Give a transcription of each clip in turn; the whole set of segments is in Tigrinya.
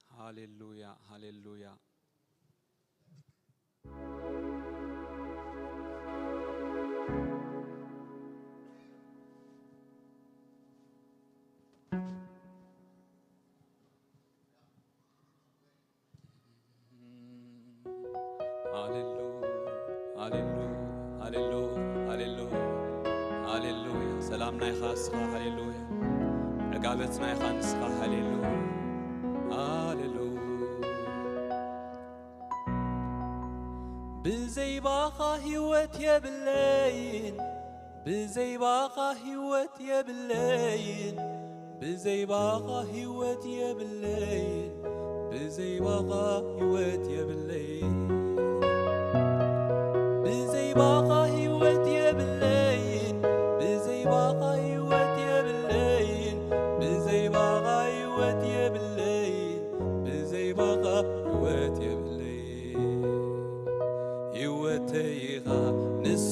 ሃሌሉያ፣ ሃሌሉያ። ሃሌሉ፣ ሃሌሉ፣ ሃሌሉ፣ ሃሌሉ፣ ሃሌሉያ። ሰላም ናይኻ እስኻ፣ ሃሌሉያ። ዕጋበት ናይኻ ንስኻ፣ ሃሌሉ፣ ሃሌሉ። ብዘይ ባኻ ህይወት የብለይን፣ ብዘይ ባኻ ህይወት የብለይን፣ ብዘይ ባኻ ህይወት የብለይን፣ ብዘይ ባኻ ህይወት የብለይን። ብዘይ ባኻ ህይወት የብለይን፣ ብዘይ ባኻ ህይወት የብለይን፣ ብዘይ ባኻ ህይወት የብለይን፣ ብዘይ ባኻ ህይወት የብለይን። ህይወተይ ኢኻ ንሱ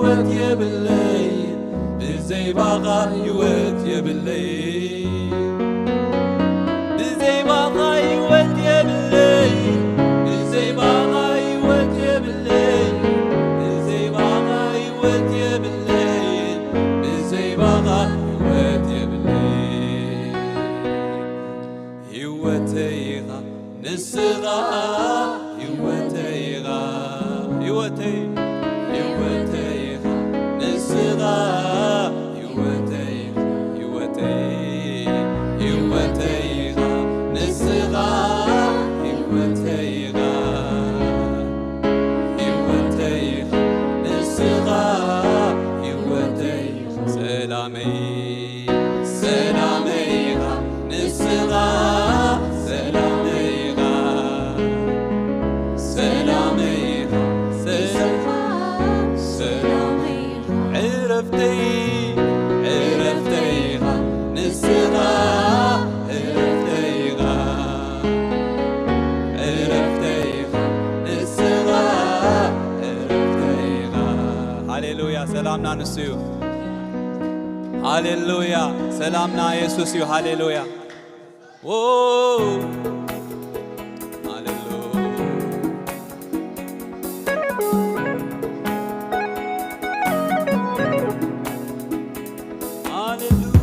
ህይወት የብለይ፣ ብዘይ ባኻ ህይወት የብለይ። ብዘይ ባኻ ህይወት የብለይ፣ ብዘይ ባኻ ህይወት የብለይ፣ ብዘይ ባኻ ህይወት የብለይ፣ ብዘይ ባኻ ህይወት የብለይ። ህይወተይ ኢኻ ንስኻ፣ ህይወተይ ኢኻ፣ ህይወተይ፣ ህይወተይ ኢኻ ንስኻ፣ ህይወተይ፣ ህይወተይ፣ ህይወተይ ኢኻ ንስኻ፣ ህይወተይ ኢኻ፣ ህይወተይ ኢኻ ንስኻ፣ ህይወተይ ኢኻ ሰላመይ፣ ሰላመይ ኢኻ ንስኻ፣ ሰላመይ ኢኻ፣ ሰላመይ ኢኻ፣ ሰ-፣ ሰላመይ ኢኻ። ዕረፍተይ፣ ዕረፍተይ ኢኻ ንስኻ፣ ዕረፍተይ ኢኻ፣ ዕረፍተይ ኢኻ ንስኻ፣ ዕረፍተይ ኢኻ። ሃሌሉያ፣ ሰላምና ንሱ እዩ። ሃሌሉያ፣ ሰላምና የሱስ እዩ። ሃሌሉያ። ዎ፣ ሃሌሉያ። ሃሌሉያ።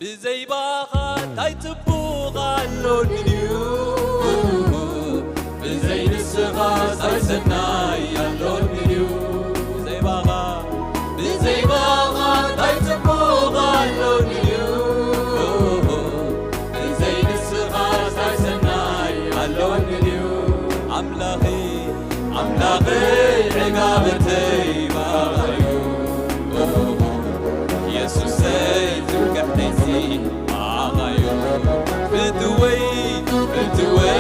ብዘይ ባኻ እንታይ ጽቡቕ ኣሎኒ ድዩ? ብዘይ ንስኻ እንታይ ሰናይ ኣሎኒ ድዩ? ብዘይ ባኻ፣ ብዘይ ባኻ እንታይ ጽቡቕ ኣሎኒ ድዩ? ብዘይ ንስኻ እንታይ ሰናይ ኣሎኒ ድዩ? ኣምላኸይ፣ ኣምላኸይ ዕጋበተይ ባኻዩ፣ የሱሰይ ትምክሕተይሲ ባኻዩ፣ ፍትወይ፣ ፍትወይ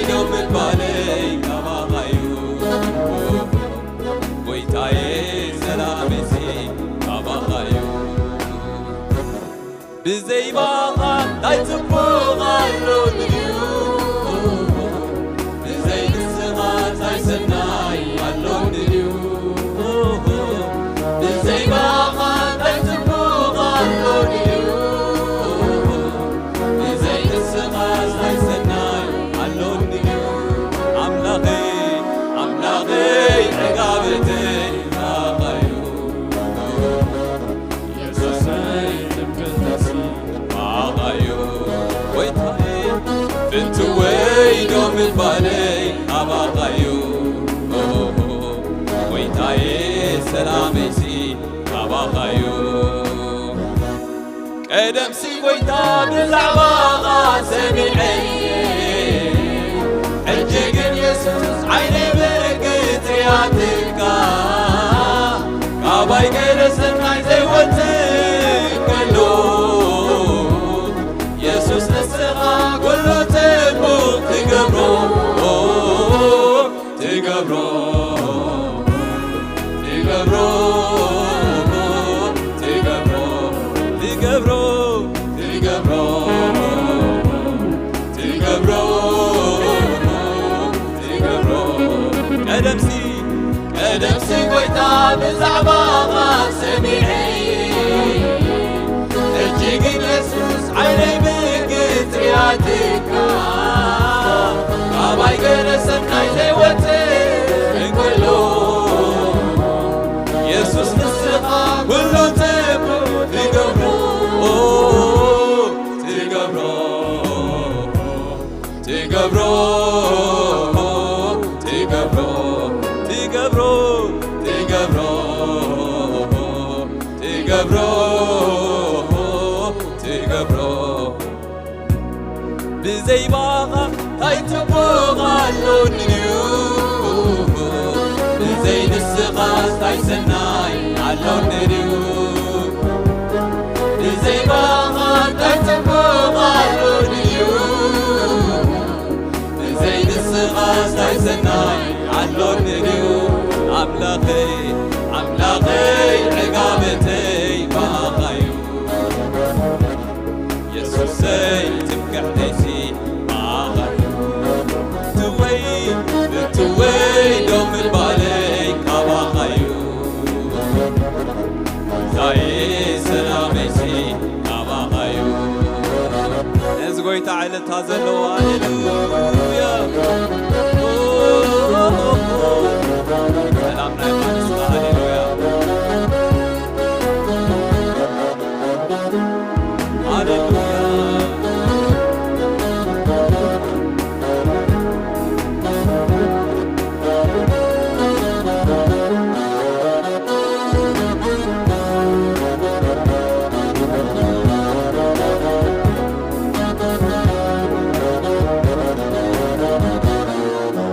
ዶ ምባለይ ካባኻዩ፣ ጎይታየ ሰላመይሲ ካባኻዩ። ብዘይ ባኻ እንታይ ጽቡቕ ኣሎኒ ድዩ? ብዘይ ንስኻ እንታይ ሰናይ ኣሎኒ ድዩ? ብዘይ ባኻ እንታይ ጽቡቕ ኣሎኒ ድዩ? ብዘይ ንስኻ እንታይ ሰናይ ኣሎኒ ድዩ? ኣምላኸይ፣ ኣምላኸይ ዕጋበተይ ባኻዩ። የሱሰይ ትምክሕተይሲ ባኻዩ፣ ጎይታየ ፍትወይ ዶ ምባለይ ካባኻዩ፣ ጎይታየ ሰላመይሲ ካባኻዩ። ቀደምሲ ጎይታ ብዛዕባኻ ሰሚዐ እየ፣ ሕጂ ግን የሱስ ዓይነይ ብርግጽ ሪኣትካ። ካባይ ገለ ሰናይ ዘይወጽእ ከሎ፣ የሱስ ንስኻ ኩሉ ጽቡቕ ትገብሮ። ትገብሮ፣ ትገብሮ፣ ትገብሮ፣ ትገብሮ፣ ትገብሮ፣ ትገብሮ፣ ትገብሮ። ቀደምሲ፣ ቀደምሲ ጎይታ ብዛዕባኻ ሰሚዐ፣ ሕጂ ግን የሱስ ዓይነይ ብርግጽ ሪኣትካ። ካባይ ገለ ሰናይ ዘይወጽእ እንከሎ፣ የሱስ ንስኻ ኩሉ ጽቡቕ ትገብሮ፣ ትገብሮ፣ ትገብሮ፣ ትገብሮ፣ ትገብሮ፣ ትገብሮ፣ ትገብሮ፣ ትገብሮ። ብዘይ ባኻ ታይ ጽቡቕ ኣሎኒ ድዩ? ብዘይ ንስኻስ ታይ ሰናይ ኣሎኒ ድዩ? ብዘይ ባኻ ታይ ጽቡቕ ኣሎኒ ድዩ? ብዘይ ንስኻስ ታይ ሰናይ ኣሎኒ ድዩ? ኣምላኸይ፣ ኣምላኸይ፣ ዕጋበተይ ባኻዩ። የሱሰይ፣ ትምክሕተይሲ ባኻዩ። ፍትወይ፣ ፍትወይ፣ ደው ምባለይ ካባኻዩ። ዛይ ሰላመይሲ ካባኻዩ። ነዚ ጎይታ ዕልልታ ዘለዎ፣ ሃሌሉያ። ሰላም ናይ ዮሃንስ፣ ሃሌሉያ። ሃሌሉያ።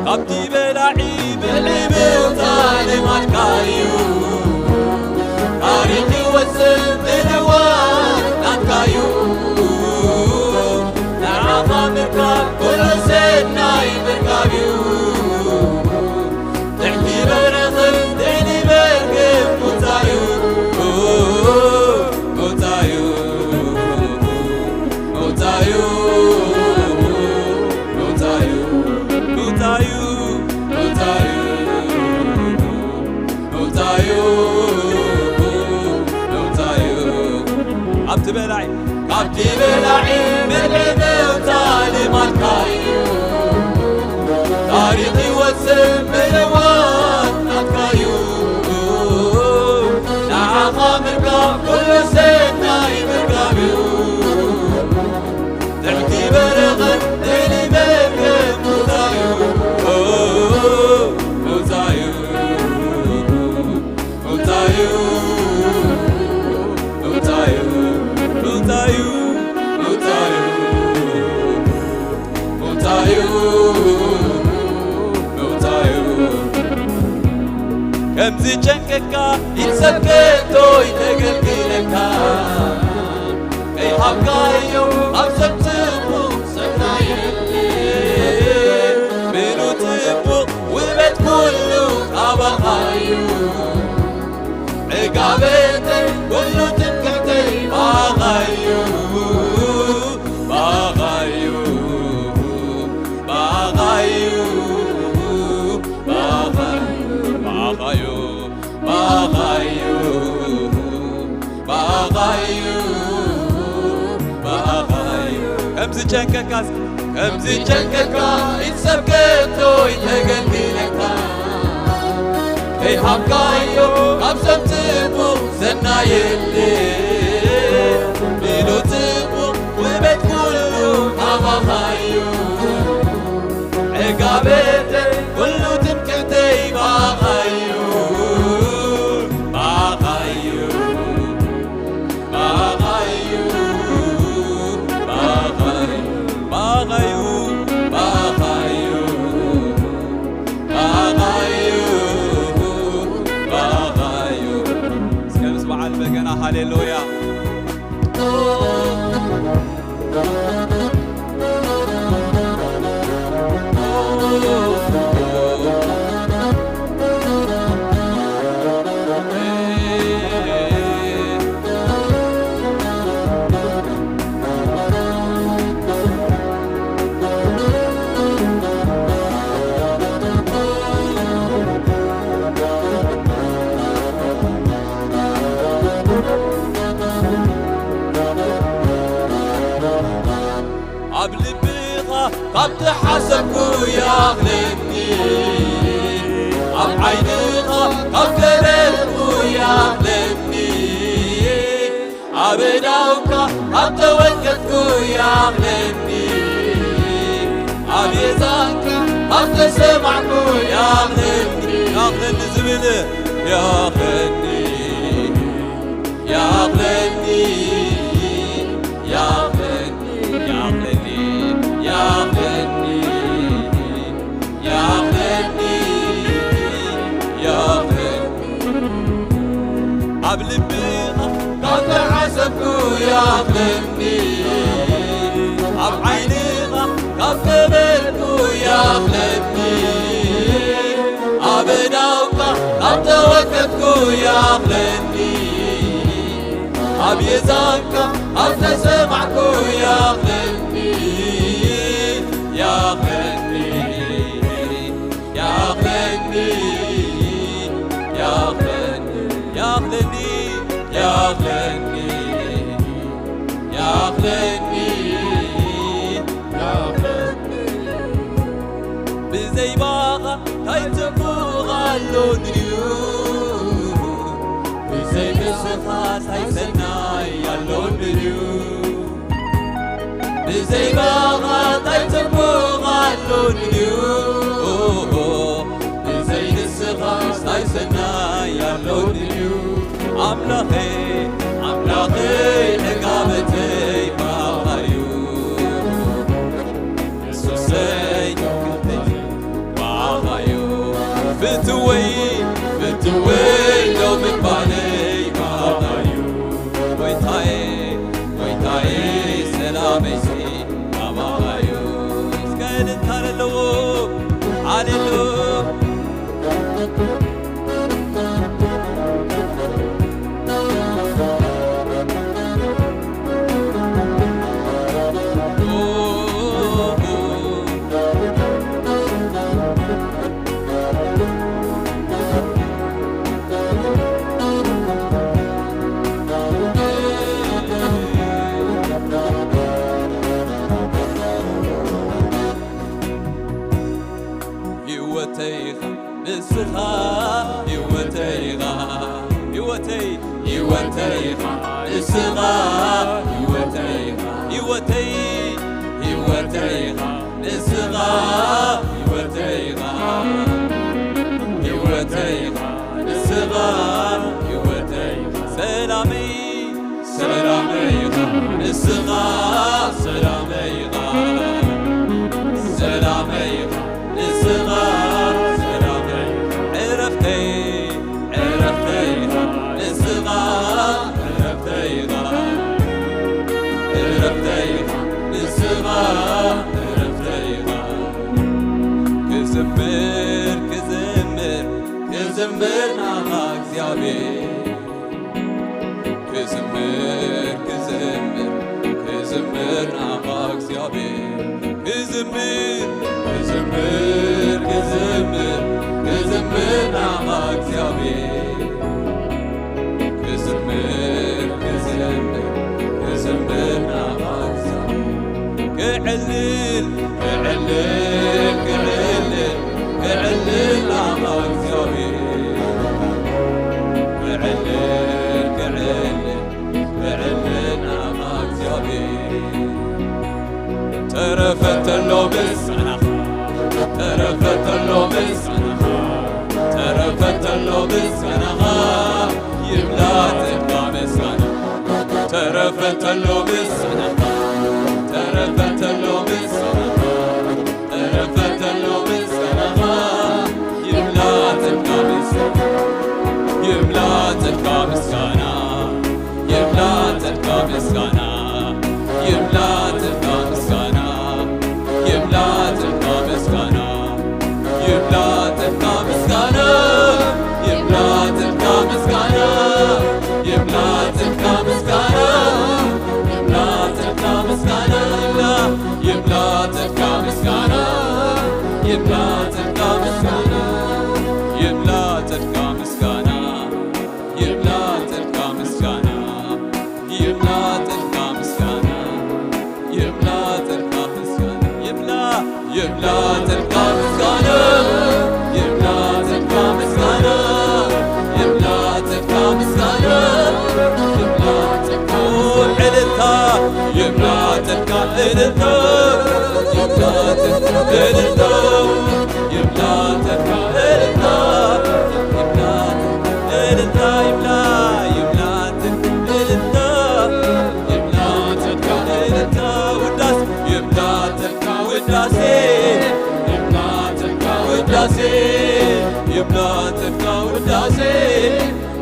ካብቲ በላዒ ብልዒ ምውጻእ ልማድካ'ዩ። ታሪኽ ህይወት ስም ምልዋጥ ናትካ'ዩ። ንዓኻ ምርካብ ኩሉ ሰናይ ምርካብ'ዩ። ትሕቲ በረኽን ልዕሊ መርገም ምውጻእ'ዩ። ምውጻእ'ዩ። ምውጻእ'ዩ። ምውጻእ'ዩ። ምውጻእ'ዩ። ምውጻእ'ዩ። ምውጻእ'ዩ። ምውጻእ'ዩ። ኣብቲ በላዒ፣ ካብቲ በላዒ ምድሪ ምውጻእ ልማድካ'ዩ። ታሪኽ ህይወት ስም ምልዋጥ ናትካ'ዩ። ንዓኻ ምርካብ ኩሉ ሰናይ ምርካብ'ዩ። ትሕቲ በረኸት ልዕሊ መርገም ምውጻእ'ዩ። ምውጻእ'ዩ። ምውጻእ'ዩ። ምውጻእ'ዩ። ምውጻእ'ዩ። ምውጻእ'ዩ። ምውጻእ'ዩ። ምውጻእ'ዩ። ከምዚ ጨንቀካ ኢድ ሰብ ከቶ ይተገልግለካ። ከይሃብካዮ ኣብ ሰብ ጽቡቕ ሰናይ የለ። ምሉ ጽቡቕ ውበት ኩሉ ካባኻ'ዩ። ዕጋበተይ ኩሉ ትምክሕተይ ባኻ'ዩ። ባኻ'ዩ። ባኻ'ዩ። ባኻ'ዩ። ባኻ'ዩ። ባኻ'ዩ። ባኻ'ዩ። ባኻ'ዩ። ከምዚ ጨንቀካስ፣ ከምዚ ጨንቀካ ኢድ ሰብ ከቶ ይተገልግለካ። ከይሃብካዮ ካብ ሰብ ጽቡቕ ሰናይ የለ። ምሉ ጽቡቕ ውበት ኩሉ ካባኻ'ዩ። ዕጋበተይ ኩሉ ትምክሕተይ ባኻ'ዩ። ባኻ'ዩ። ባኻ'ዩ። ባኻ'ዩ። ባኻ'ዩ። ባኻ'ዩ። ባኻ'ዩ። ባኻ'ዩ። እስከ ምስ በዓል በገና ሃሌሉያ። ኣብ ልብኻ ካብ ተሓሰብኩ ይኣኽለኒ፣ ኣብ ዓይንኻ ካብ ተረእኩ ይኣኽለኒ፣ ኣብ ኣእዳውካ ካብ ተወከፍኩ ይኣኽለኒ፣ ኣብ የዛንካ ካብ ተሰማዕኩ ይኣኽለኒ፣ ይኣኽለኒ ዝብል ይኣኽለኒ። ይኣኽለኒ፣ ይኣኽለኒ፣ ይኣኽለኒ፣ ይኣኽለኒ፣ ይኣኽለኒ፣ ኣብ ዓይንኻ ካብ ገበርኩ ይኣኽለኒ፣ ኣብ እዳውካ ካብ ተወከትኩ ይኣኽለኒ፣ ኣብ የዛንካ ካብ ተሰማዕኩ ይኣኽለኒ፣ ይኣኽለኒ። ይኣኽለኒ፣ ይኣኽለኒ፣ ይኣኽለኒ፣ ይኣኽለኒ፣ ይኣኽለኒ፣ ይኣኽለኒ። ብዘይ ባኻ እንታይ ጽቡቕ ኣሎ ድዩ? ብዘይ ንስኻ እንታይ ሰናይ ኣሎ ድዩ? ብዘይ ባኻ እንታይ ጽቡቕ ኣሎ ድዩ? ብዘይ ንስኻ እንታይ ሰናይ ኣሎ ድዩ? ኣምላኸይ፣ ኣምላኸይ ዕጋበተይ ባኻዩ። የሱሰይ ባኻዩ። ፍትወይ፣ ፍትወይ ሎምን ጓለይ ባኻዩ። ጎይታየ፣ ጎይታየ ሰላመይሲ ኣባኻዩ። እስከ እልልታ ለለዎ። ሃሌሉ። ህይወተይ ኢኻ ንስኻ፣ ህይወተይ ኢኻ፣ ህይወተይ፣ ህይወተይ ኢኻ ንስኻ፣ ህይወተይ ኢኻ፣ ህይወተይ፣ ህይወተይ ኢኻ ንስኻ፣ ህይወተይ ኢኻ፣ ህይወተይ ኢኻ ንስኻ፣ ህይወተይ ኢኻ ሰላመይ፣ ሰላመይ ኢኻ ንስኻ፣ ሰላመይ ኢኻ፣ ሰላመይ ኢኻ ንስኻ፣ ሰላመይ ኢኻ ዕረፍተይ፣ ዕረፍተይ ኢኻ ንስኻ፣ ዕረፍተይ ኢኻ፣ ዕረፍተይ ኢኻ ንስኻ፣ ዕረፍተይ ኢኻ። ክዝምር፣ ክዝምር፣ ክዝምር ናኻ እግዚኣብሔር። ክዝምር፣ ክዝምር፣ ክዝምር ናኻ እግዚኣብሔር። ክዝምር፣ ክዝምር፣ ክዝምር፣ ክዝምር ናኻ እግዚኣብሔር። ክዝምር፣ ክዝምር፣ ክዝምር ናኻ እግዚኣብሔር። ክዕልል፣ ክዕልል፣ ክዕልል፣ ክዕልል ናኻ እግዚኣብሔር። ክዕልል፣ ክዕልል፣ ክዕልል ናኻ እግዚኣብሔር። ተረፈ ተሎ ምስጋናኻ፣ ተረፈ ተሎ ምስጋናኻ፣ ተረፈ ተሎ ምስጋናኻ፣ ይብላ ጽድቃ ምስጋና። ተረፈ ተሎ ምስጋናኻ፣ ተረፈ ተሎ ምስጋናኻ፣ ተረፈ ተሎ ምስጋናኻ፣ ይብላ ጽድቃ ምስጋና፣ ይብላ ጽድቃ ምስጋና፣ ይብላ ጽድቃ ምስጋና፣ ይብላ ጽድቃ ምስጋና፣ ይብላ ጽድቃ ምስጋና፣ ይብላ ጽድቃ ምስጋና፣ ይብላ ጽድቃ ምስጋና፣ ይብላ ጽድቃ ምስጋና፣ ይብላ ጽድቃ ምስጋና፣ ይብላ፣ ይብላ ጽድቃ ምስጋና፣ ይብላ ጽድቃ ምስጋና፣ ይብላ ጽድቃ ምስጋና። ይብላ ጽድቃ ምስጋና፣ ይብላ ጽድቃ ምስጋና፣ ይብላ ጽድቃ ምስጋና፣ ይብላ፣ ይብላ ጽድቃ ምስጋና፣ ይብላ ጽድቃ ምስጋና፣ ይብላ ጽድቃ ምስጋና፣ ይብላ ጽድቃ ምስጋና። ዕልልታ፣ ይብላ ጽድቃ፣ ዕልልታ፣ ይብላ ጽድቃ፣ ዕልልታ። ይብላ ተካ እልልታ፣ ይብላ ተካ እልልታ፣ ይብላ፣ ይብላ ተካ እልልታ፣ ይብላ ተካ እልልታ፣ ውዳሴ፣ ይብላ ተካ ውዳሴ፣ ይብላ ተካ ውዳሴ፣ ይብላ ተካ ውዳሴ፣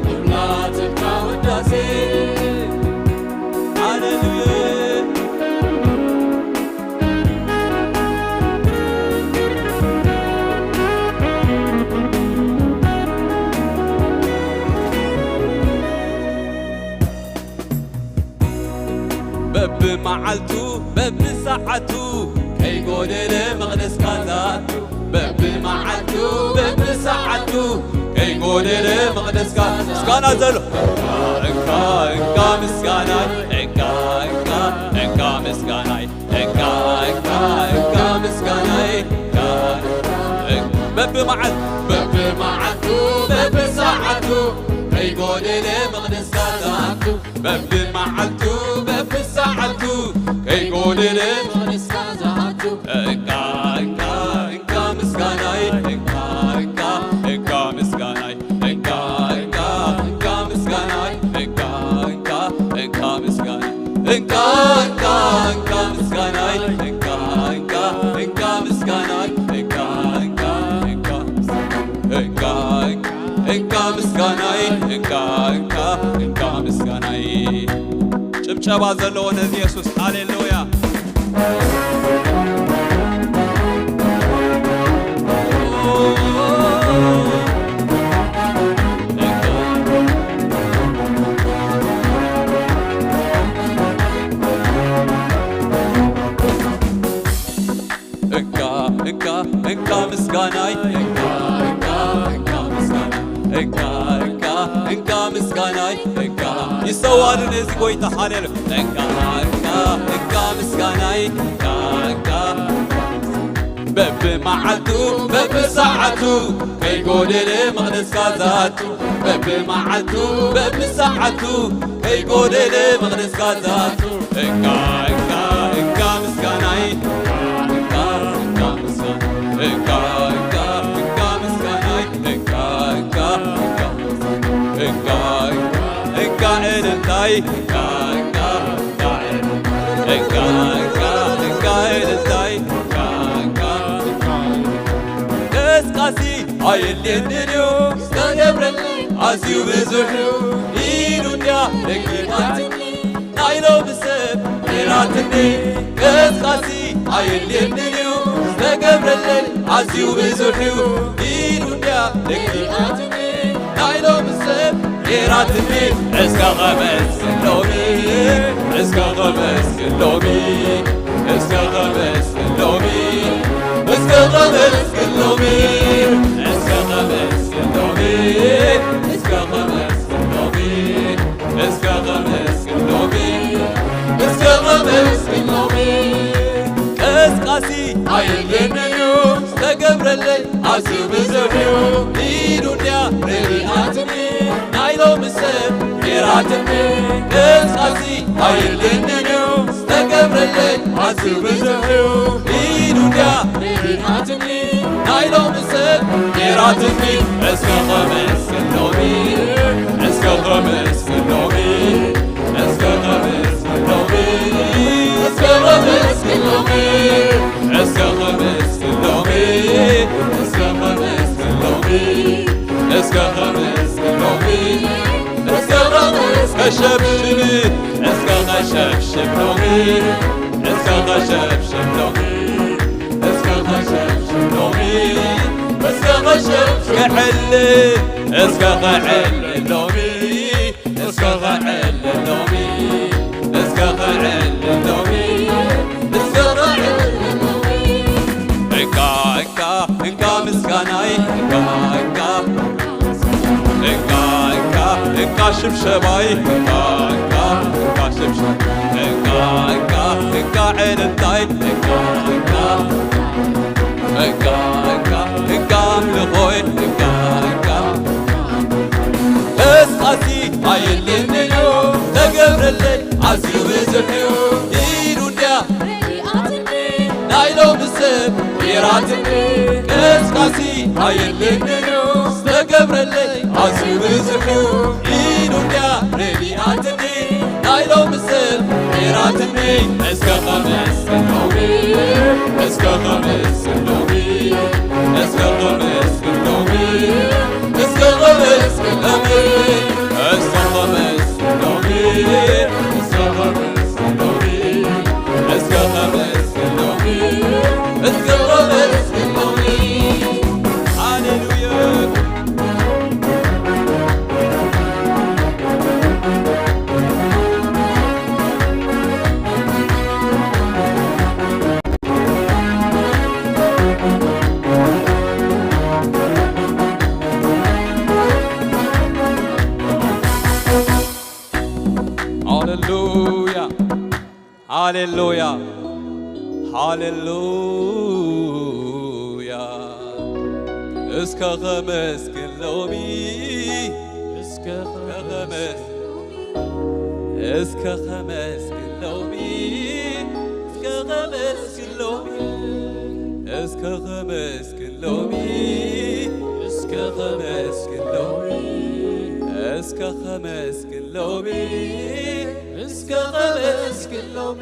ይብላ ተካ ውዳሴ። ዓቱ ከይጎደለ መቕደስካ ዝኣቱ፣ በብመዓልቱ በብሰዓቱ ከይጎደለ መቕደስካ ምስጋና ዘሎ። እንካ እንካ ምስጋናይ፣ እንካ እንካ እንካ ምስጋናይ፣ እንካ እንካ እንካ ምስጋናይ፣ እንካ በብመዓል በብመዓልቱ በብሰዓቱ ከይጎደለ መቕደስካ ዝኣቱ፣ በብመዓልቱ በብሰዓቱ ከይጎደለ መቕደስካ ዝኣቱ፣ እንካ እንካ እንካ ምስጋናይ፣ እንካ እንካ እንካ ምስጋናይ፣ እንካ እንካ እንካ ምስጋናይ፣ እንካ እንካ እንካ ምስጋናይ፣ እንካ እንካ እንካ ምስጋናይ፣ እንካ እንካ እንካ ምስጋናይ፣ እንካ እንካ እንካ እንካ እንካ ምስጋናይ፣ እንካ እንካ እንካ ምስጋናይ። ጭብጨባ ዘለዎ ነዚ የሱስ። ሃሌሉያ። እንካ እንካ እንካ ምስጋናይ፣ እንካ እንካ እንካ ምስጋናይ፣ እንካ እንካ እንካ ምስጋናይ፣ እንካ ይሰዋልን እዚ ጎይታ። ሃሌሉ። እንካ እንካ እንካ ምስጋናይ፣ እንካ እንካ በብመዓልቱ በብሰዓቱ ከይጎደለ መቕደስካ ዝኣቱ፣ በብመዓልቱ በብሰዓቱ ከይጎደለ መቕደስካ ዝኣቱ፣ እንካ እንካ እንካ ምስጋናይ፣ እንካ እንካ ምስጋናይ፣ እንካ እንካ እንካ ምስጋናይ፣ እንካ እንካ እንካ እንካ እንካ እልልታይ፣ እንካ እንካ እንካ እንካ እንካ እልልታይ፣ እንካ እንካ ቀስቃሲ ኣየድልየንን እዩ ዝተገብረለይ ኣዝዩ ብዙሕ እዩ ኢሉ እንድያ ደጊማትኒ ናይ ሎሚ ሰብ ጌራትኒ። ቀስቃሲ ኣየድልየንን እዩ ዝተገብረለይ ኣዝዩ ብዙሕ እዩ ኢሉ እንድያ ደጊማትኒ ናይ ሎሚ ሰብ ጌራትኒ። እስከ ኸመስግን ሎሚ፣ እስከ ኸመስግን ሎሚ፣ እስከ ኸመስግን ሎሚ፣ እስከ ኸመስግን ሎሚ፣ እስከ ኸመስግን ሎሚ፣ እስከ ኸመስግን ሎሚ፣ እስከ ኸመስግን ሎሚ፣ እስከ ኸመስግን ሎሚ። ቀስቃሲ ኣየድልየንን እዩ ዝተገብረለይ ኣዝዩ ብዙሕ እዩ ኢሉ እንድያ ረዲኣትኒ ናይ ሎሚ ሰብ ጌራትኒ። ቀስቃሲ ኣየድልየንን እዩ ዝተገብረለይ ኣዝዩ ብዙሕ እዩ ኢሉ እንድያ ረዲኣትኒ ናይ ሎሚ ሰብ ጌራትኒ። እስከ ኸመስግን ሎሚ፣ እስከ ኸመስግን ሎሚ፣ እስከ ኸመስግን ሎሚ፣ እስከ ኸመስግን ሎሚ፣ እስከ ኸመስግን ሎሚ፣ እስከ ኸመስግን ሎሚ፣ እስከ ኸመስግን ሎሚ፣ እስከ ኸመስግን ከሸብሽብ፣ እስከ ኸሸብሽብ ሎሚ፣ እስከ ኸሸብሽብ ሎሚ፣ እስከ ኸሸብሽብ ሎሚ፣ እስከ ኸሸብሽብ ክዕልል፣ እስከ ኸዕልል ሎሚ፣ እስከ ኸዕልል ሎሚ፣ እስከ ኸዕልል ሎሚ፣ እስከ ኸዕልል ሎሚ። እንካ እንካ እንካ ምስጋናይ፣ እንካ እንካ እንካ እንካ እንካ ሽብሸባይ፣ እንካ እንካ እንካ ሽብሸባይ፣ እንካ እንካ እንካ ዕልልታይ፣ እንካ እንካ እንካ እንካ እንካ ኣምልኾይ፣ እንካ እንካ ቀስቃሲ ኣየድልየንን እዩ ዝተገብረለይ ኣዝዩ ብዙሕ እዩ ኢሉ እንድያ ናይ ሎሚ ሰብ ጌራትኒ። ቀስቃሲ ኣየድልየንን እዩ ዝተገብረለይ ኣዝዩ ብዙሕ እዩ ኢሉ እንድያ ረዲኣትኒ ናይ ሎሚ ሰብ ጌራትኒ። እስከ ኸመስግን ሎሚ፣ እስከ ኸመስግን ሎሚ፣ እስከ ኸመስግን ሎሚ፣ እስከ ኸመስግን ሎሚ፣ እስከ ኸመስግን ሎሚ፣ እስከ ኸመስግን ሎሚ፣ እስከ ኸመስግን ሎሚ፣ እስከ ኸመስግን ሎሚ። ሃሌሉያ። ሃሌሉያ፣ ሃሌሉያ። እስከ ኸመስግን ሎሚ፣ እስከ ኸመስ-፣ እስከ ኸመስግን ሎሚ፣ እስከ ኸመስግን ሎሚ፣ እስከ ኸመስግን ሎሚ፣ እስከ ኸመስግን ሎሚ፣ እስከ ኸመስግን ሎሚ፣ እስከ ኸመስግን ሎሚ።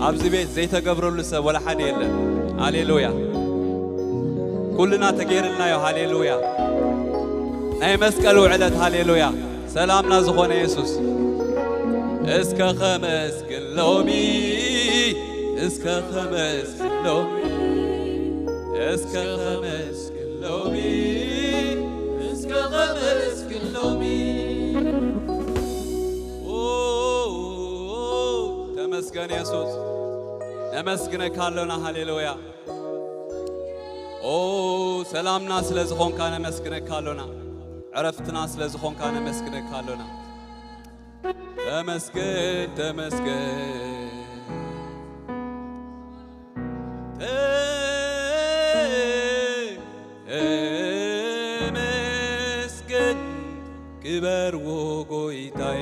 ኣብዚ ቤት ዘይተገብረሉ ሰብ ወላ ሓደ የለን። ሃሌሉያ። ኩልና ተገይርልናዮ። ሃሌሉያ። ናይ መስቀሉ ዕለት። ሃሌሉያ። ሰላምና ዝኾነ የሱስ። እስከ ኸመስግን ሎሚ፣ እስከ ኸመስግን ሎሚ፣ እስከ ኸመስግን ሎሚ፣ እስከ ኸመስግን ሎሚ። ኦ፣ ተመስገን የሱስ። ነመስግነካ ኣሎና። ሃሌሉያ። ኦ፣ ሰላምና ስለ ዝኾንካ ነመስግነካ ኣሎና። ዕረፍትና ስለ ዝኾንካ ነመስግነካ ኣሎና። ተመስገን፣ ተመስገን፣ ተመስገን፣ ክበር ዎ ጎይታዬ።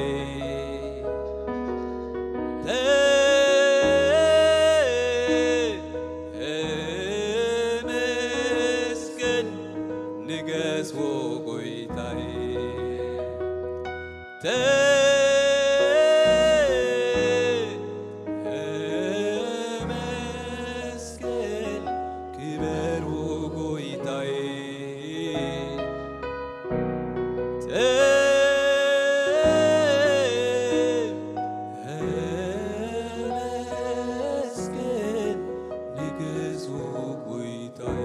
ተመስገን፣ ንገስ ዎ ጎይታዬ። ተመስገን፣ ክበር ዎ ጎይታዬ። ተመስገን፣ ንግስ ዎ ጎይታዬ።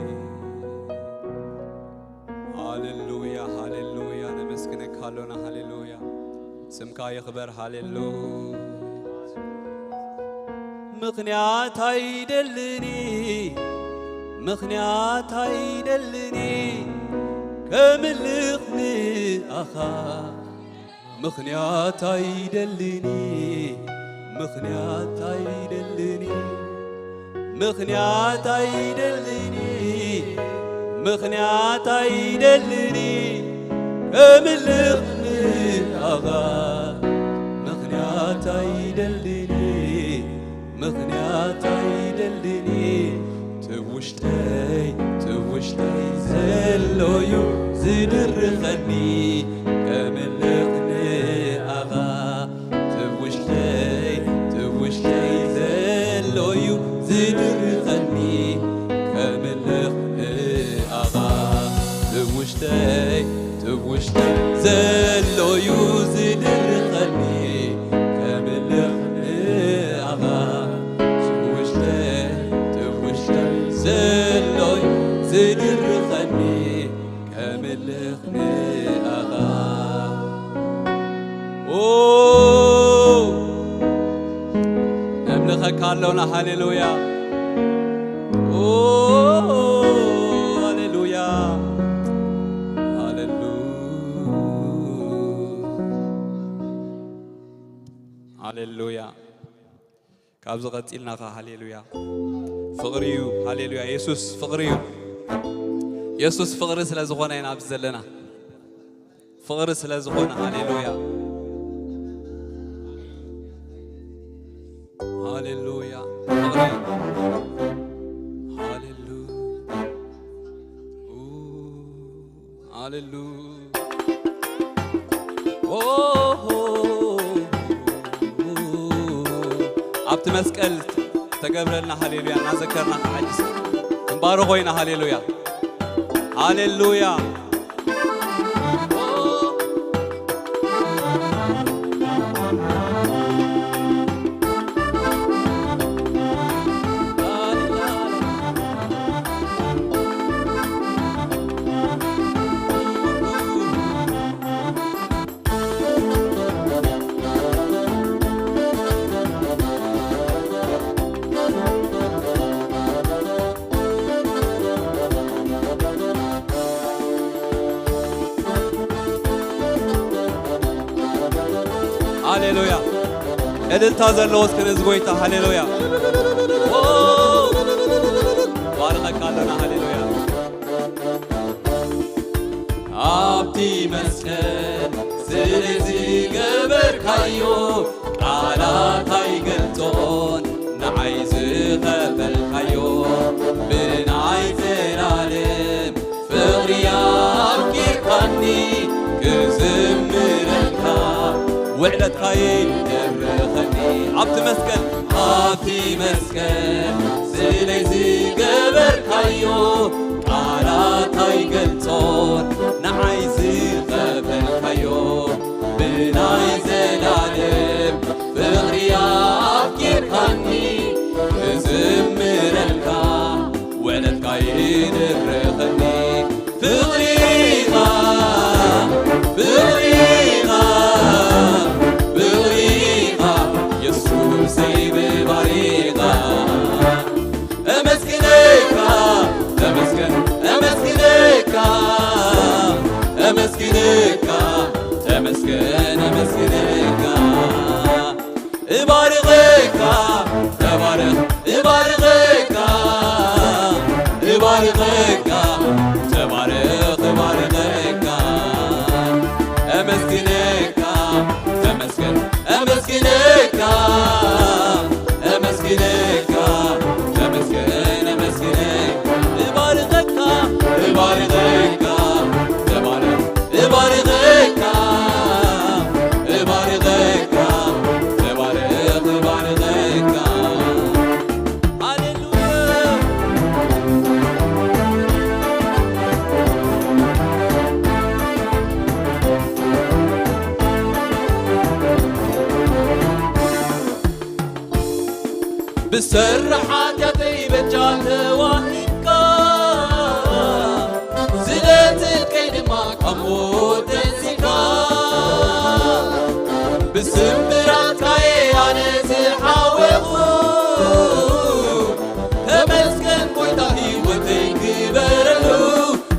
ሃሌሉያ፣ ሃሌሉያ፣ ነመስግነካ ኣሎና። ሃሌሉያ፣ ስምካ ይኽበር። ሃሌሉያ። ምኽንያት ኣይደልኒ፣ ምኽንያት ኣይደልኒ፣ ከምልኽ ንኣኻ። ምኽንያት ኣይደልኒ፣ ምኽንያት ኣይደልኒ፣ ምኽንያት ኣይደልኒ፣ ምኽንያት ኣይደልኒ፣ ከምልኽ ንኣኻ። ምኽንያት ኣይደልኒ፣ ምኽንያት ኣይደልኒ፣ ትውሽጠይ፣ ትውሽጠይ ዘሎዩ ዝድርኸኒ፣ ከምልኽ ንኣኻ። ትውሽጠይ፣ ትውሽጠይ ዘሎዩ ዝድርኸኒ፣ ከምልኽ ንኣኻ። ትውሽጠይ፣ ትውሽጠይ ዘሎዩ ዝድርኸኒ፣ ከምልኽ ንኣኻ። ትውሽጠይ፣ ትውሽጠይ ዘሎዩ ዝድርኸኒ፣ ከምልኽ ንኣኻ። ኦ፣ ነምልኸካ ኣሎና። ሃሌሉያ። ኦ፣ ሃሌሉያ። ሃሌሉ-፣ ሃሌሉያ። ካብዚ ቀጺልና ኸዓ ሃሌሉያ ፍቕሪ እዩ። ሃሌሉያ፣ የሱስ ፍቕሪ እዩ። የሱስ ፍቕሪ ስለ ዝኾነ ኢና ኣብዚ ዘለና። ፍቕሪ ስለ ዝኾነ። ሃሌሉያ፣ ሃሌሉያ። ፍቕሪ። ሃሌሉ-፣ ሃሌሉ-፣ ኦ፣ ኣብቲ መስቀል ተገብረልና ሃሌሉያ እናዘከርና ክዓጅስ ክንባሮ ኮይና። ሃሌሉያ፣ ሃሌሉያ። ሃሌሉያ። እልልታ ዘለዎ እስኪ ነዚ ጎይታ። ሃሌሉያ። ኦ፣ ባርኸካ ኣለና። ሃሌሉያ። ኣብቲ መስቀል ስለ ዝገበርካዮ፣ ቃላት ኣይገልጾን ንዓይ ዝኸፈልካዮ። ብናይ ዘላለም ፍቕሪ ኣፍቂርካኒ፣ ክዝምረልካ ውዕለትካ ይድርኸኒ። ኣብቲ መስቀል፣ ኣብቲ መስቀል ስለይ ዝገበርካዮ፣ ቃላት ኣይገልጾን ንዓይ ዝኸፈልካዮ። ብናይ ዘላለም ፍቕሪ ኣፍቂርካኒ፣ ክዝምረልካ ውዕለትካ ይድርኸኒ። ፍቕሪኻ፣ ፍቕሪኻ፣ ፍቕሪኻ የሱሰይ ብባሪኻ። እመስግነካ፣ ተመስገን፣ እመስግነካ፣ እመስግነካ፣ ተመስገን፣ እመስግነካ። እባርኸካ፣ ተባረኽ፣ እባርኸካ፣ እባርኸካ፣ ተባረኽ፣ እባርኸካ። እመስግነካ፣ ተመስገን፣ እመስግነካ፣ እመስግነካ፣ ተመስገን፣ እመስግነካ። እባርኸካ፣ እባርኸካ፣ ተባረኽ፣ እባርኸካ፣ እባርኸካ፣ ተባረኽ፣ እባርኸካ። ሃሌሉያ። ብሰሪ ሓጢኣተይ በጃ ተዋሂብካ፣ ስለ ጽድቀይ ድማ ካብ ሞት ተንሲእካ። ብስምራትካ'የ ኣነ ዝሓወኹ፣ ተመስገን ጎይታ ህይወተይ ክበረሉ።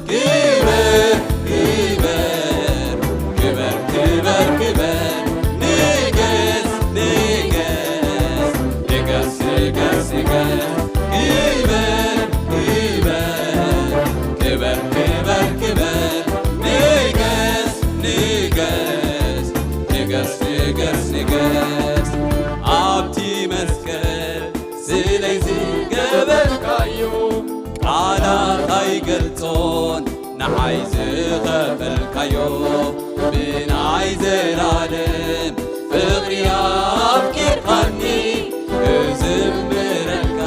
ክበር፣ ክበር፣ ክበር፣ ክበር፣ ክበር፣ ንገስ፣ ንገስ፣ ንገስ፣ ንገስ፣ ንገስ። ክበር፣ ክበር፣ ክበር፣ ክበር፣ ክበር፣ ንገስ፣ ንገስ፣ ንገስ፣ ንገስ፣ ንገስ። ኣብቲ መስቀል ስለይ ዝገበርካዮ፣ ቃላት ኣይገልጾን ንዓይ ዝኸፈልካዮ። ብናይ ዘላለም ፍቕሪ ኣፍቂርካኒ፣ ክዝምረልካ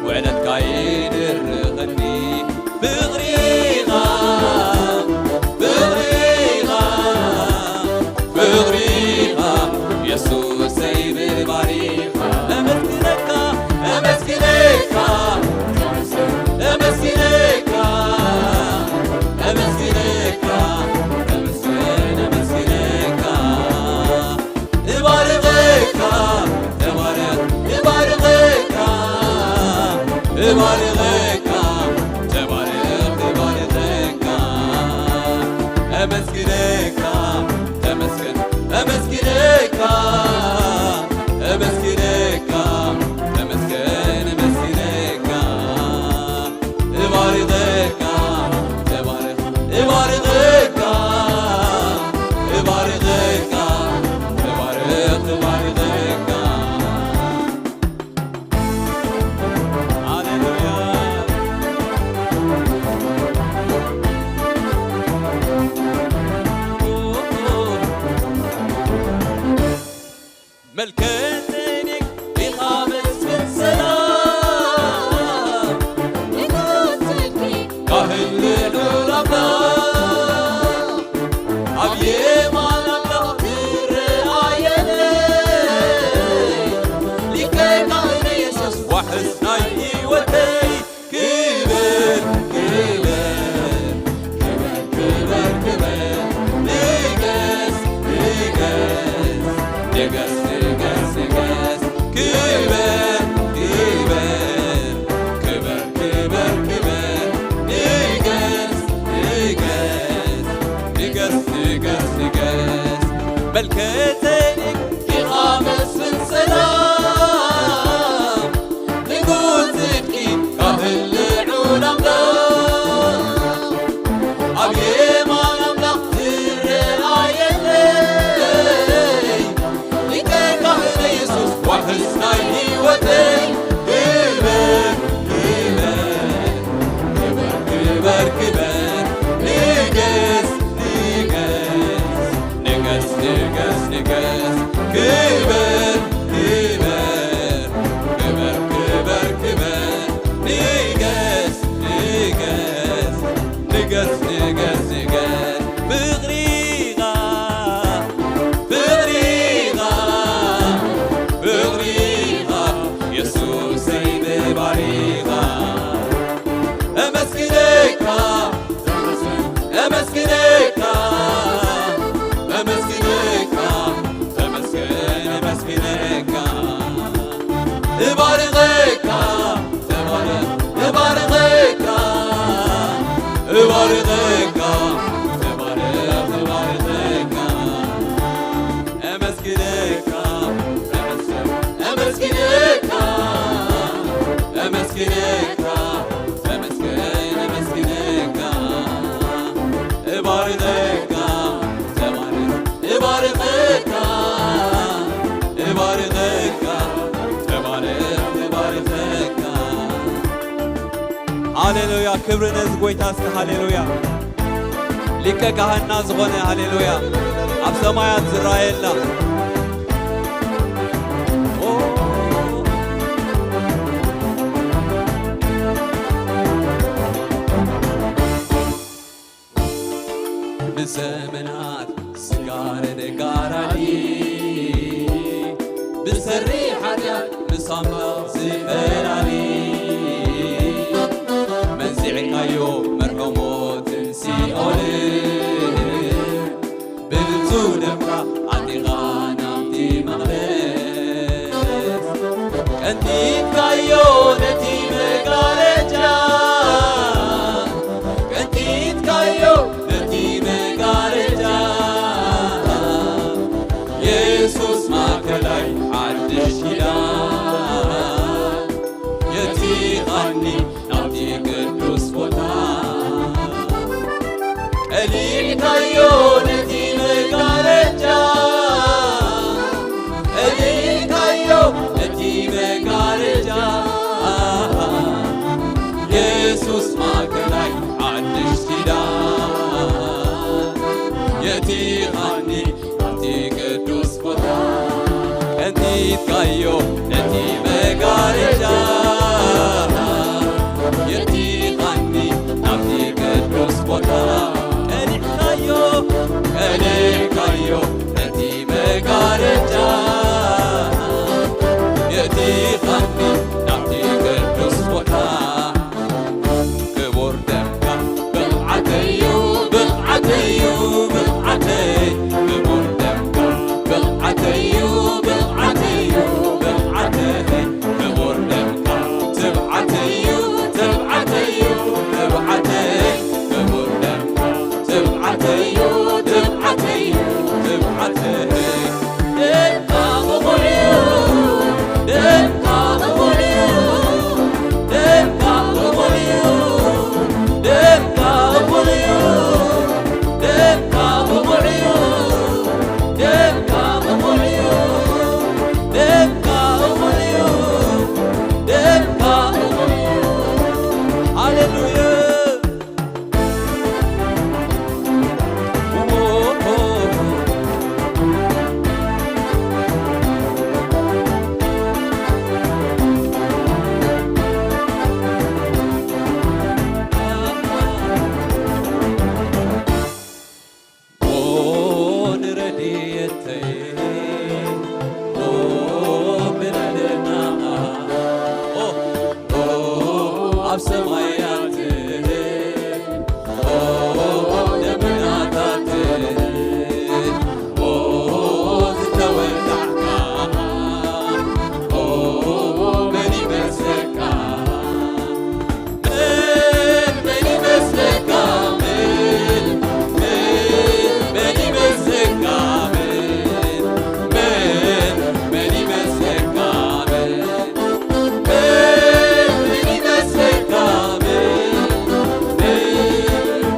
ውዕለትካ ይድርኸኒ። ፍቕሪኻ፣ ፍቕሪኻ፣ ፍቕሪኻ የሱሰይ ብባሪኻ። እመስግነካ፣ እመስግነካ፣ እመስግነካ፣ እመስግነካ፣ እመስግን፣ እመስግነካ። እባርኸካ፣ ተባረኽ፣ እባርኸካ፣ እባርኸካ፣ ተባረኽ፣ እባርኸካ። እመስግነካ፣ ተመስገን፣ እመስግነካ፣ እመስግነካ፣ ተመስገን፣ እመስግነካ። እባርኸካ፣ ተባረኽ፣ እባርኸካ፣ እባርኸካ፣ ተባረኽ፣ እባርኸካ። ሃሌሉያ። መልከ ጼዴቅ ኢኻ መስፍን ሰላም፣ ንጉስ ጽድቂ፣ ካህን ልዑል ኣምላኽ፣ ኣብ የማን ኣምላኽ ትረኣየለይ፣ ሊቀ ካህን የሱስ ዋሕስ ናይ ህይወተይ። ክበር፣ ክበር፣ ክበር፣ ክበር፣ ክበር፣ ንገስ፣ ንገስ፣ ንገስ፣ ንገስ፣ ንገስ። ክበር፣ ክበር፣ ክበር፣ ክበር፣ ክበር፣ ንገስ፣ ንገስ፣ ንገስ፣ ንገስ፣ ንገስ። መልከ ጼዴቅ ኢኻ መስፍን እባርኸካ፣ እባርኸካ፣ እመስግነካ፣ እመስግነካ፣ እመስግነካ፣ ተመስገን፣ እመስግነካ፣ እባርኸካ፣ ተባረኽ፣ እባርኸካ፣ እባርኸካ፣ ተባረኽ፣ እባርኸካ። ሃሌሉያ፣ ክብሪ ነዚ ጎይታ እስከ ሃሌሉያ። ሊቀ ካህንና ዝኾነ ሃሌሉያ፣ ኣብ ሰማያት ዝረኣየላ። ኦ፣ ንዘመናት ዝጋረደ ጋራዲ፣ ብሰሪ ሓጢኣት ምስ ኣምላኽ ዝፈላሊ፣ መንዚዕካዮ መርሖ ሞትን ሲኦልን፣ ብንጹህ ደምካ ኣቲኻ ናብቲ መቕደስ፣ ቀንጢጥካዮ ነቲ መጋረጃ፣ ቀንጢጥካዮ ነቲ መጋረጃ፣ የሱስ ማእከላይ ሓድሽ ኪዳን፣ የእቲኻኒ ናብቲ ቅዱስ ቦታ። ቀሊዕካዮ ነቲ መጋረጃ፣ ቀሊዕካዮ ነቲ መጋረጃ። የሱስ ማእከላይ ሓድሽ ኪዳን፣ የእቲኻኒ ናብቲ ቅዱስ ቦታ። ቀንጢጥካዮ ነቲ መጋረጃ፣ የእቲኻኒ ናብቲ ቅዱስ ቦታ። ቀሊዕካዮ፣ ቀሊዕካዮ ነቲ መጋረጃ፣ የእቲኻኒ ናብቲ ቅዱስ ቦታ። ክቡር ደምካ ብቕዓተዩ፣ ብቕዓተዩ፣ ብቕዓተይ። ክቡር ደምካ ብቕዓተዩ፣ ብቕዓተዩ፣ ብቕዓተይ። ክቡር ደምካ ትብዓተዩ፣ ትብዓተዩ፣ ትብዓተይ። ክቡር ደምካ ትብዓተዩ፣ ትብዓተዩ፣ ትብዓተይ። ደምካ ክቡር እዩ፣ ደምካ ክቡር እዩ፣ ደምካ ክቡር እዩ፣ ደምካ ክቡር እዩ፣ ደምካ ክቡር እዩ፣ ደምካ ክቡር እዩ፣ ደምካ ክቡር እዩ፣ ደምካ ክቡር እዩ። ሃሌሉያ። ኦ ንረድኤተይ፣ ኦ ብለለና፣ ኦ፣ ኦ ኣብ ሰማያት፣ ኦ ደመናታት፣ ኦ ዝተወላዕካ፣ ኦ መን ይመስለካ? መን፣ መን ይመስለካ? መን፣ መን፣ መን ይመስለካ? መን፣ መን፣ መን ይመስለካ? መን፣ መን፣ መን ይመስለካ? መን፣ መን፣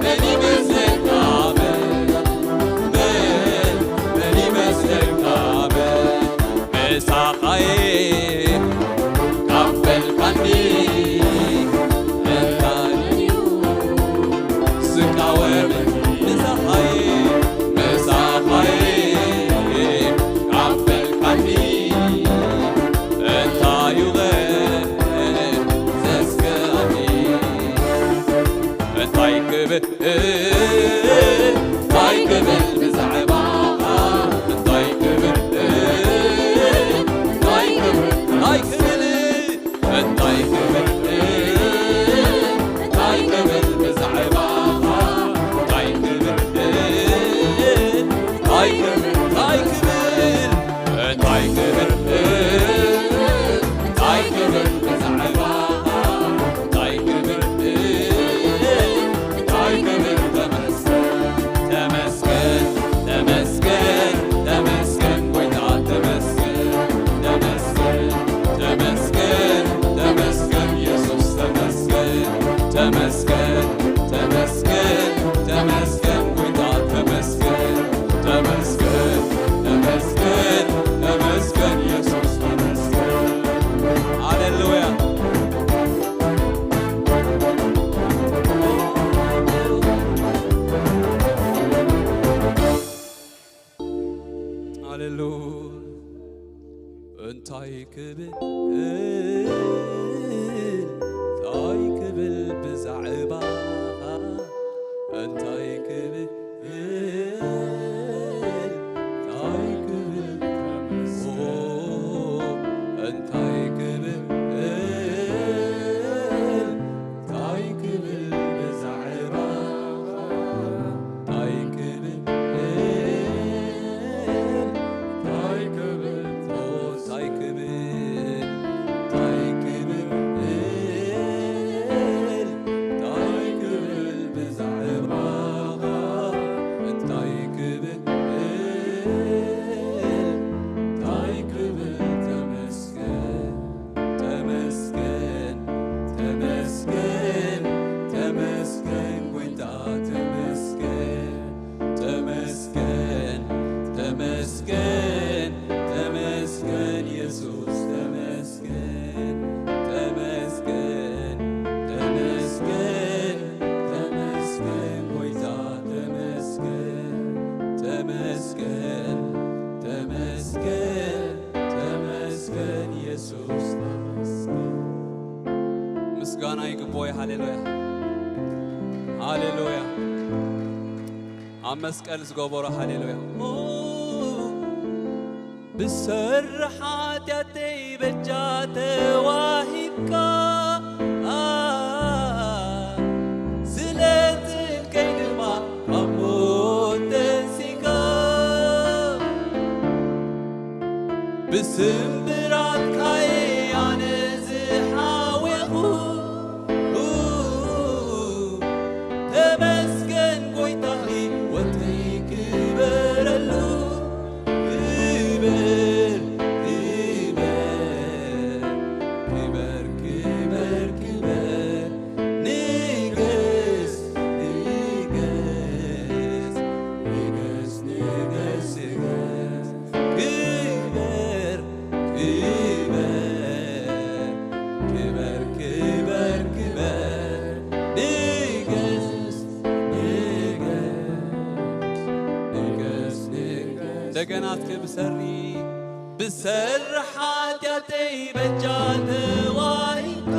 መን ይመስለካ? መን፣ መን፣ መን ይመስለካ? መን ምሳኻየ ካፈልካኒ እንታይ እዩ ዝቃወመኒ? ምሳኻየ፣ ምሳኻየ ካፈልካኒ እንታይ እዩ ዘስክኣኒ? እንታይ ክብል፣ እንታይ ክብል ብዛዕባኻ? እንታይ ክብል፣ እንታይ ክብል፣ እንታይ ክብል፣ እንታይ ክብል፣ እንታይ ክብል ብዛዕባኻ? እንታይ ክብል፣ እንታይ ክብል፣ እንታይ ክብል፣ እንታይ ክብል፣ እንታይ ክብል ብዛዕባኻ? እንታይ ክብል፣ እንታይ ክብል፣ ተመስገን፣ ተመስገን፣ ተመስገን ጎይታ፣ ተመስገን፣ ተመስገን፣ ተመስገን፣ ተመስገን የሱስ፣ ተመስገን። ሃሌሉያ። ሃሌሉያ። እንታይ ክብል፣ እንታይ ክብል ብዛዕባኻ፣ እንታይ ክብል፣ እንታይ ክብል፣ ኦ፣ እንታይ ክብል፣ እንታይ ክብል ብዛዕባኻ፣ እንታይ ክብል፣ እንታይ ክብል፣ ኦ፣ እንታይ ክብል፣ እንታይ ክብል፣ እንታይ ክብል ብዛዕባኻ፣ እንታይ ክብል፣ እንታይ ክብል፣ ተመስገን፣ ተመስገን፣ ተመስገን፣ ተመስገን ጎይታ፣ ተመስገን፣ ተመስገን፣ ተመስገን፣ ተመስገን የሱስ፣ ተመስገን፣ ተመስገን፣ ተመስገን፣ ተመስገን ጎይታ፣ ተመስገን፣ ተመስገን፣ ተመስገን፣ ተመስገን የሱስ፣ ተመስገን። ምስጋና ይግብኦ እዩ። ሃሌሉያ፣ ሃሌሉያ። ኣብ መስቀል ዝገበሮ፣ ሃሌሉያ። ብሰሪ ሓጢኣተይ በጃ ተዋሂብካ፣ ስለ ጽድቀይ ድማ ካብ ሞት ተንሲእካ። ብስምብራትካ'የ ኣነ ዝሓወኹ። ተመስገን ጎይታ፣ ህይወተይ ክበረሉ። ክበር፣ ክበር፣ ክበር፣ ክበር፣ ክበር። ንገስ፣ ንገስ፣ ንገስ፣ ንገስ፣ ንገስ። ክበር፣ ክበር፣ ክበር፣ ክበር፣ ክበር። ንገስ፣ ንገስ፣ ንገስ፣ ንገስ። እንደገና እስከ ብሰሪ ብሰሪ ሓጢኣተይ በጃ ተዋሂብካ፣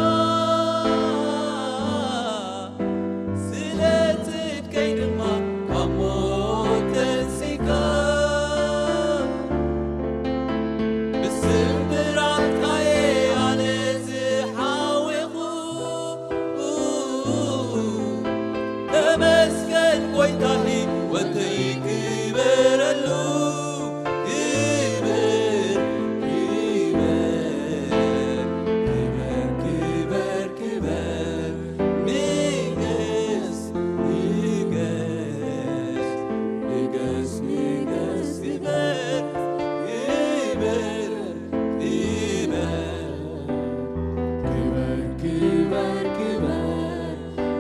ስለ ጽድቀይ ድማ ካብ ሞት ተንሲእካ። ብስምብራትካ'የ ኣነ ዝሓወኹ። ተመስገን ጎይታ፣ ህይወተይ ክበረሉ። ክበር፣ ክበር፣ ክበር፣ ክበር፣ ክበር። ንገስ፣ ንገስ፣ ንገስ፣ ንገስ፣ ክበር፣ ክበር፣ ክበር። ክበር፣ ክበር፣ ክበር።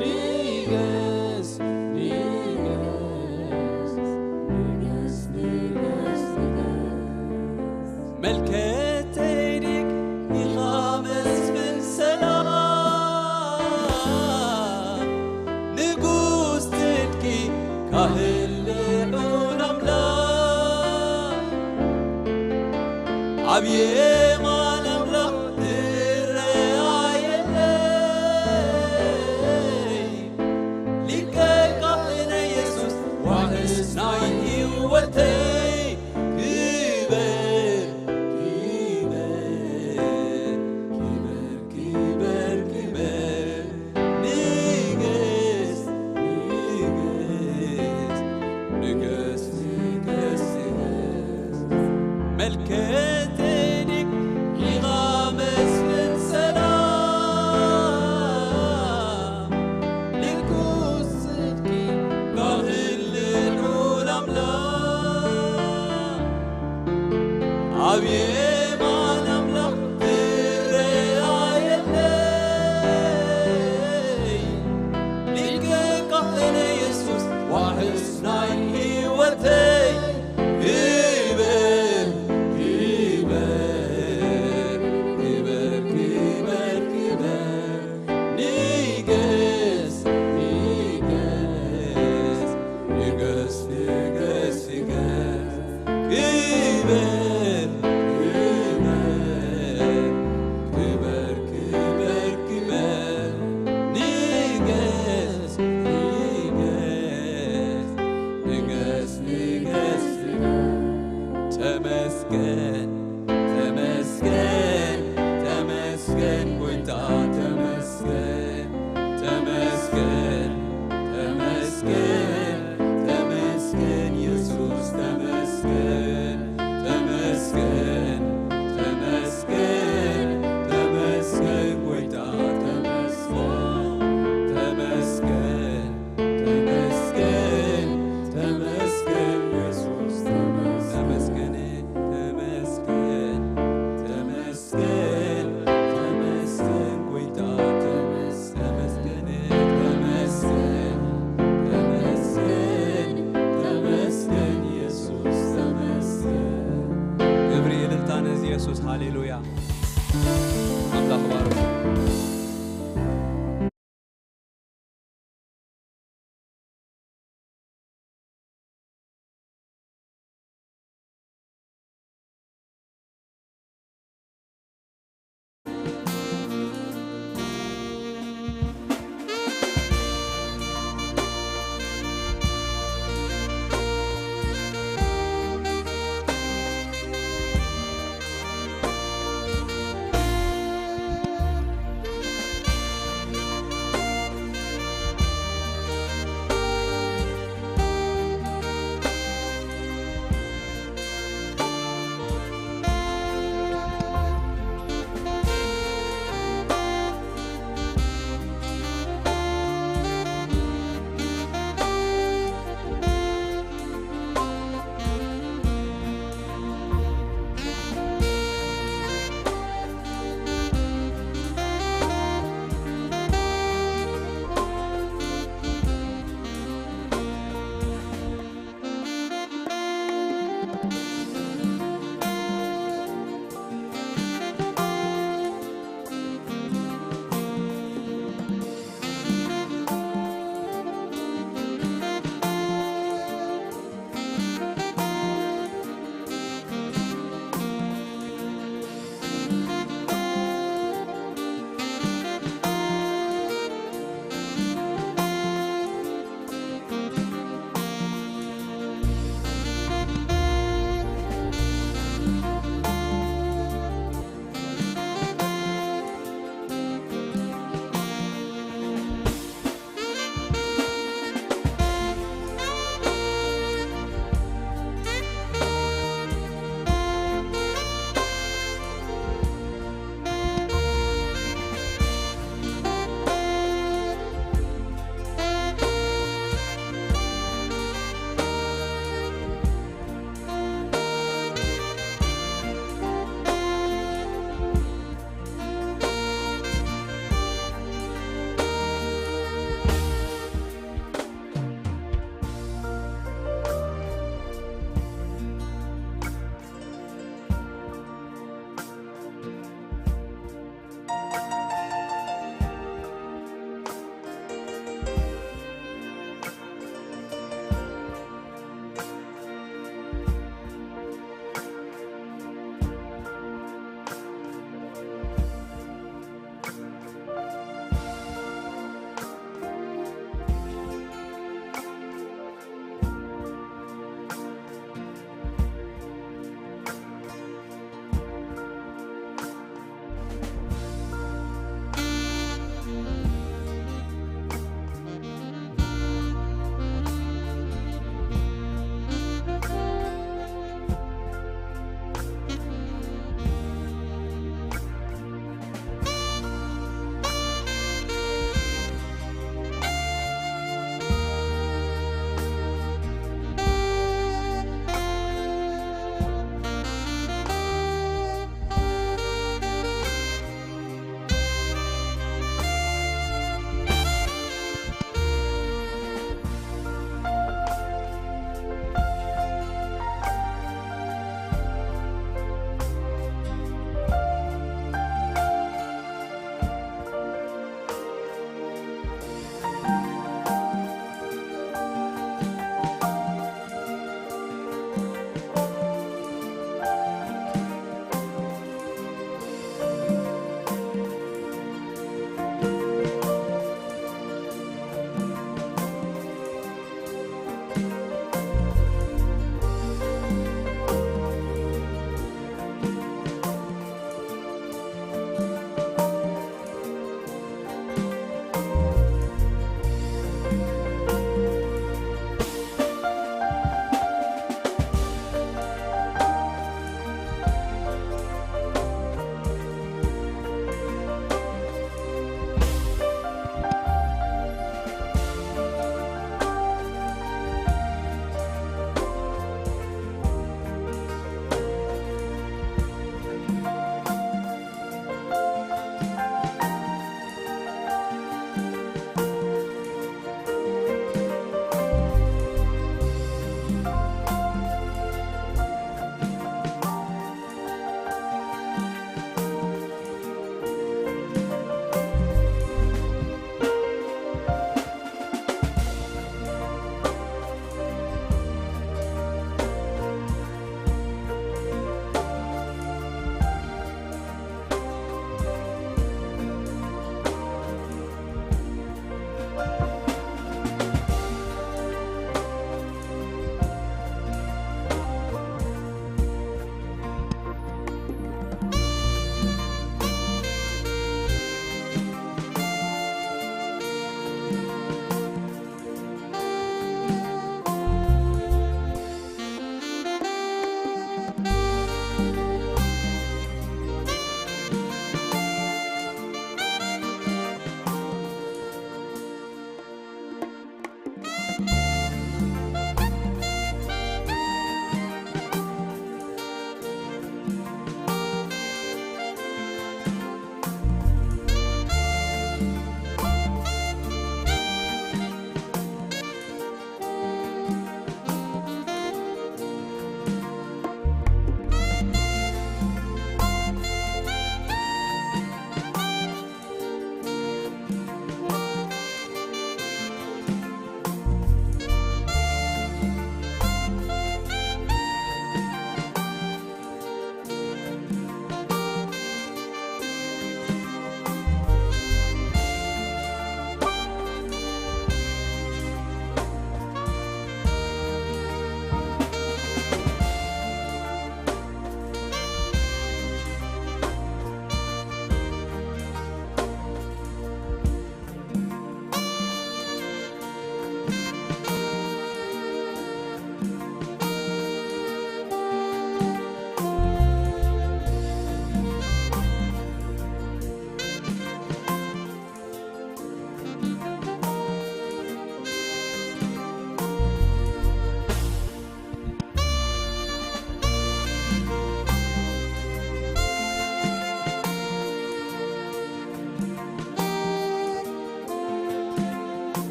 ንገስ፣ ንገስ፣ ንገስ፣ ንገስ፣ ንገስ። መልከ ጼዴቅ ኢኻ መስፍን ሰላም፣ ንጉስ ጽድቂ፣ ካህን ልዑል ኣምላኽ። ኣብ የማን ኣምላኽ ትረኣየለይ፣ ሊቀ ካህነ የሱስ ዋሕስ ናይ ህይወተይ። ክበር፣ ክበር፣ ክበር፣ ክበር፣ ክበር። ንገስ፣ ንገስ፣ ንገስ፣ ንገስ፣ ንገስ። መልከ ጼዴቅ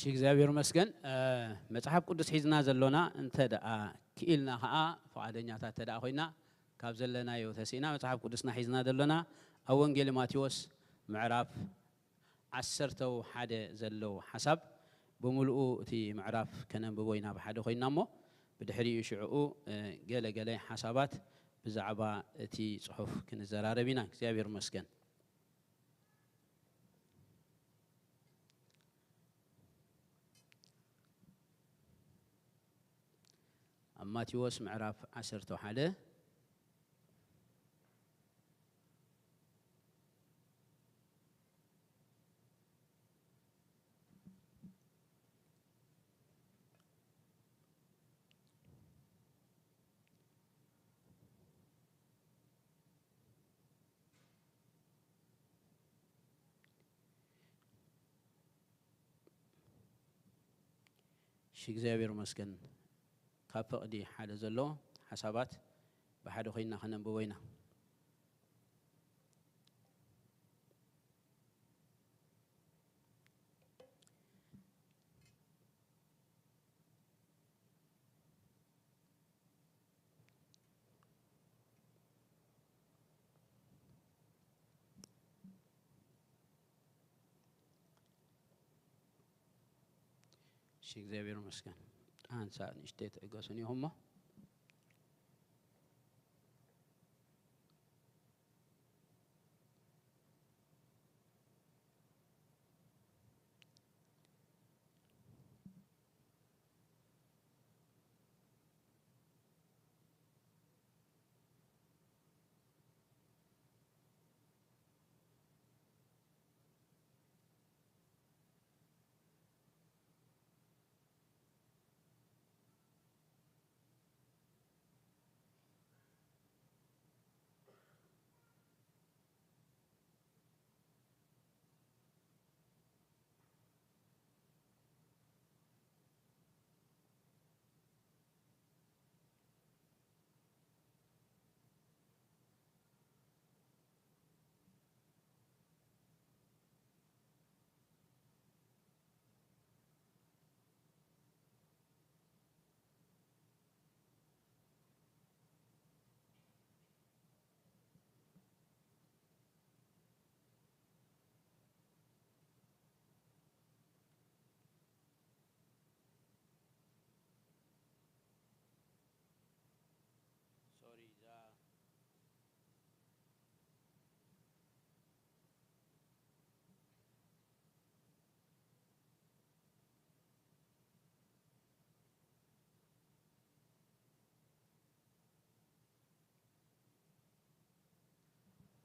እግዚኣብሔር ይመስገን። እ፣ መጽሓፍ ቅዱስ ሒዝና ዘሎና እንተ ደኣ ክኢልና ኸዓ፣ ፍቓደኛታት እንተ ደኣ ኮይና፣ ካብ ዘለናዮ ተሲእና መጽሓፍ ቅዱስና ሒዝና ዘሎና ኣብ ወንጌል ማቴዎስ ምዕራፍ ዓሰርተው ሓደ ዘለዉ ሓሳብ ብምሉኡ እቲ ምዕራፍ ከነንብቦ ኢና ብሓደ ኮይና እሞ፣ ብድሕሪኡ ሽዕኡ፣ እ፣ ገለ ገለ ሓሳባት ብዛዕባ እቲ ጽሑፍ ክንዘራረብ ኢና። እግዚኣብሔር ይመስገን። ኣብ ማቴዎስ ምዕራፍ ዓሰርተ ሓደ። እሺ፣ እግዚኣብሔር ይመስገን። ካብ ፍቕዲ ሓደ ዘሎ ሓሳባት ብሓደ ኮይና ከነንብቦ ኢና። እሺ፣ እግዚኣብሔር ይመስገን። ሓንሳእ ንእሽተይ ትዕገሱኒ ኢኹም እሞ። ሶሪ፣ እዛ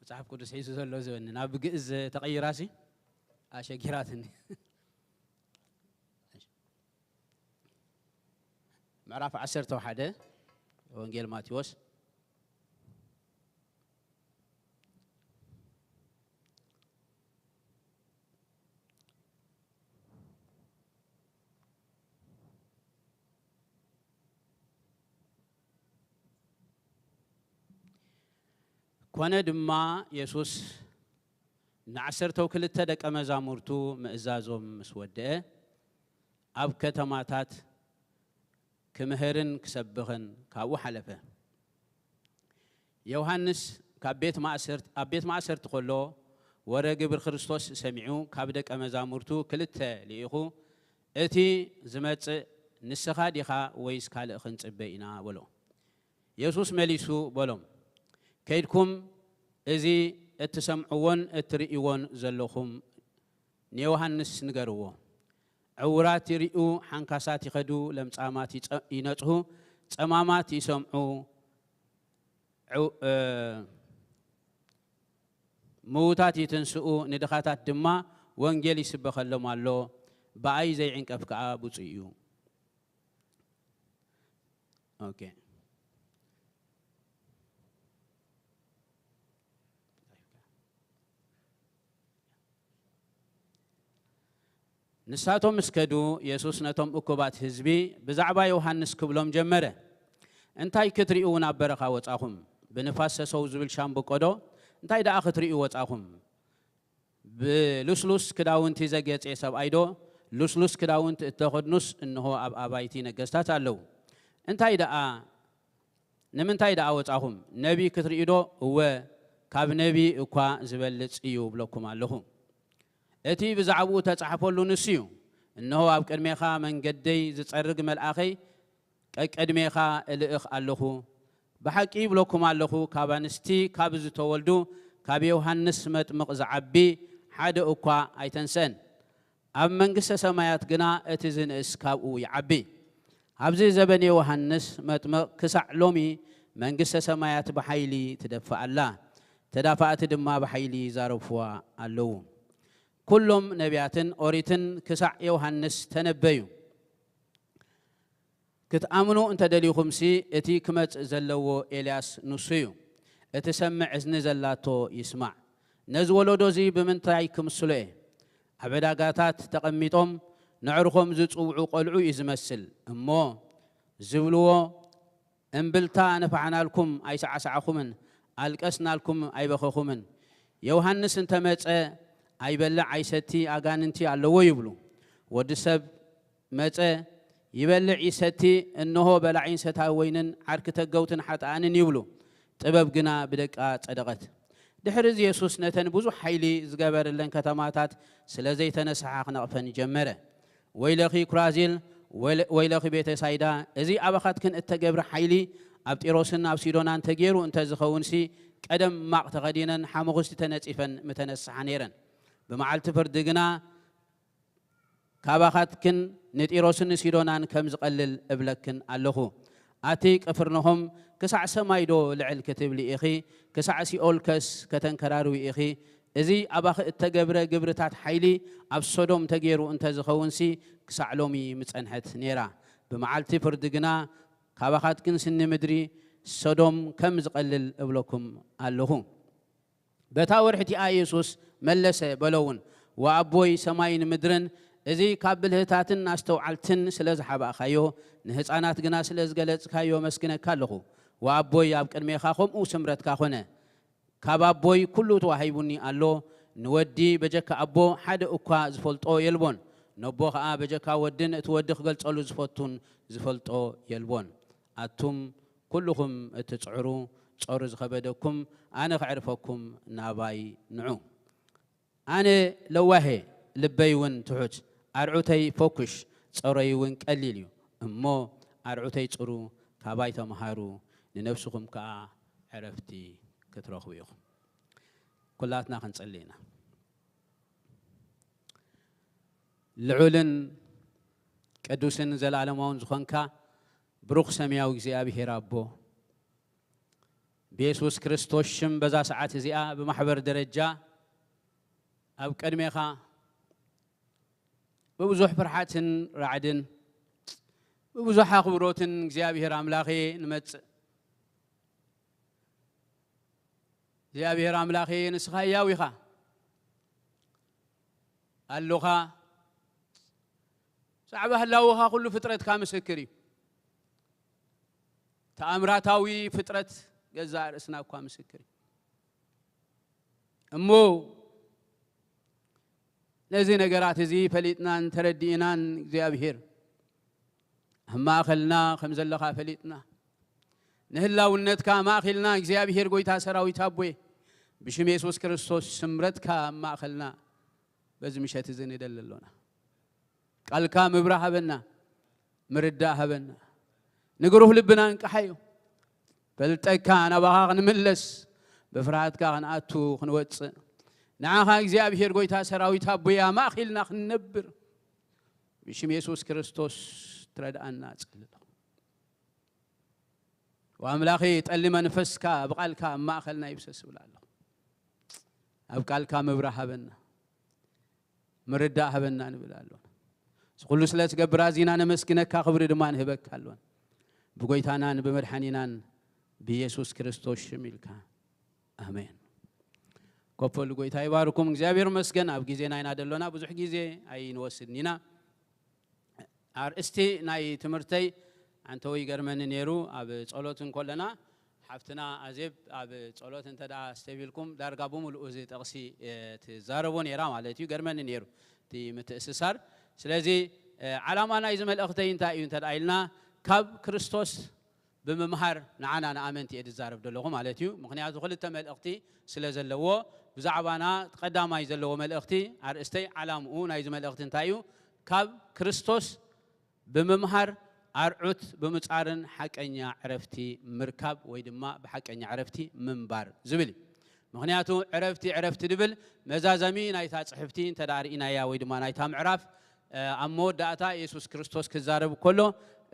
መጽሓፍ ቅዱስ ሒዙ ዘሎ ዝበኒ ናብ ግእዝ ተቐይራሲ ኣሸጊራትኒ። ምዕራፍ ዓሰርተ ሓደ ወንጌል ማቴዎስ። ኮነ ድማ የሱስ ንዓሰርተው ክልተ ደቀ መዛሙርቱ ምእዛዞም ምስ ወድአ፣ ኣብ ከተማታት ክምህርን ክሰብኽን ካብኡ ሓለፈ። ዮሃንስ ካብ ቤት ማእሰርት-፣ ኣብ ቤት ማእሰርቲ ከሎ፣ ወረ ግብሪ ክርስቶስ ሰሚዑ፣ ካብ ደቀ መዛሙርቱ ክልተ ልኢኹ፣ "እቲ ዝመጽእ ንስኻ ዲኻ ወይስ ካልእ ክንጽበ ኢና?" በሎ። የሱስ መሊሱ በሎም፣ "ከይድኩም እዚ እትሰምዕዎን እትርእይዎን ዘለኹም ንዮሃንስ ንገርዎ። ዕዉራት ይርእዩ፣ ሓንካሳት ይኸዱ፣ ለምጻማት ይጸ-፣ ይነጽሁ፣ ጸማማት ይሰምዑ፣ ዕው-፣ እ፣ ምዉታት ይትንስኡ፣ ንድኻታት ድማ ወንጌል ይስበኸሎም ኣሎ። ብኣይ ዘይዕንቀፍ ከኣ ብፁዕ እዩ።" ኦኬ። ንሳቶም ምስ ከዱ፣ የሱስ ነቶም እኩባት ህዝቢ ብዛዕባ ዮሃንስ ክብሎም ጀመረ። "እንታይ ክትርእዩ ናብ በረኻ ወጻኹም? ብንፋስ ሰሰው ዝብል ሻምብቆ ዶ? እንታይ ደኣ ክትርእዩ ወጻኹም? ብልስሉስ ክዳውንቲ ዘጌጸ ሰብኣይ ዶ? ልስሉስ ክዳውንቲ እተኸድኑስ እንሆ ኣብ ኣባይቲ ነገስታት ኣለዉ። እንታይ ደኣ፣ ንምንታይ ደኣ ወጻኹም? ነቢ ክትርእዩ ዶ? እወ፣ ካብ ነቢ እኳ ዝበልጽ እዩ እብለኩም ኣለኹ። እቲ ብዛዕባኡ ተጻሕፈሉ ንሱ እዩ። እንሆ ኣብ ቅድሜኻ መንገደይ ዝጸርግ መልኣኸይ ቀቀድሜኻ እልእኽ ኣለኹ። ብሓቂ ይብለኩም ኣለኹ፣ ካብ ኣንስቲ ካብ ዝተወልዱ ካብ ዮሃንስ መጥምቕ ዝዓቢ ሓደ እኳ ኣይተንሰን። ኣብ መንግስተ ሰማያት ግና እቲ ዝንእስ ካብኡ ይዓቢ። ኣብዚ ዘበን ዮሃንስ መጥምቕ ክሳዕ ሎሚ መንግስተ ሰማያት ብሓይሊ ትደፍእ ኣላ፣ ተዳፋእቲ ድማ ብሓይሊ ይዛረብዋ ኣለዉ። ኩሎም ነቢያትን ኦሪትን ክሳዕ ዮሃንስ ተነበዩ። ክትኣምኑ እንተ ደሊኹምሲ፣ እቲ ክመጽእ ዘለዎ ኤልያስ ንሱ እዩ። እቲ ሰምዕ እዝኒ ዘላቶ ይስማዕ። ነዚ ወለዶ እዚ ብምንታይ ክምስሎ እየ? ኣብ ዕዳጋታት ተቐሚጦም ነዕርኾም ዝጽውዑ ቈልዑ እዩ ዝመስል። እሞ ዝብልዎ፣ እምብልታ ነፋሕናልኩም ኣይሰዓሳዕኹምን፣ ኣልቀስናልኩም ኣይበኸኹምን። ዮሃንስ እንተ መጸ፣ ኣይበልዕ ኣይሰቲ፣ ኣጋንንቲ ኣለዎ ይብሉ። ወዲ ሰብ መጸ፣ ይበልዕ ይሰቲ፣ እንሆ በላዒን ሰታዊ ወይንን ዓርኪ ተገውትን ሓጥኣንን ይብሉ። ጥበብ ግና ብደቃ ጸደቐት። ድሕሪ እዚ የሱስ ነተን ብዙሕ ሓይሊ ዝገበረለን ከተማታት ስለ ዘይተነስሓ ክነቕፈን ጀመረ። ወይለኺ ኩራዚል፣ ወይለ-፣ ወይለኺ ቤተ ሳይዳ፣ እዚ ኣባኻትክን እተገብረ ሓይሊ ኣብ ጢሮስን ኣብ ሲዶናን ተገይሩ እንተ ዝኸውንሲ፣ ቀደም ማቕ ተኸዲነን ሓሙኽስቲ ተነጺፈን ምተነስሓ ነይረን። ብመዓልቲ ፍርዲ ግና ካባኻትክን ንጢሮስን ንሲዶናን ከም ዝቐልል እብለክን ኣለኹ። ኣቲ ቅፍርንሆም፣ ክሳዕ ሰማይ ዶ ልዕል ክትብሊ ኢኺ? ክሳዕ ሲኦልከስ ከተንከራርዊ ኢኺ? እዚ ኣባኺ እተገብረ ግብርታት ሓይሊ ኣብ ሶዶም ተገይሩ እንተ ዝኸውንሲ፣ ክሳዕ ሎሚ ምጸንሐት ነይራ። ብመዓልቲ ፍርዲ ግና ካባኻትክን ስኒ ምድሪ ሶዶም ከም ዝቐልል እብለኩም ኣለኹ። በታ ወርሒ እቲኣ የሱስ መለሰ፣ በሎ እውን፣ ወኣቦይ፣ ሰማይን ምድርን፣ እዚ ካብ ብልህታትን ኣስተውዓልትን ስለ ዝሓባእካዮ፣ ንህፃናት ግና ስለ ዝገለጽካዮ፣ ኣመስግነካ ኣለኹ። ወኣቦይ፣ ኣብ ቅድሜኻ ከምኡ ስምረትካ ኾነ። ካብ ኣቦይ ኩሉ ተዋሂቡኒ ኣሎ። ንወዲ በጀካ ኣቦ ሓደ እኳ ዝፈልጦ የልቦን። ነቦ ኸኣ በጀካ ወድን እቲ ወዲ ክገልጸሉ ዝፈቱን ዝፈልጦ የልቦን። ኣቱም ኩልኹም እትጽዕሩ፣ ጾሩ ዝኸበደኩም፣ ኣነ ከዕርፈኩም ናባይ ንዑ። ኣነ ለዋሄ፣ ልበይ እውን ትሑት፣ ኣርዑተይ ፈኩሽ፣ ጾረይ እውን ቀሊል እዩ። እሞ ኣርዑተይ ጽሩ፣ ካባይ ተምሃሩ፣ ንነፍስኹም ከኣ ዕረፍቲ ክትረኽቡ ኢኹም። ኩላትና ክንጽሊ ኢና። ልዑልን ቅዱስን ዘለኣለማውን ዝኾንካ ብሩኽ ሰማያዊ እግዚኣብሔር ኣቦ፣ ብየሱስ ክርስቶስ ሽም በዛ ሰዓት እዚኣ ብማሕበር ደረጃ ኣብ ቅድሜኻ ብብዙሕ ፍርሓትን ራዕድን ብብዙሕ ኣኽብሮትን እግዚኣብሔር ኣምላኸ ንመጽእ። እግዚኣብሔር ኣምላኸ ንስኻ ህያው ኢኻ፣ ኣሎኻ። ብዛዕባ ህላወኻ ኩሉ ፍጥረትካ ምስክር እዩ። ተኣምራታዊ ፍጥረት ገዛእ ርእስና እኳ ምስክር እዩ። እሞ ነዚ ነገራት እዚ ፈሊጥናን ተረዲእናን እግዚኣብሔር ኣብ ማእኸልና ከም ዘለኻ ፈሊጥና፣ ንህላውነትካ ማእኺልና እግዚኣብሔር ጎይታ ሰራዊት ኣቦየ፣ ብሽም የሱስ ክርስቶስ ስምረትካ ኣብ ማእኸልና በዚ ምሸት እዚ ንደሊ ኣሎና። ቃልካ ምብራህ ሃበና፣ ምርዳእ ሃበና። ንግሩህ ልብና እንቅሓዮ። ፈልጠካ ናባኻ ክንምለስ፣ ብፍርሃትካ ክንኣቱ ክንወጽእ፣ ንዓኻ እግዚኣብሔር ጎይታ ሰራዊት ኣቦያ ማእኺልና ክንነብር፣ ብሽም የሱስ ክርስቶስ ትረድኣና እጽሊ ኣለኹ። ወኣምላኸ፣ ጠሊ መንፈስካ ብቃልካ ኣብ ማእኸልና ይፍሰስ እብል ኣለኹ። ኣብ ቃልካ ምብራህ ሃበና፣ ምርዳእ ሃበና ንብል ኣሎና። እዚ ኩሉ ስለ ትገብር ኣዚና ነመስግነካ፣ ክብሪ ድማ ንህበካ ኣሎና። ብጎይታናን ብመድሓኒናን ብየሱስ ክርስቶስ ሽም ኢልካ፣ ኣሜን። ኮፍ በሉ፣ ጎይታ ይባርኩም። እግዚኣብሔር ይመስገን፣ ኣብ ግዜና ኢና ደሎና፣ ብዙሕ ግዜ ኣይንወስድን ኢና። ኣርእስቲ ናይ ትምህርተይ ኣንተው ይገርመኒ ነይሩ። ኣብ ጸሎት እንከለና፣ ሓፍትና ኣዜብ ኣብ ጸሎት እንተ ደኣ ስተቢልኩም፣ ዳርጋ ብምሉኡ እዚ ጥቕሲ፣ እ፣ ትዛረቦ ነይራ ማለት እዩ። ገርመኒ ነይሩ እቲ ምትእስሳር። ስለዚ ዓላማ ናይዚ መልእኽተይ እንታይ እዩ እንተ ኢልና፣ ካብ ክርስቶስ ብምምሃር ንዓና ንኣመንቲ እየ ዝዛረብ ዘለኹ ማለት እዩ። ምኽንያቱ ክልተ መልእኽቲ ስለ ዘለዎ፣ ብዛዕባና ቀዳማይ ዘለዎ መልእኽቲ ኣርእስተይ፣ ዓላምኡ ናይዚ መልእኽቲ እንታይ እዩ? ካብ ክርስቶስ ብምምሃር ኣርዑት ብምጻርን ሓቀኛ ዕረፍቲ ምርካብ ወይ ድማ ብሓቀኛ ዕረፍቲ ምንባር ዝብል እዩ። ምኽንያቱ ዕረፍቲ ዕረፍቲ ድብል መዛዘሚ ናይታ ጽሕፍቲ እንተ ደኣ ርኢናያ ወይ ድማ ናይታ ምዕራፍ ኣብ መወዳእታ የሱስ ክርስቶስ ክዛረብ ከሎ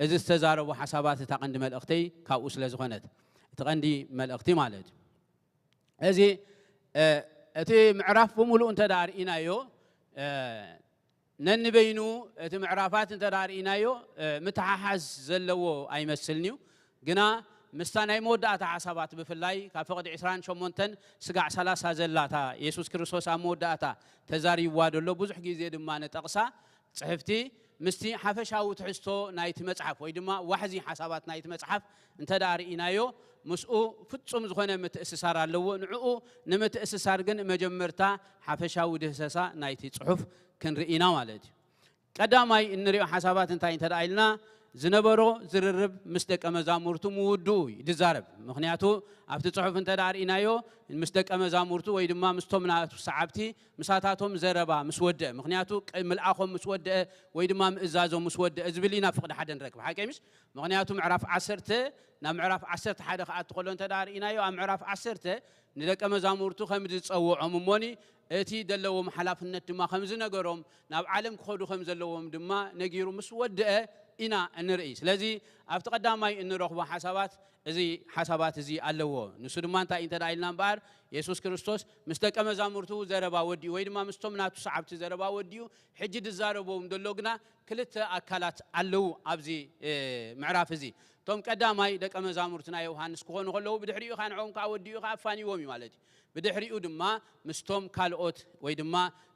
እዚ ዝተዛረቦ ሓሳባት እታ ቀንዲ መልእኽተይ ካብኡ ስለ ዝኾነት እቲ ቀንዲ መልእኽቲ ማለት እዩ። እዚ እቲ ምዕራፍ ብምሉእ እንተ ደኣ ርኢናዮ ነንበይኑ እቲ ምዕራፋት እንተ ደኣ ርኢናዮ ምትሓሓዝ ዘለዎ ኣይመስልን እዩ። ግና ምስታ ናይ መወዳእታ ሓሳባት ብፍላይ ካብ ፍቕዲ ዕስራን ሸሞንተን ስጋዕ ሰላሳ ዘላታ የሱስ ክርስቶስ ኣብ መወዳእታ ተዛሪብዋ ዘሎ ብዙሕ ግዜ ድማ ንጠቕሳ ጽሕፍቲ ምስቲ ሓፈሻዊ ትሕዝቶ ናይቲ መጽሓፍ ወይ ድማ ዋሕዚ ሓሳባት ናይቲ መጽሓፍ እንተ ደኣ ርኢናዮ ምስኡ ፍጹም ዝኾነ ምትእስሳር ኣለዎ። ንዕኡ ንምትእስሳር ግን መጀመርታ ሓፈሻዊ ድህሰሳ ናይቲ ጽሑፍ ክንርኢ ኢና ማለት እዩ። ቀዳማይ እንሪኦ ሓሳባት እንታይ እንተ ደኣ ኢልና ዝነበሮ ዝርርብ ምስ ደቀ መዛሙርቱ ምውድኡ እዩ ዝዛረብ። ምኽንያቱ ኣብቲ ጽሑፍ እንተ ደኣ ርኢናዮ ምስ ደቀ መዛሙርቱ ወይ ድማ ምስቶም ናቱ ሰዓብቲ ምሳታቶም ዘረባ ምስ ወደአ፣ ምኽንያቱ ምልኣኾም ምስ ወደአ ወይ ድማ ምእዛዞም ምስ ወደአ ዝብል ኢና ፍቕዲ ሓደ ንረክብ። ሓቀይ ምሽ? ምኽንያቱ ምዕራፍ ዓሰርተ ናብ ምዕራፍ ዓሰርተ ሓደ ክኣቱ ከሎ እንተ ደኣ ርኢናዮ ኣብ ምዕራፍ ዓሰርተ ንደቀ መዛሙርቱ ከም ዝጸውዖም እሞኒ እቲ ዘለዎም ሓላፍነት ድማ ከም ዝነገሮም ናብ ዓለም ክኸዱ ከም ዘለዎም ድማ ነጊሩ ምስ ወደአ ኢና እንርኢ። ስለዚ ኣብቲ ቀዳማይ እንረኽቦ ሓሳባት እዚ ሓሳባት እዚ ኣለዎ። ንሱ ድማ እንታይ እንተ ደኣ ኢልና እምበኣር የሱስ ክርስቶስ ምስ ደቀ መዛሙርቱ ዘረባ ወዲኡ ወይ ድማ ምስቶም ናቱ ሰዓብቲ ዘረባ ወዲኡ ሕጂ ዝዛረቦም ዘሎ ግና ክልተ ኣካላት ኣለዉ ኣብዚ ምዕራፍ እዚ። እቶም ቀዳማይ ደቀ መዛሙርቲ ናይ ዮሃንስ ክኾኑ ከለዉ ብድሕሪኡ ኸዓ ንዕኦም ከዓ ወዲኡ ኸዓ ኣፋንይዎም እዩ ማለት እዩ። ብድሕሪኡ ድማ ምስቶም ካልኦት ወይ ድማ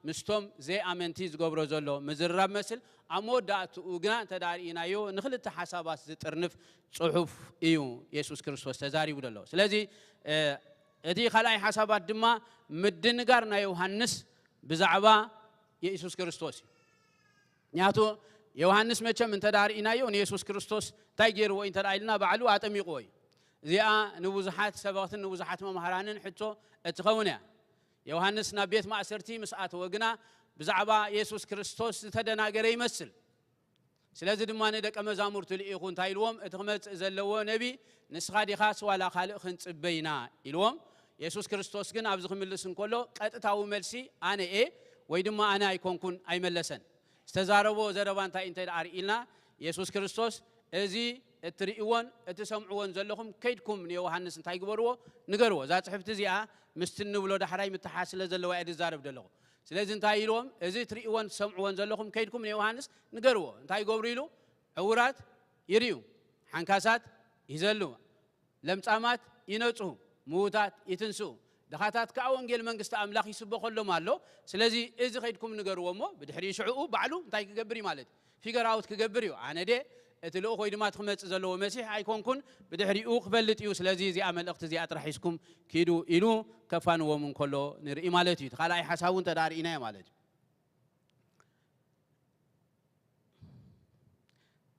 ምስቶም ዘይኣመንቲ ዝገብሮ ዘሎ ምዝርራብ መስል ኣብ መወዳእትኡ ግና እንተ ደኣ ርኢናዮ ንኽልተ ሓሳባት ዝጥርንፍ ጽሑፍ እዩ የሱስ ክርስቶስ ተዛሪቡ ዘሎ። ስለዚ እቲ ካልኣይ ሓሳባት ድማ ምድንጋር ናይ ዮሃንስ ብዛዕባ የሱስ ክርስቶስ እዩ። ምክንያቱ ዮሃንስ መቸም እንተ ደኣ ርኢናዮ ንየሱስ ክርስቶስ እንታይ ገይርዎ እዩ እንተ ደኣ ኢልና ባዕሉ ኣጠሚቕዎ እዩ። እዚኣ ንብዙሓት ሰበኽትን ንብዙሓት መምሃራንን ሕቶ እትኸውን እያ። ዮሃንስ ናብ ቤት ማእሰርቲ ምስ ኣተወ ግና ብዛዕባ የሱስ ክርስቶስ ዝተደናገረ ይመስል። ስለዚ ድማ ንደቀ መዛሙርቱ ልኢኹ እንታይ ኢልዎም? እቲ ክመጽእ ዘለዎ ነቢ ንስኻ ዲኻስ ዋላ ካልእ ክንጽበ ኢና ኢልዎም። የሱስ ክርስቶስ ግን ኣብዚ ክምልስ እንከሎ ቀጥታዊ መልሲ ኣነ እየ ወይ ድማ ኣነ ኣይኮንኩን ኣይመለሰን። ዝተዛረቦ ዘረባ እንታይ እንተ ደኣ ርኢልና የሱስ ክርስቶስ እዚ እትርእይዎን እትሰምዕዎን ዘለኹም ከይድኩም ንዮሃንስ እንታይ ግበርዎ? ንገርዎ። እዛ ጽሕፍቲ እዚኣ ምስቲ እንብሎ ዳሕራይ ምትሓዝ ስለ ዘለዋ እየ ዝዛረብ ዘለኹ። ስለዚ እንታይ ኢልዎም? እዚ እትርእይዎን ትሰምዕዎን ዘለኹም ከይድኩም ንዮሃንስ ንገርዎ። እንታይ ይገብሩ ኢሉ? ዕውራት ይርእዩ፣ ሓንካሳት ይዘሉ፣ ለምጻማት ይነጽሁ፣ ምዉታት ይትንስኡ፣ ድኻታት ከኣ ወንጌል መንግስቲ ኣምላኽ ይስበኸሎም ኣሎ። ስለዚ እዚ ከይድኩም ንገርዎ እሞ ብድሕሪ ሽዕኡ ባዕሉ እንታይ ክገብር እዩ ማለት እዩ? ፊገር ኣውት ክገብር እዩ። ኣነ ደ እቲ ልኡኽ ወይ ድማ እቲ ክመጽእ ዘለዎ መሲሕ ኣይኮንኩን፣ ብድሕሪኡ ክፈልጥ እዩ። ስለዚ እዚኣ መልእኽቲ እዚኣ ጥራሕ ሒዝኩም ኪዱ ኢሉ ከፋንዎም እንከሎ ንርኢ ማለት እዩ። እቲ ካልኣይ ሓሳቡ እንተ ደኣ ርኢናዮ ማለት እዩ።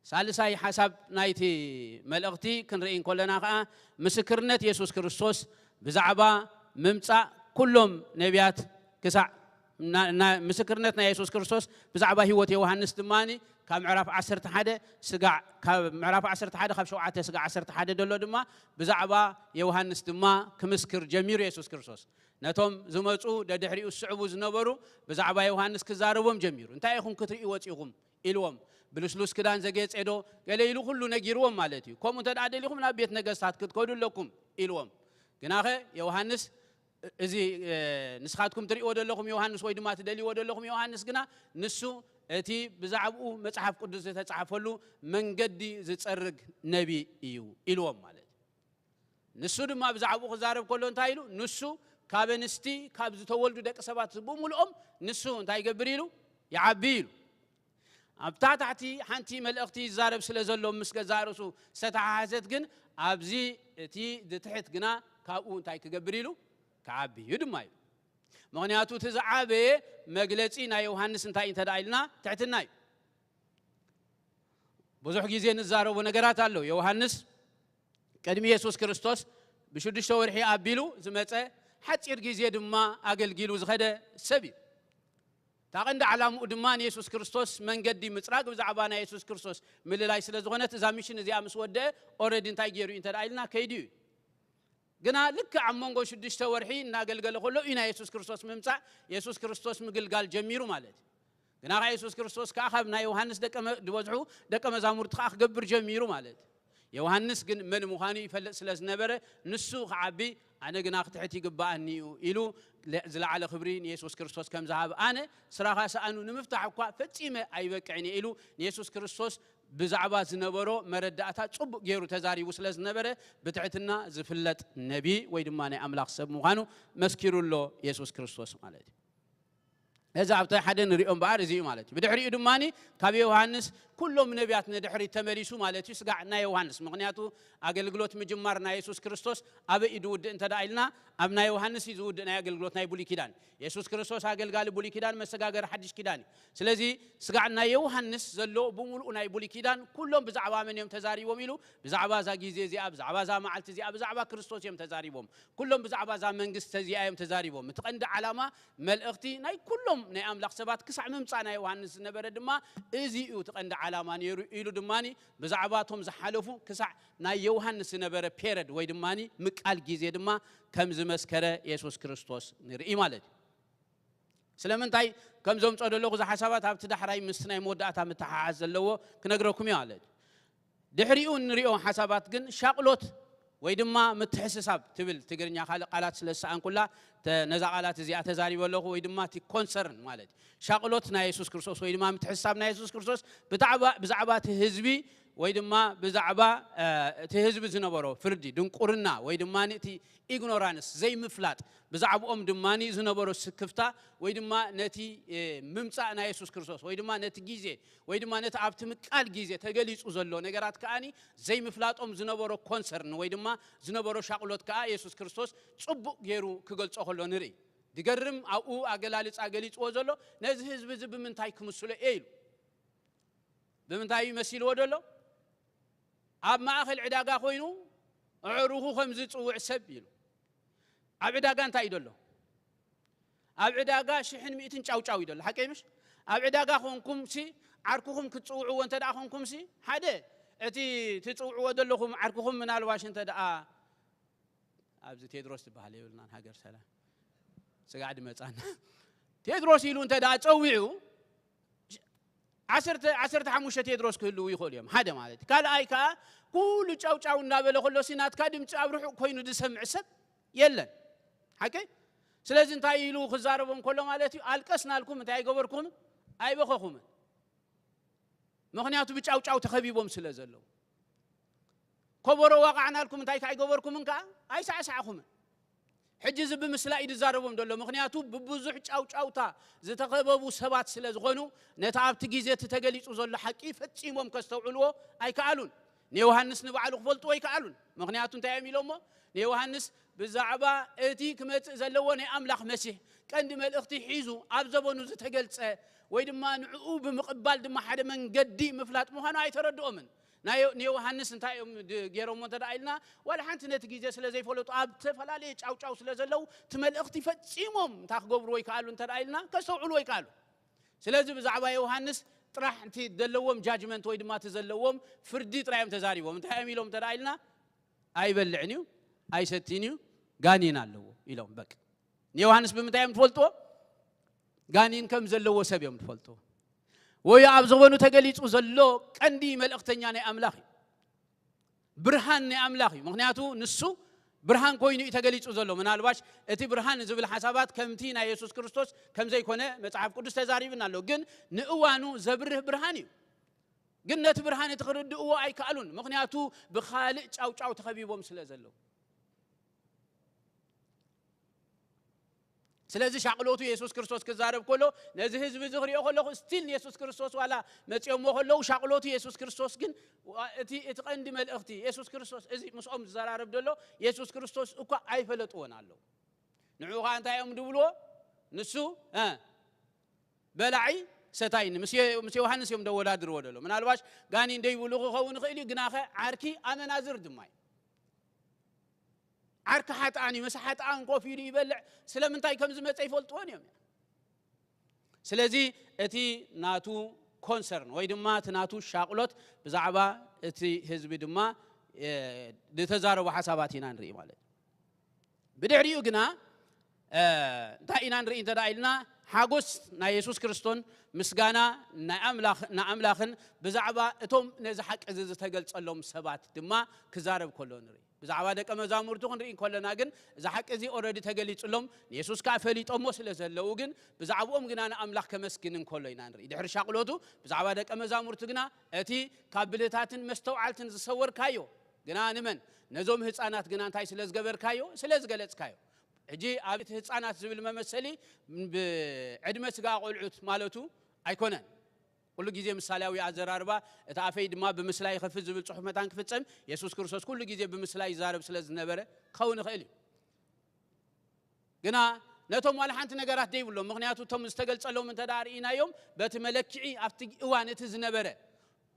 ሳልሳይ ሓሳብ ናይቲ መልእኽቲ ክንርኢ እንከለና ኸኣ ምስክርነት የሱስ ክርስቶስ ብዛዕባ ምምጻእ ኩሎም ነቢያት ክሳዕ ና- ና- ምስክርነት ናይ የሱስ ክርስቶስ ብዛዕባ ህይወት ዮሃንስ ድማ ካብ ምዕራፍ ዓሰርተ ሓደ ስጋዕ ካብ ምዕራፍ ዓሰርተ ሓደ ካብ ሸውዓተ ስጋዕ ዓሰርተ ሓደ ዘሎ ድማ ብዛዕባ ዮሃንስ ድማ ክምስክር ጀሚሩ የሱስ ክርስቶስ ነቶም ዝመጹ ደድሕሪኡ ዝስዕቡ ዝነበሩ ብዛዕባ ዮሃንስ ክዛረቦም ጀሚሩ። እንታይ ኢኹም ክትርእዩ ወጺኹም? ኢልዎም። ብልስሉስ ክዳን ዘጌጸ ዶ? ገለ ኢሉ ኩሉ ነጊርዎም ማለት እዩ። ከምኡ እንተ ደኣ ደሊኹም ናብ ቤት ነገስታት ክትከዱ ኣለኩም ኢልዎም። ግናኸ ዮሃንስ እዚ ንስኻትኩም ትርእይዎ ዘለኹም ዮሃንስ ወይ ድማ ትደልይዎ ዘለኹም ዮሃንስ ግና ንሱ እቲ ብዛዕባኡ መጽሓፍ ቅዱስ ዝተጻሕፈሉ መንገዲ ዝጸርግ ነቢ እዩ ኢልዎም ማለት እዩ። ንሱ ድማ ብዛዕባኡ ክዛረብ ከሎ እንታይ ኢሉ? ንሱ ካብ ኣንስቲ ካብ ዝተወልዱ ደቂ ሰባት ብምልኦም ንሱ እንታይ ይገብር ኢሉ? ይዓቢ ኢሉ። ኣብታ ታሕቲ ሓንቲ መልእኽቲ ይዛረብ ስለ ዘሎ ምስ ገዛእ ርእሱ ዝተተሓሓዘት ግን ኣብዚ እቲ ዝትሕት ግና ካብኡ እንታይ ክገብር ኢሉ? ክዓቢ እዩ ድማ ኢሉ። ምኽንያቱ እቲ ዝዓበየ መግለጺ ናይ ዮሃንስ እንታይ እንተ ደኣ ኢልና ትሕትና እዩ። ብዙሕ ግዜ ንዛረቦ ነገራት ኣሎ። ዮሃንስ ቅድሚ የሱስ ክርስቶስ ብሽዱሽተ ወርሒ ኣቢሉ ዝመጸ፣ ሓጺር ግዜ ድማ ኣገልጊሉ ዝኸደ ሰብ እዩ። እታ ቀንዲ ዓላምኡ ድማ ንየሱስ ክርስቶስ መንገዲ ምጽራግ፣ ብዛዕባ ናይ የሱስ ክርስቶስ ምልላይ ስለ ዝኾነት፣ እዛ ሚሽን እዚኣ ምስ ወደአ፣ ኦረዲ እንታይ ገይሩ እዩ እንተ ደኣ ኢልና፣ ከይዱ እዩ። ግና ልክዕ ኣብ መንጎ ሽዱሽተ ወርሒ እናገልገለ ከሎ እዩ ናይ የሱስ ክርስቶስ ምምጻእ፣ የሱስ ክርስቶስ ምግልጋል ጀሚሩ ማለት እዩ። ግና ኸዓ የሱስ ክርስቶስ ከኣ ካብ ናይ ዮሃንስ ደቀ መ-፣ ዝበዝሑ ደቀ መዛሙርቲ ከኣ ክገብር ጀሚሩ ማለት እዩ። ዮሃንስ ግን መን ምዃኑ ይፈልጥ ስለ ዝነበረ፣ ንሱ ክዓቢ፣ ኣነ ግና ክትሕት ይግብኣኒ እዩ ኢሉ፣ ለ-፣ ዝለዓለ ክብሪ ንየሱስ ክርስቶስ ከም ዝሃብ፣ ኣነ ስራኻ ሰኣኑ ንምፍታሕ እኳ ፈጺመ ኣይበቅዕን እየ ኢሉ፣ ንየሱስ ክርስቶስ ብዛዕባ ዝነበሮ መረዳእታ ጽቡቕ ገይሩ ተዛሪቡ ስለ ዝነበረ፣ ብትሕትና ዝፍለጥ ነቢ ወይ ድማ ናይ ኣምላኽ ሰብ ምዃኑ መስኪሩ ኣሎ የሱስ ክርስቶስ ማለት እዩ። እዚ ኣብቲ ሓደ ንሪኦ እምበኣር እዚ እዩ ማለት እዩ። ብድሕሪኡ ድማ ካብ ዮሃንስ ኩሎም ነቢያት ንድሕሪት ተመሊሱ ማለት እዩ፣ ስጋዕ ናይ ዮሃንስ። ምኽንያቱ ኣገልግሎት ምጅማር ናይ የሱስ ክርስቶስ ኣበይ እዩ ዝውድእ እንተ ደኣ ኢልና፣ ኣብ ናይ ዮሃንስ እዩ ዝውድእ፣ ናይ ኣገልግሎት ናይ ብሉይ ኪዳን። የሱስ ክርስቶስ ኣገልጋሊ ብሉይ ኪዳን፣ መሰጋገሪ ሓድሽ ኪዳን እዩ። ስለዚ ስጋዕ ናይ ዮሃንስ ዘሎ ብምሉኡ ናይ ብሉይ ኪዳን ኩሎም ብዛዕባ መን እዮም ተዛሪቦም ኢሉ፣ ብዛዕባ እዛ ግዜ እዚኣ፣ ብዛዕባ እዛ መዓልቲ እዚኣ፣ ብዛዕባ ክርስቶስ እዮም ተዛሪቦም። ኩሎም ብዛዕባ እዛ መንግስቲ እዚኣ እዮም ተዛሪቦም። እቲ ቀንዲ ዓላማ መልእኽቲ ናይ ኩሎም ናይ ኣምላኽ ሰባት ክሳዕ ምምጻእ ናይ ዮሃንስ ዝነበረ ድማ እዚ እዩ እቲ ቀንዲ ዓላማ ነይሩ ኢሉ ድማ ብዛዕባ እቶም ዝሓለፉ ክሳዕ ናይ ዮሃንስ ዝነበረ ፔረድ ወይ ድማ ምቃል ግዜ ድማ ከም ዝመስከረ የሱስ ክርስቶስ ንርኢ ማለት እዩ። ስለምንታይ ከም ዘምጾ ዘለኹ፣ እዚ ሓሳባት ኣብቲ ዳሕራይ ምስቲ ናይ መወዳእታ ምትሓሓዝ ዘለዎ ክነግረኩም እዩ ማለት እዩ። ድሕሪኡ እንሪኦ ሓሳባት ግን ሻቕሎት ወይ ድማ ምትሕስሳብ ትብል ትግርኛ ካልእ ቃላት ስለ ዝሰኣንኩላ፣ ተ-፣ ነዛ ቃላት እዚኣ ተዛሪበ ኣለኹ፣ ወይ ድማ እቲ ኮንሰርን ማለት እዩ። ሻቕሎት ናይ የሱስ ክርስቶስ ወይ ድማ ምትሕስሳብ ናይ የሱስ ክርስቶስ ብታዕባ-፣ ብዛዕባ እቲ ህዝቢ ወይ ድማ ብዛዕባ፣ እ፣ እቲ ህዝቢ ዝነበሮ ፍርዲ፣ ድንቁርና ወይ ድማ እቲ ኢግኖራንስ፣ ዘይምፍላጥ፣ ብዛዕባኦም ድማ ዝነበሮ ስክፍታ ወይ ድማ ነቲ፣ እ፣ ምምጻእ ናይ የሱስ ክርስቶስ ወይ ድማ ነቲ ግዜ ወይ ድማ ነቲ ኣብቲ ምቃል ግዜ ተገሊጹ ዘሎ ነገራት ከኣኒ ዘይምፍላጦም ዝነበሮ ኮንሰርን ወይ ድማ ዝነበሮ ሻቕሎት ከኣ የሱስ ክርስቶስ ጽቡቕ ገይሩ ክገልጾ ከሎ ንርኢ። ድገርም ኣብኡ ኣገላልጻ ገሊጽዎ ዘሎ ነዚ ህዝቢ እዚ ብምንታይ ክምስሎ እየ ኢሉ። ብምንታይ እዩ መሲልዎ ዘሎ? ኣብ ማእከል ዕዳጋ ኮይኑ ኣዕሩኹ ከም ዝጽውዕ ሰብ ኢሉ። ኣብ ዕዳጋ እንታይ እዩ ዘሎ? ኣብ ዕዳጋ ሽሕን ሚእትን ጫውጫው እዩ ዘሎ። ሓቀይ ምሽ? ኣብ ዕዳጋ ኮንኩም ሲ ዓርኩኹም ክትጽውዕዎ እንተ ደኣ ኮንኩም ሲ ሓደ እቲ ትጽውዕዎ ዘለኹም ዓርኩኹም ምናልባሽ እንተ ደኣ ኣብዚ ቴድሮስ ዝበሃል የብልናን ሃገር ሰላም። ስጋዕ ድመጻና። ቴድሮስ ኢሉ እንተ ደኣ ጸዊዑ ዓሰርተ፣ ዓሰርተ ሓሙሽተ ቴድሮስ ክህልዉ ይኽእሉ እዮም። ሓደ ማለት እዩ። ካልኣይ ከኣ ኩሉ ጫውጫው እናበለ ከሎ ሲ ናትካ ድምጺ ኣብ ርሑቕ ኮይኑ ዝሰምዕ ሰብ የለን። ሓቂ? ስለዚ እንታይ ኢሉ ክዛረቦም ከሎ ማለት እዩ፣ ኣልቀስናልኩም፣ እንታይ ኣይገበርኩምን? ኣይበኸኹምን። ምኽንያቱ ብጫውጫው ተኸቢቦም ስለ ዘለዉ። ኮቦሮ ዋቃዕናልኩም፣ እንታይ ከኣ ኣይገበርኩምን ከኣ ኣይሳዕሳዕኹምን። ሕጂ እዚ ብምስላ እዩ ዝዛረቦም ዘሎ። ምኽንያቱ ብብዙሕ ጫውጫውታ ዝተኸበቡ ሰባት ስለ ዝኾኑ፣ ነቲ ኣብቲ ግዜ እቲ ተገሊጹ ዘሎ ሓቂ ፈጺሞም ከስተውዕልዎ ኣይከኣሉን። ንዮሃንስ ንባዕሉ ክፈልጥዎ ኣይከኣሉን። ምኽንያቱ እንታይ እዮም ኢሎሞ? ንዮሃንስ ብዛዕባ እቲ ክመጽእ ዘለዎ ናይ ኣምላኽ መሲሕ ቀንዲ መልእኽቲ ሒዙ ኣብ ዘበኑ ዝተገልጸ ወይ ድማ ንዕኡ ብምቕባል ድማ ሓደ መንገዲ ምፍላጥ ምዃኑ ኣይተረድኦምን። ናይ፣ ንዮሃንስ እንታይ እዮም ድ-፣ ገይሮሞ እንተ ደኣ ኢልና፣ ዋላ ሓንቲ ነቲ ግዜ ስለ ዘይፈለጡ፣ ኣብ ዝተፈላለየ ጫውጫው ስለ ዘለዉ፣ እቲ መልእኽቲ ፈጺሞም እንታይ ክገብርዎ ይከኣሉ እንተ ደኣ ኢልና፣ ከስተውዕልዎ ይከኣሉ። ስለዚ ብዛዕባ ዮሃንስ ጥራሕ እቲ ዘለዎም ጃጅመንት ወይ ድማ እቲ ዘለዎም ፍርዲ ጥራይ እዮም ተዛሪቦም። እንታይ እዮም ኢሎም እንተ ደኣ ኢልና፣ ኣይበልዕን እዩ፣ ኣይሰትን እዩ፣ ጋኔን ኣለዎ ኢሎም። በቃ። ንዮሃንስ ብምንታይ እዮም ትፈልጥዎ? ጋኔን ከም ዘለዎ ሰብ እዮም ትፈልጥዎ። ወይ ኣብ ዘበኑ ተገሊጹ ዘሎ ቀንዲ መልእኽተኛ ናይ ኣምላኽ እዩ። ብርሃን ናይ ኣምላኽ እዩ። ምኽንያቱ ንሱ ብርሃን ኮይኑ እዩ ተገሊጹ ዘሎ። ምናልባሽ እቲ ብርሃን ዝብል ሓሳባት ከምቲ ናይ የሱስ ክርስቶስ ከም ዘይኮነ መጽሓፍ ቅዱስ ተዛሪብና ኣሎ። ግን ንእዋኑ ዘብርህ ብርሃን እዩ። ግን ነቲ ብርሃን እቲ ክርድእዎ ኣይከኣሉን። ምኽንያቱ ብኻልእ ጫውጫው ተኸቢቦም ስለ ዘለዉ። ስለዚ ሻቕሎቱ የሱስ ክርስቶስ ክዛረብ ከሎ፣ ነዚ ህዝቢ እዚ ክሪኦ ከለኹ፣ ስቲል ንየሱስ ክርስቶስ ዋላ መጺኦሞ ከለዉ፣ ሻቕሎቱ የሱስ ክርስቶስ ግን፣ ዋ-፣ እቲ፣ እቲ ቀንዲ መልእኽቲ የሱስ ክርስቶስ፣ እዚ ምስኦም ዝዘራረብ ዘሎ የሱስ ክርስቶስ እኳ ኣይፈለጥዎን ኣለዉ። ንዕኡ ኸኣ እንታይ እዮም ድብልዎ? ንሱ፣ እ፣ በላዒ ሰታይኒ ምስ የ- ምስ ዮሃንስ እዮም ደወዳድርዎ ደሎ። ምናልባሽ ጋኒን ደይብሉ ክኸውን ይኽእል እዩ፣ ግናኸ ዓርኪ ኣመናዝር ድማ እዩ። ዓርኪ ሓጥኣን እዩ። ምስ ሓጥኣን ኮፍ ኢሉ ይበልዕ። ስለምንታይ ከም ዝመፀ ይፈልጥዎን እዮም። ስለዚ እቲ ናቱ ኮንሰርን ወይ ድማ እቲ ናቱ ሻቕሎት ብዛዕባ እቲ ህዝቢ ድማ ዝተዛረቡ ሓሳባት ኢና ንርኢ ማለት እዩ። ብድሕሪኡ ግና እንታይ ኢና ንርኢ እንተ ኢልና፣ ሓጎስ ናይ የሱስ ክርስቶን ምስጋና ናይ ኣምላኽን ብዛዕባ እቶም ነዚ ሓቂ እዚ ዝተገልጸሎም ሰባት ድማ ክዛረብ ከሎ ንርኢ። ብዛዕባ ደቀ መዛሙርቱ ክንርኢ ከለና ግን እዚ ሓቂ እዚ ኦረዲ ተገሊጹሎም ንየሱስ ከኣ ፈሊጦሞ ስለ ዘለዉ ግን ብዛዕባኦም ግና ንኣምላኽ ከመስግን እንከሎ ኢና ንርኢ። ድሕሪ ሻቕሎቱ ብዛዕባ ደቀ መዛሙርቱ ግና እቲ ካብ ብልህታትን መስተውዓልትን ዝሰወርካዮ ግና ንመን ነዞም ህፃናት ግና እንታይ ስለ ዝገበርካዮ ስለ ዝገለጽካዮ። ሕጂ ኣብ እቲ ህፃናት ዝብል መመሰሊ ብዕድመ ስጋ ቆልዑት ማለቱ ኣይኮነን። ኩሉ ግዜ ምሳሌያዊ ኣዘራርባ እቲ ኣፈይ ድማ ብምስላይ ይኸፍት ዝብል ጽሑፍ መታን ክፍጸም የሱስ ክርስቶስ ኩሉ ግዜ ብምስላይ ይዛረብ ስለ ዝነበረ ክኸውን ይኽእል እዩ። ግና ነቶም ዋላ ሓንቲ ነገራት ደይብሎም። ምክንያቱ እቶም ዝተገልጸሎም እንተ ደኣ ርኢናዮም በቲ መለክዒ ኣብቲ እዋን እቲ ዝነበረ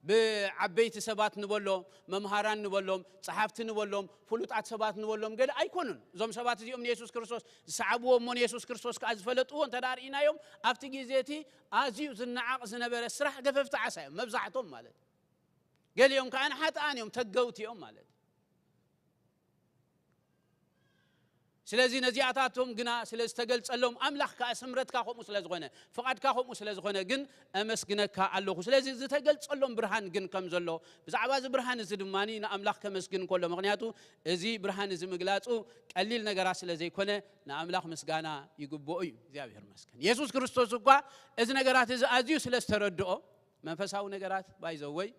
ብዓበይቲ ሰባት ንበሎም፣ መምሃራን ንበሎም፣ ጸሓፍቲ ንበሎም፣ ፍሉጣት ሰባት ንበሎም ገለ ኣይኮኑን። እዞም ሰባት እዚኦም ንየሱስ ክርስቶስ ዝሰዓብዎ እሞ ንየሱስ ክርስቶስ ከኣ ዝፈለጥዎ እንተ ደኣ ርኢናዮም ኣብቲ ግዜ እቲ ኣዝዩ ዝነዓቕ ዝነበረ ስራሕ ገፈፍቲ ዓሳ እዮም መብዛሕቶም ማለት እዩ። ገሊኦም ከኣ ንሓጥኣን እዮም፣ ተገውቲ እዮም ማለት እዩ። ስለዚ ነዚኣታቶም ግና ስለ ዝተገልጸሎም ኣምላኽ ከኣ ስምረትካ ከምኡ ስለ ዝኾነ ፍቓድካ ከምኡ ስለ ዝኾነ ግን ኣመስግነካ ኣለኹ። ስለዚ ዝተገልጸሎም ብርሃን ግን ከም ዘሎ ብዛዕባ እዚ ብርሃን እዚ ድማ ንኣምላኽ ከመስግን ከሎ ምክንያቱ እዚ ብርሃን እዚ ምግላጹ ቀሊል ነገራት ስለ ዘይኮነ ንኣምላኽ ምስጋና ይግብኦ እዩ። እግዚኣብሔር መስገን። የሱስ ክርስቶስ እኳ እዚ ነገራት እዚ ኣዝዩ ስለ ዝተረድኦ መንፈሳዊ ነገራት ባይዘወይ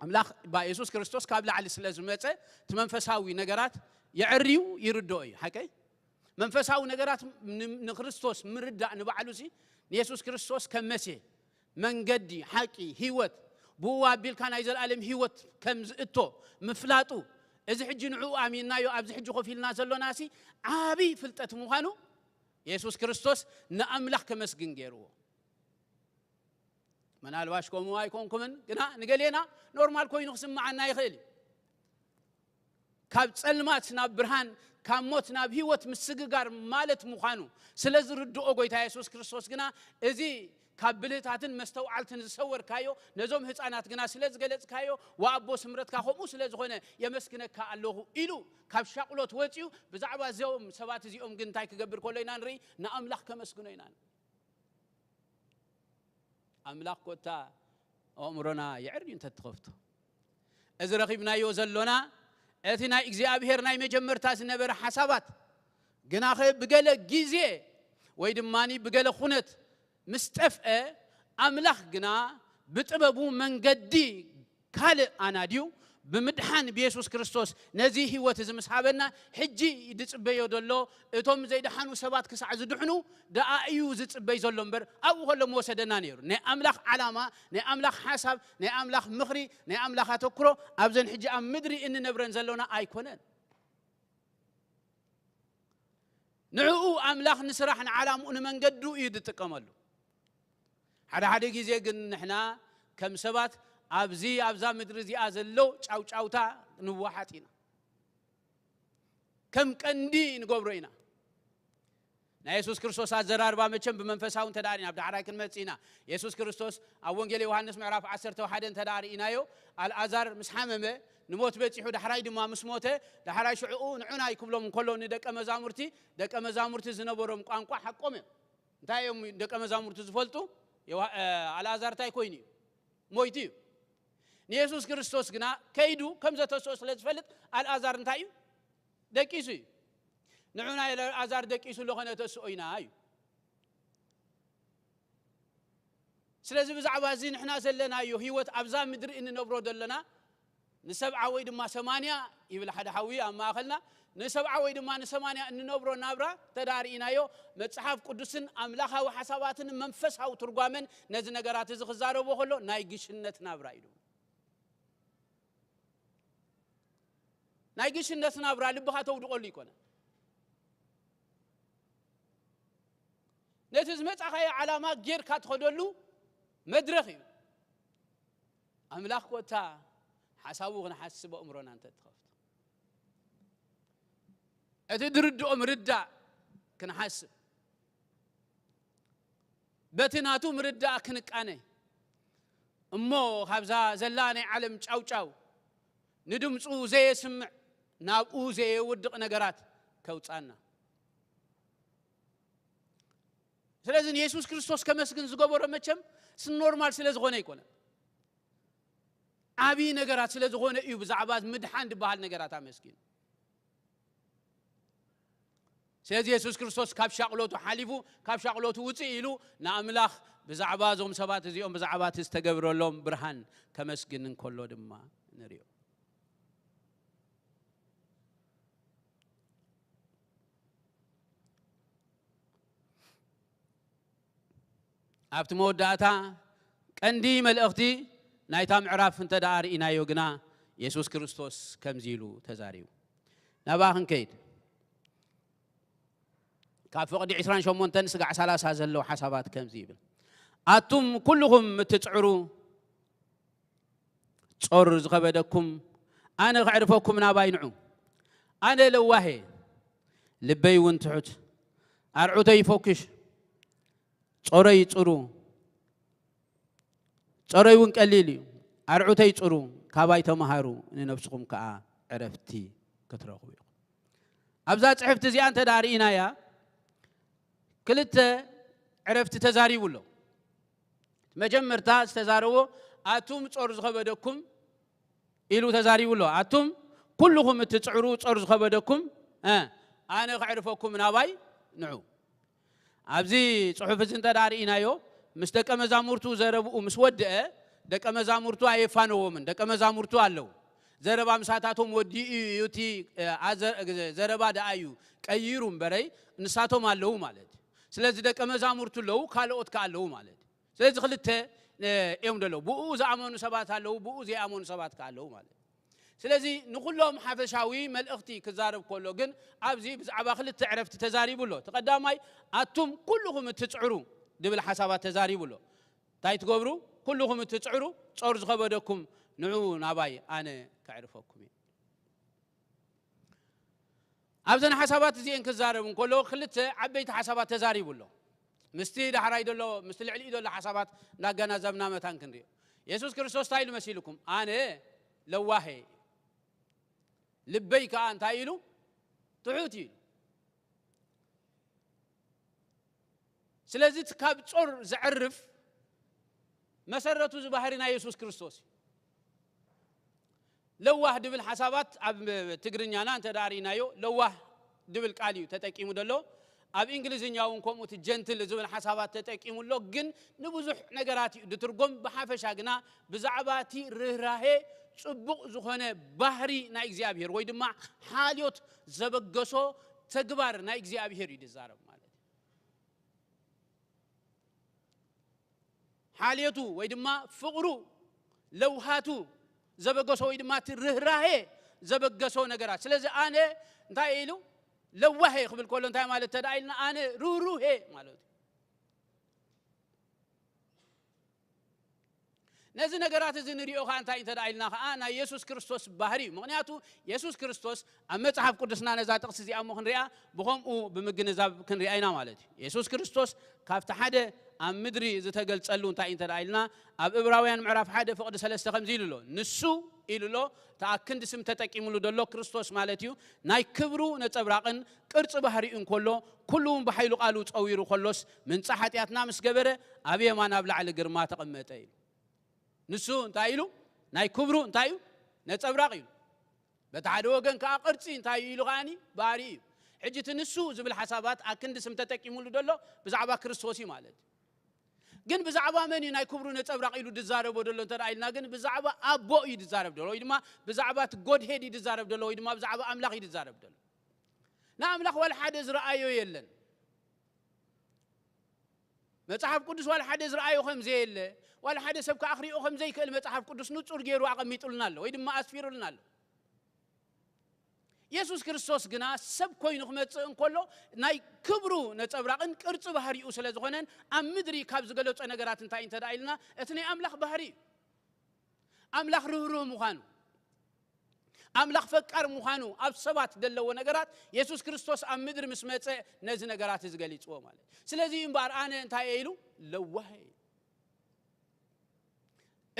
ኣምላኽ ባ የሱስ ክርስቶስ ካብ ላዕሊ ስለ ዝመጸ እቲ መንፈሳዊ ነገራት የዕርዩ ይርድኦ እዩ። ሓቀይ መንፈሳዊ ነገራት ን- ንክርስቶስ ምርዳእ ንባዕሉ ሲ ንየሱስ ክርስቶስ ከም መሴ መንገዲ ሓቂ ህይወት ብኡ ኣቢልካ ናይ ዘለኣለም ህይወት ከም ዝእቶ ምፍላጡ እዚ ሕጂ ንዕኡ ኣሚንናዮ ኣብዚ ሕጂ ኮፍ ኢልና ዘሎና ሲ ዓብይ ፍልጠት ምዃኑ የሱስ ክርስቶስ ንኣምላኽ ከመስግን ገይርዎ። ምናልባሽ ከምኡ ኣይኮንኩምን ግና ንገሌና ኖርማል ኮይኑ ክስምዓና ይኽእል እዩ። ካብ ጸልማት ናብ ብርሃን ካብ ሞት ናብ ህይወት ምስግጋር ማለት ምዃኑ ስለ ዝርድኦ ጎይታ የሱስ ክርስቶስ ግና እዚ ካብ ብልህታትን መስተውዓልትን ዝሰወርካዮ ነዞም ህፃናት ግና ስለ ዝገለጽካዮ ወኣቦ ስምረትካ ከምኡ ስለ ዝኾነ የመስግነካ ኣለኹ ኢሉ ካብ ሻቕሎት ወፂኡ ብዛዕባ እዚኦም ሰባት እዚኦም ግን እንታይ ክገብር ከሎ ኢና ንርኢ ንኣምላኽ ከመስግኖ ኢና ኣምላኽ ኮታ ኣእምሮና የዕርዩ እንተትኸፍቶ እዚ ረኺብናዮ ዘሎና እቲ ናይ እግዚኣብሔር ናይ መጀመርታ ዝነበረ ሓሳባት ግናኸ ብገለ ግዜ ወይ ድማ ብገለ ኩነት ምስ ጠፍአ ኣምላኽ ግና ብጥበቡ መንገዲ ካልእ ኣናድዩ ብምድሓን ብየሱስ ክርስቶስ ነዚ ህይወት እዚ ምስ ሃበና ሕጂ ዝጽበዮ ዘሎ እቶም ዘይደሓኑ ሰባት ክሳዕ ዝድሕኑ ደኣ እዩ ዝጽበይ ዘሎ እምበር ኣብኡ ከሎ ምወሰደና ነይሩ። ናይ ኣምላኽ ዓላማ፣ ናይ ኣምላኽ ሓሳብ፣ ናይ ኣምላኽ ምኽሪ፣ ናይ ኣምላኽ ኣተኩሮ ኣብዘን ሕጂ ኣብ ምድሪ እንነብረን ዘሎና ኣይኮነን። ንዕኡ ኣምላኽ ንስራሕ ንዓላምኡ ንመንገዱ እዩ ዝጥቀመሉ። ሓደ ሓደ ግዜ ግን ንሕና ከም ሰባት ኣብዚ ኣብዛ ምድሪ እዚኣ ዘሎ ጫውጫውታ ንወሓጥ ኢና። ከም ቀንዲ ንገብሮ ኢና። ናይ የሱስ ክርስቶስ ኣዘራርባ መቸም ብመንፈሳዊ እንተ ደኣ ርኢና ኣብ ዳሕራይ ክንመጽእ ኢና። የሱስ ክርስቶስ ኣብ ወንጌል ዮሃንስ ምዕራፍ ዓሰርተ ሓደ እንተ ደኣ ርኢናዮ ኣልኣዛር ምስ ሓመመ ንሞት በጺሑ ዳሕራይ ድማ ምስ ሞተ ዳሕራይ ሽዕኡ ንዑናይ ክብሎም እንከሎ ንደቀ መዛሙርቲ ደቀ መዛሙርቲ ዝነበሮም ቋንቋ ሓቆም እዮም። እንታይ እዮም ደቀ መዛሙርቱ ዝፈልጡ? ኣልኣዛር እንታይ ኮይኑ እዩ? ሞይቱ እዩ። ንየሱስ ክርስቶስ ግና ከይዱ ከም ዘተስኦ ስለ ዝፈልጥ ኣልኣዛር እንታይ እዩ? ደቂሱ እዩ። ንዑና ኣልኣዛር ደቂሱ ኣሎ ከነተስኦ ኢና እዩ። ስለዚ ብዛዕባ እዚ ንሕና ዘለናዮ ህይወት ኣብዛ ምድሪ እንነብሮ ዘለና ንሰብዓ ወይ ድማ ሰማንያ ይብል ሓደ ሓዊ ኣብ ማእኸልና ንሰብዓ ወይ ድማ ንሰማንያ እንነብሮ ናብራ ተዳርኢናዮ መፅሓፍ ቅዱስን ኣምላኻዊ ሓሳባትን መንፈሳዊ ትርጓመን ነዚ ነገራት እዚ ክዛረቦ ከሎ ናይ ግሽነት ናብራ ኢሉ ናይ ግሽነት ናብራ ልብኻ ተውድቐሉ ይኮነ ዝመጻኻዮ ዓላማ ጌርካ ትኸደሉ መድረኽ እዩ። ኣምላኽ ኮታ ሓሳቡ ክንሓስብ ኣእምሮና እንተ ትኸፍቶ፣ እቲ ድርድኦ ምርዳእ ክንሓስብ፣ በቲ ናቱ ምርዳእ ክንቃነ፣ እሞ ካብዛ ዘላ ናይ ዓለም ጫውጫው ንድምፁ ዘየስምዕ ናብኡ ዘየውድቕ ነገራት ከውፃና። ስለዚ ንየሱስ ክርስቶስ ከመስግን ዝገበሮ መቸም ስ ኖርማል ስለ ዝኾነ ኣይኮነን። ዓብዪ ነገራት ስለ ዝኾነ እዩ ብዛዕባ ምድሓን ዝበሃል ነገራት ኣመስጊኑ። ስለዚ የሱስ ክርስቶስ ካብ ሻቕሎቱ ሓሊፉ፣ ካብ ሻቕሎቱ ውፅእ ኢሉ ንኣምላኽ ብዛዕባ እዞም ሰባት እዚኦም፣ ብዛዕባ እቲ ዝተገብረሎም ብርሃን ከመስግን እንከሎ ድማ ንሪኦ። ኣብቲ መወዳእታ ቀንዲ መልእኽቲ ናይታ ምዕራፍ እንተ ደኣ ርኢናዮ ግና፣ የሱስ ክርስቶስ ከምዚ ኢሉ ተዛሪቡ። ናብኣ ክንከይድ፣ ካብ ፍቕዲ ዕስራን ሸሞንተን ስጋዕ ሰላሳ ዘለዉ ሓሳባት ከምዚ ይብል፣ ኣቱም ኩልኹም እትጽዕሩ ጾር ዝኸበደኩም፣ ኣነ ከዕርፈኩም ናባይ ንዑ። ኣነ ለዋሄ፣ ልበይ እውን ትሑት፣ ኣርዑተይ ይፈኩሽ፣ ጾረይ ጽሩ፣ ጾረይ እውን ቀሊል እዩ። ኣርዑተይ ጽሩ፣ ካባይ ተመሃሩ፣ ንነብስኹም ከኣ ዕረፍቲ ክትረኽቡ ኢኹም። ኣብዛ ጽሕፍቲ እዚኣ እንተ ደኣ ርኢናያ፣ ክልተ ዕረፍቲ ተዛሪቡ ኣሎ። መጀመርታ ዝተዛረቦ፣ ኣቱም ጾር ዝኸበደኩም ኢሉ ተዛሪቡ ኣሎ። ኣቱም ኩልኹም እትጽዕሩ ጾር ዝኸበደኩም፣ እ፣ ኣነ ከዕርፈኩም ናባይ ንዑ። ኣብዚ ጽሑፍ እዚ እንተ ደኣ ርኢናዮ፣ ምስ ደቀ መዛሙርቱ ዘረብኡ ምስ ወድአ፣ ደቀ መዛሙርቱ ኣየፋነዎምን። ደቀ መዛሙርቱ ኣለዉ። ዘረባ ምሳታቶም ወዲኡ እዩ። እቲ፣ እ፣ ኣዘ-፣ ዘረባ ደኣ እዩ ቀይሩ እምበረይ፣ ንሳቶም ኣለዉ ማለት እዩ። ስለዚ ደቀ መዛሙርቱ ኣለዉ፣ ካልኦት ከኣ ኣለዉ ማለት እዩ። ስለዚ ክልተ፣ እ፣ እዮም ዘለዉ። ብኡ ዝኣመኑ ሰባት ኣለዉ፣ ብኡ ዘይኣመኑ ሰባት ከኣ ኣለዉ ማለት እዩ። ስለዚ ንኹሎም ሓፈሻዊ መልእኽቲ ክዛረብ ከሎ ግን ኣብዚ ብዛዕባ ክልተ ዕረፍቲ ተዛሪቡ ኣሎ። እቲ ቀዳማይ፣ ኣቱም ኩልኹም እትጽዕሩ ድብል ሓሳባት ተዛሪቡ ኣሎ። እንታይ ትገብሩ? ኩልኹም እትጽዕሩ፣ ጾር ዝኸበደኩም፣ ንዑ ናባይ፣ ኣነ ከዕርፈኩም እየ። ኣብዘን ሓሳባት እዚኤን ክዛረብ እንከሎ፣ ክልተ ዓበይቲ ሓሳባት ተዛሪቡ ኣሎ። ምስቲ ዳሕራይ ዘሎ፣ ምስቲ ልዕሊኡ ዘሎ ሓሳባት እናገናዘብና መታን ክንሪኦ። የሱስ ክርስቶስ እንታይ ኢሉ መሲልኩም? ኣነ ለዋሄ፣ ልበይ ከኣ እንታይ ኢሉ? ትሑት ኢሉ። ስለዚ እቲ ካብ ጾር ዘዕርፍ መሰረቱ እዚ ባህሪ ናይ የሱስ ክርስቶስ እዩ። ለዋህ ድብል ሓሳባት ኣብ ትግርኛና እንተ ደኣ ርኢናዮ፣ ለዋህ ድብል ቃል እዩ ተጠቂሙ ዘሎ። ኣብ እንግሊዝኛ እውን ከምኡ እቲ ጀንትል ዝብል ሓሳባት ተጠቂሙ ኣሎ። ግን ንብዙሕ ነገራት እዩ ድትርጎም። ብሓፈሻ ግና ብዛዕባ እቲ ርህራሄ፣ ጽቡቕ ዝኾነ ባህሪ ናይ እግዚኣብሄር ወይ ድማ ሓልዮት ዘበገሶ ተግባር ናይ እግዚኣብሄር እዩ ዝዛረብ ማለት እዩ። ሓልዮቱ ወይ ድማ ፍቕሩ፣ ለውሃቱ ዘበገሶ ወይ ድማ እቲ ርህራሄ ዘበገሶ ነገራት። ስለዚ ኣነ እንታይ ኢሉ ለዋሄ ክብል ከሎ እንታይ ማለት ተደኣ ኢልና፣ ኣነ ርህሩሄ ማለት እዩ። ነዚ ነገራት እዚ ንሪኦ ኸዓ እንታይ እንተ ደኣ ኢልና ኸዓ ናይ የሱስ ክርስቶስ ባህሪ እዩ። ምኽንያቱ የሱስ ክርስቶስ ኣብ መጽሓፍ ቅዱስና ነዛ ጥቕሲ እዚኣ እሞ ክንሪኣ ብኸምኡ ብምግንዛብ ክንሪኣ ኢና ማለት እዩ። የሱስ ክርስቶስ ካብቲ ሓደ ኣብ ምድሪ ዝተገልጸሉ እንታይ እዩ እንተ ደኣ ኢልና ኣብ እብራውያን ምዕራፍ ሓደ ፍቕዲ ሰለስተ ከምዚ ኢሉ ኣሎ። ንሱ ኢሉ ኣሎ፣ እቲ ኣክንዲ ስም ተጠቂሙሉ ዘሎ ክርስቶስ ማለት እዩ፣ ናይ ክብሩ ነጸብራቕን ቅርጺ ባህሪኡ እንከሎ፣ ኩሉ እውን ብሓይሉ ቃሉ ጸዊሩ ከሎስ ምንጻ ሓጢኣትና ምስ ገበረ ኣብ የማን ኣብ ላዕሊ ግርማ ተቐመጠ ኢሉ። ንሱ እንታይ ኢሉ? ናይ ክብሩ እንታይ እዩ? ነጸብራቕ ኢሉ። በቲ ሓደ ወገን ከኣ ቅርጺ እንታይ እዩ ኢሉ ከኣኒ? ባህሪ እዩ። ሕጂ እቲ ንሱ ዝብል ሓሳባት ኣክንዲ ስም ተጠቂሙሉ ዘሎ ብዛዕባ ክርስቶስ እዩ ማለት እዩ። ግን ብዛዕባ መን እዩ ናይ ክብሩ ነጸብራቕ ኢሉ ድዛረቦ ዘሎ እንተ ደኣ ኢልና ግን ብዛዕባ ኣቦ እዩ ድዛረብ ዘሎ ወይ ድማ ብዛዕባ እቲ ጎድሄድ እዩ ድዛረብ ዘሎ ወይ ድማ ብዛዕባ ኣምላኽ እዩ ድዛረብ ዘሎ። ንኣምላኽ ዋላ ሓደ ዝረኣዮ የለን። መጽሓፍ ቅዱስ ዋላ ሓደ ዝረኣዮ ከም ዘየለ፣ ዋላ ሓደ ሰብ ከኣ ክሪኦ ከም ዘይክእል መጽሓፍ ቅዱስ ንጹር ገይሩ ኣቐሚጡልና ኣሎ ወይ ድማ ኣስፊሩልና ኣሎ። የሱስ ክርስቶስ ግና ሰብ ኮይኑ ክመጽእ እንከሎ ናይ ክብሩ ነጸብራቕን ቅርጺ ባህሪኡ ስለ ዝኾነን ኣብ ምድሪ ካብ ዝገለጾ ነገራት እንታይ እንተ ደኣ ኢልና እቲ ናይ ኣምላኽ ባህሪ እዩ። ኣምላኽ ርህሩህ ምዃኑ ኣምላኽ ፈቃር ምዃኑ ኣብ ሰባት ዘለዎ ነገራት የሱስ ክርስቶስ ኣብ ምድሪ ምስ መጸ ነዚ ነገራት እዚ ገሊጽዎ ማለት እዩ። ስለዚ እዩ እምበኣር ኣነ እንታይ እየ ኢሉ ለዋህ እየ።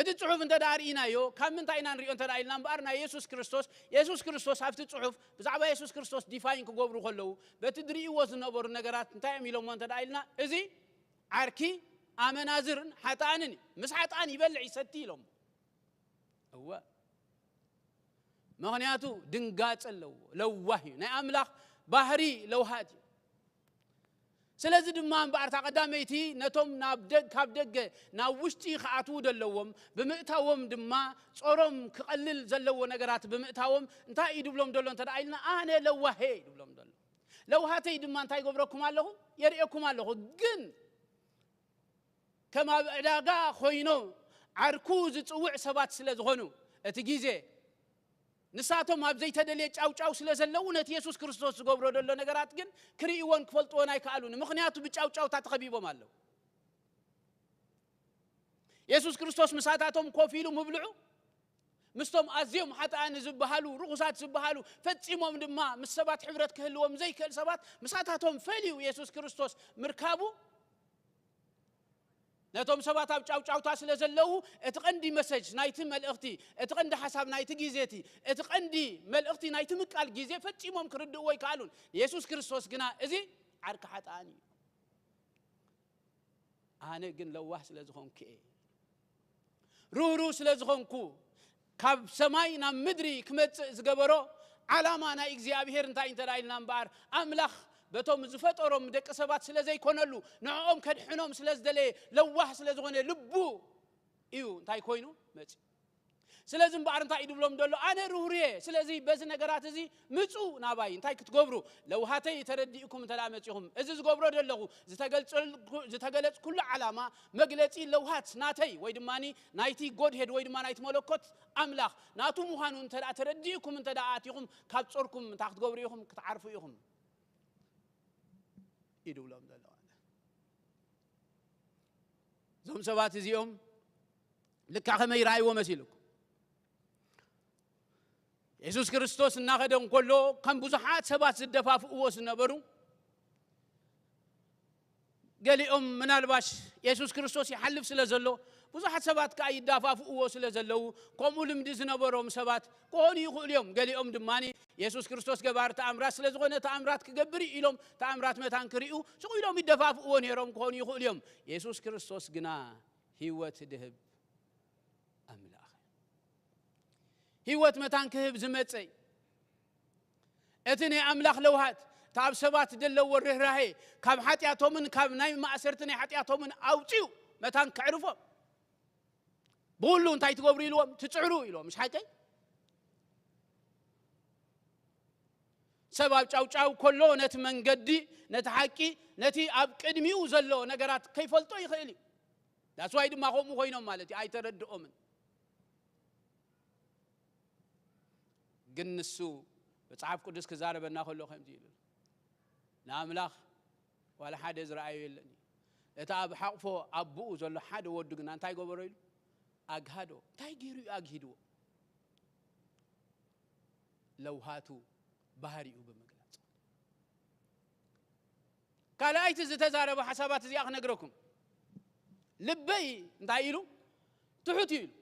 እቲ ጽሑፍ እንተ ደኣ ርኢናዮ ካብ ምንታይ ኢና ንሪኦ እንተ ደኣ ኢልና እምበኣር ናይ የሱስ ክርስቶስ የሱስ ክርስቶስ ኣብቲ ጽሑፍ ብዛዕባ የሱስ ክርስቶስ ዲፋይን ክገብሩ ከለዉ በቲ ድርእይዎ ዝነበሩ ነገራት እንታይ እዮም ኢሎሞ እንተ ደኣ ኢልና እዚ ዓርኪ ኣመናዝርን ሓጥኣንን እዩ። ምስ ሓጥኣን ይበልዕ ይሰቲ ኢሎሞ። እወ ምኽንያቱ ድንጋጸ ኣለዎ፣ ለዋህ እዩ። ናይ ኣምላኽ ባህሪ ለውሃት እዩ። ስለዚ ድማ እምበኣር እታ ቀዳመይቲ ነቶም ናብ ደግ ካብ ደገ ናብ ውሽጢ ክኣትዉ ዘለዎም ብምእታዎም ድማ ጾሮም ክቐልል ዘለዎ ነገራት ብምእታዎም እንታይ እዩ ድብሎም ዘሎ እንተ ደኣ ኢልና ኣነ ለዋሄ እዩ ድብሎም ዘሎ። ለውሃተይ ድማ እንታይ ይገብረኩም ኣለኹ? የርእየኩም ኣለኹ። ግን ከም ኣብ ዕዳጋ ኮይኖም ዓርኩ ዝጽውዕ ሰባት ስለ ዝኾኑ እቲ ግዜ ንሳቶም ኣብ ዘይተደልየ ጫውጫው ስለ ዘለዉ ነቲ የሱስ ክርስቶስ ዝገብሮ ዘሎ ነገራት ግን ክርእይዎን ክፈልጥዎን ኣይከኣሉን። ምኽንያቱ ብጫውጫውታ ተኸቢቦም ኣለዉ። የሱስ ክርስቶስ ምሳታቶም ኮፍ ኢሉ ምብልዑ ምስቶም ኣዝዮም ሓጥኣን ዝበሃሉ ርኹሳት ዝበሃሉ ፈጺሞም ድማ ምስ ሰባት ሕብረት ክህልዎም ዘይክእል ሰባት ምሳታቶም ፈልዩ የሱስ ክርስቶስ ምርካቡ ነቶም ሰባት ኣብ ጫውጫውታ ስለ ዘለዉ እቲ ቀንዲ መሰጅ ናይቲ መልእኽቲ እቲ ቀንዲ ሓሳብ ናይቲ ግዜ እቲ እቲ ቀንዲ መልእኽቲ ናይቲ ምቃል ግዜ ፈጺሞም ክርድእዎ ኣይከኣሉን። የሱስ ክርስቶስ ግና እዚ ዓርኪ ሓጥኣን እዩ። ኣነ ግን ለዋህ ስለ ዝኾንኩ እየ። ርህሩህ ስለ ዝኾንኩ ካብ ሰማይ ናብ ምድሪ ክመጽእ ዝገበሮ ዓላማ ናይ እግዚኣብሔር እንታይ እንተ ኢልና እምበኣር ኣምላኽ በቶም ዝፈጠሮም ደቂ ሰባት ስለ ዘይኮነሉ ንዕኦም ከድሕኖም ስለ ዝደለየ ለዋህ ስለ ዝኾነ ልቡ እዩ እንታይ ኮይኑ መጽዩ። ስለዚ እምበኣር እንታይ እዩ ድብሎም ዘሎ ኣነ ርህሩየ። ስለዚ በዚ ነገራት እዚ ምጹ ናባይ እንታይ ክትገብሩ ለውሃተይ ተረዲእኩም እንተ መጺኹም እዚ ዝገብሮ ዘለኹ ዝተገለጽኩሉ ዓላማ መግለጺ ለውሃት ናተይ ወይ ድማ ናይቲ ጎድሄድ ወይ ድማ ናይቲ መለኮት ኣምላኽ ናቱ ምዃኑ እንተ ተረዲእኩም እንተ ኣቲኹም ካብ ጾርኩም እንታይ ክትገብሩ ኢኹም ክትዓርፉ ኢኹም እዩ ድብሎም ዘሎ። እዞም ሰባት እዚኦም ልካ ከመይ ይረኣይዎ መሲልኩም? የሱስ ክርስቶስ እናኸደ እንከሎ ከም ብዙሓት ሰባት ዝደፋፍእዎ ዝነበሩ ገሊኦም ምናልባሽ የሱስ ክርስቶስ ይሓልፍ ስለ ዘሎ ብዙሓት ሰባት ከዓ ይዳፋፍእዎ ስለ ዘለዉ ከምኡ ልምዲ ዝነበሮም ሰባት ክኾኑ ይኽእሉ እዮም። ገሊኦም ድማ የሱስ ክርስቶስ ገባር ተኣምራት ስለ ዝኾነ ተኣምራት ክገብር እዩ ኢሎም ተኣምራት መታን ክርእዩ ስቕ ኢሎም ይደፋፍእዎ ነይሮም ክኾኑ ይኽእሉ እዮም። የሱስ ክርስቶስ ግና ህይወት ድህብ ኣምላኽ ህይወት መታን ክህብ ዝመጸ እዩ። እቲ ናይ ኣምላኽ ለውሃት እቲ ኣብ ሰባት ዘለዎ ርህራሄ ካብ ሓጢኣቶምን ካብ ናይ ማእሰርቲ ናይ ሓጢኣቶምን ኣውፅኡ መታን ከዕርፎም ብኩሉ እንታይ ትገብሩ ኢልዎም ትፅዕሩ ኢልዎም ምሽ ሓቀይ ሰብ ኣብ ጫውጫው ከሎ ነቲ መንገዲ ነቲ ሓቂ ነቲ ኣብ ቅድሚኡ ዘሎ ነገራት ከይፈልጦ ይኽእል እዩ። ዳስዋይ ድማ ከምኡ ኮይኖም ማለት እዩ ኣይተረድኦምን። ግን ንሱ መጽሓፍ ቅዱስ ክዛረበና ከሎ ከምዚ ኢሉ ንኣምላኽ ዋላ ሓደ ዝረኣዮ የለን እዩ። እቲ ኣብ ሓቕፎ ኣቦኡ ዘሎ ሓደ ወዱ ግና እንታይ ገበሮ ኢሉ ኣግሃዶ። እንታይ ገይሩ እዩ ኣግሂድዎ? ለውሃቱ ባህሪኡ ብምግላጽ ካልኣይቲ ዝተዛረበ ሓሳባት እዚኣ ክነግረኩም ልበይ እንታይ ኢሉ ትሑት እዩ ኢሉ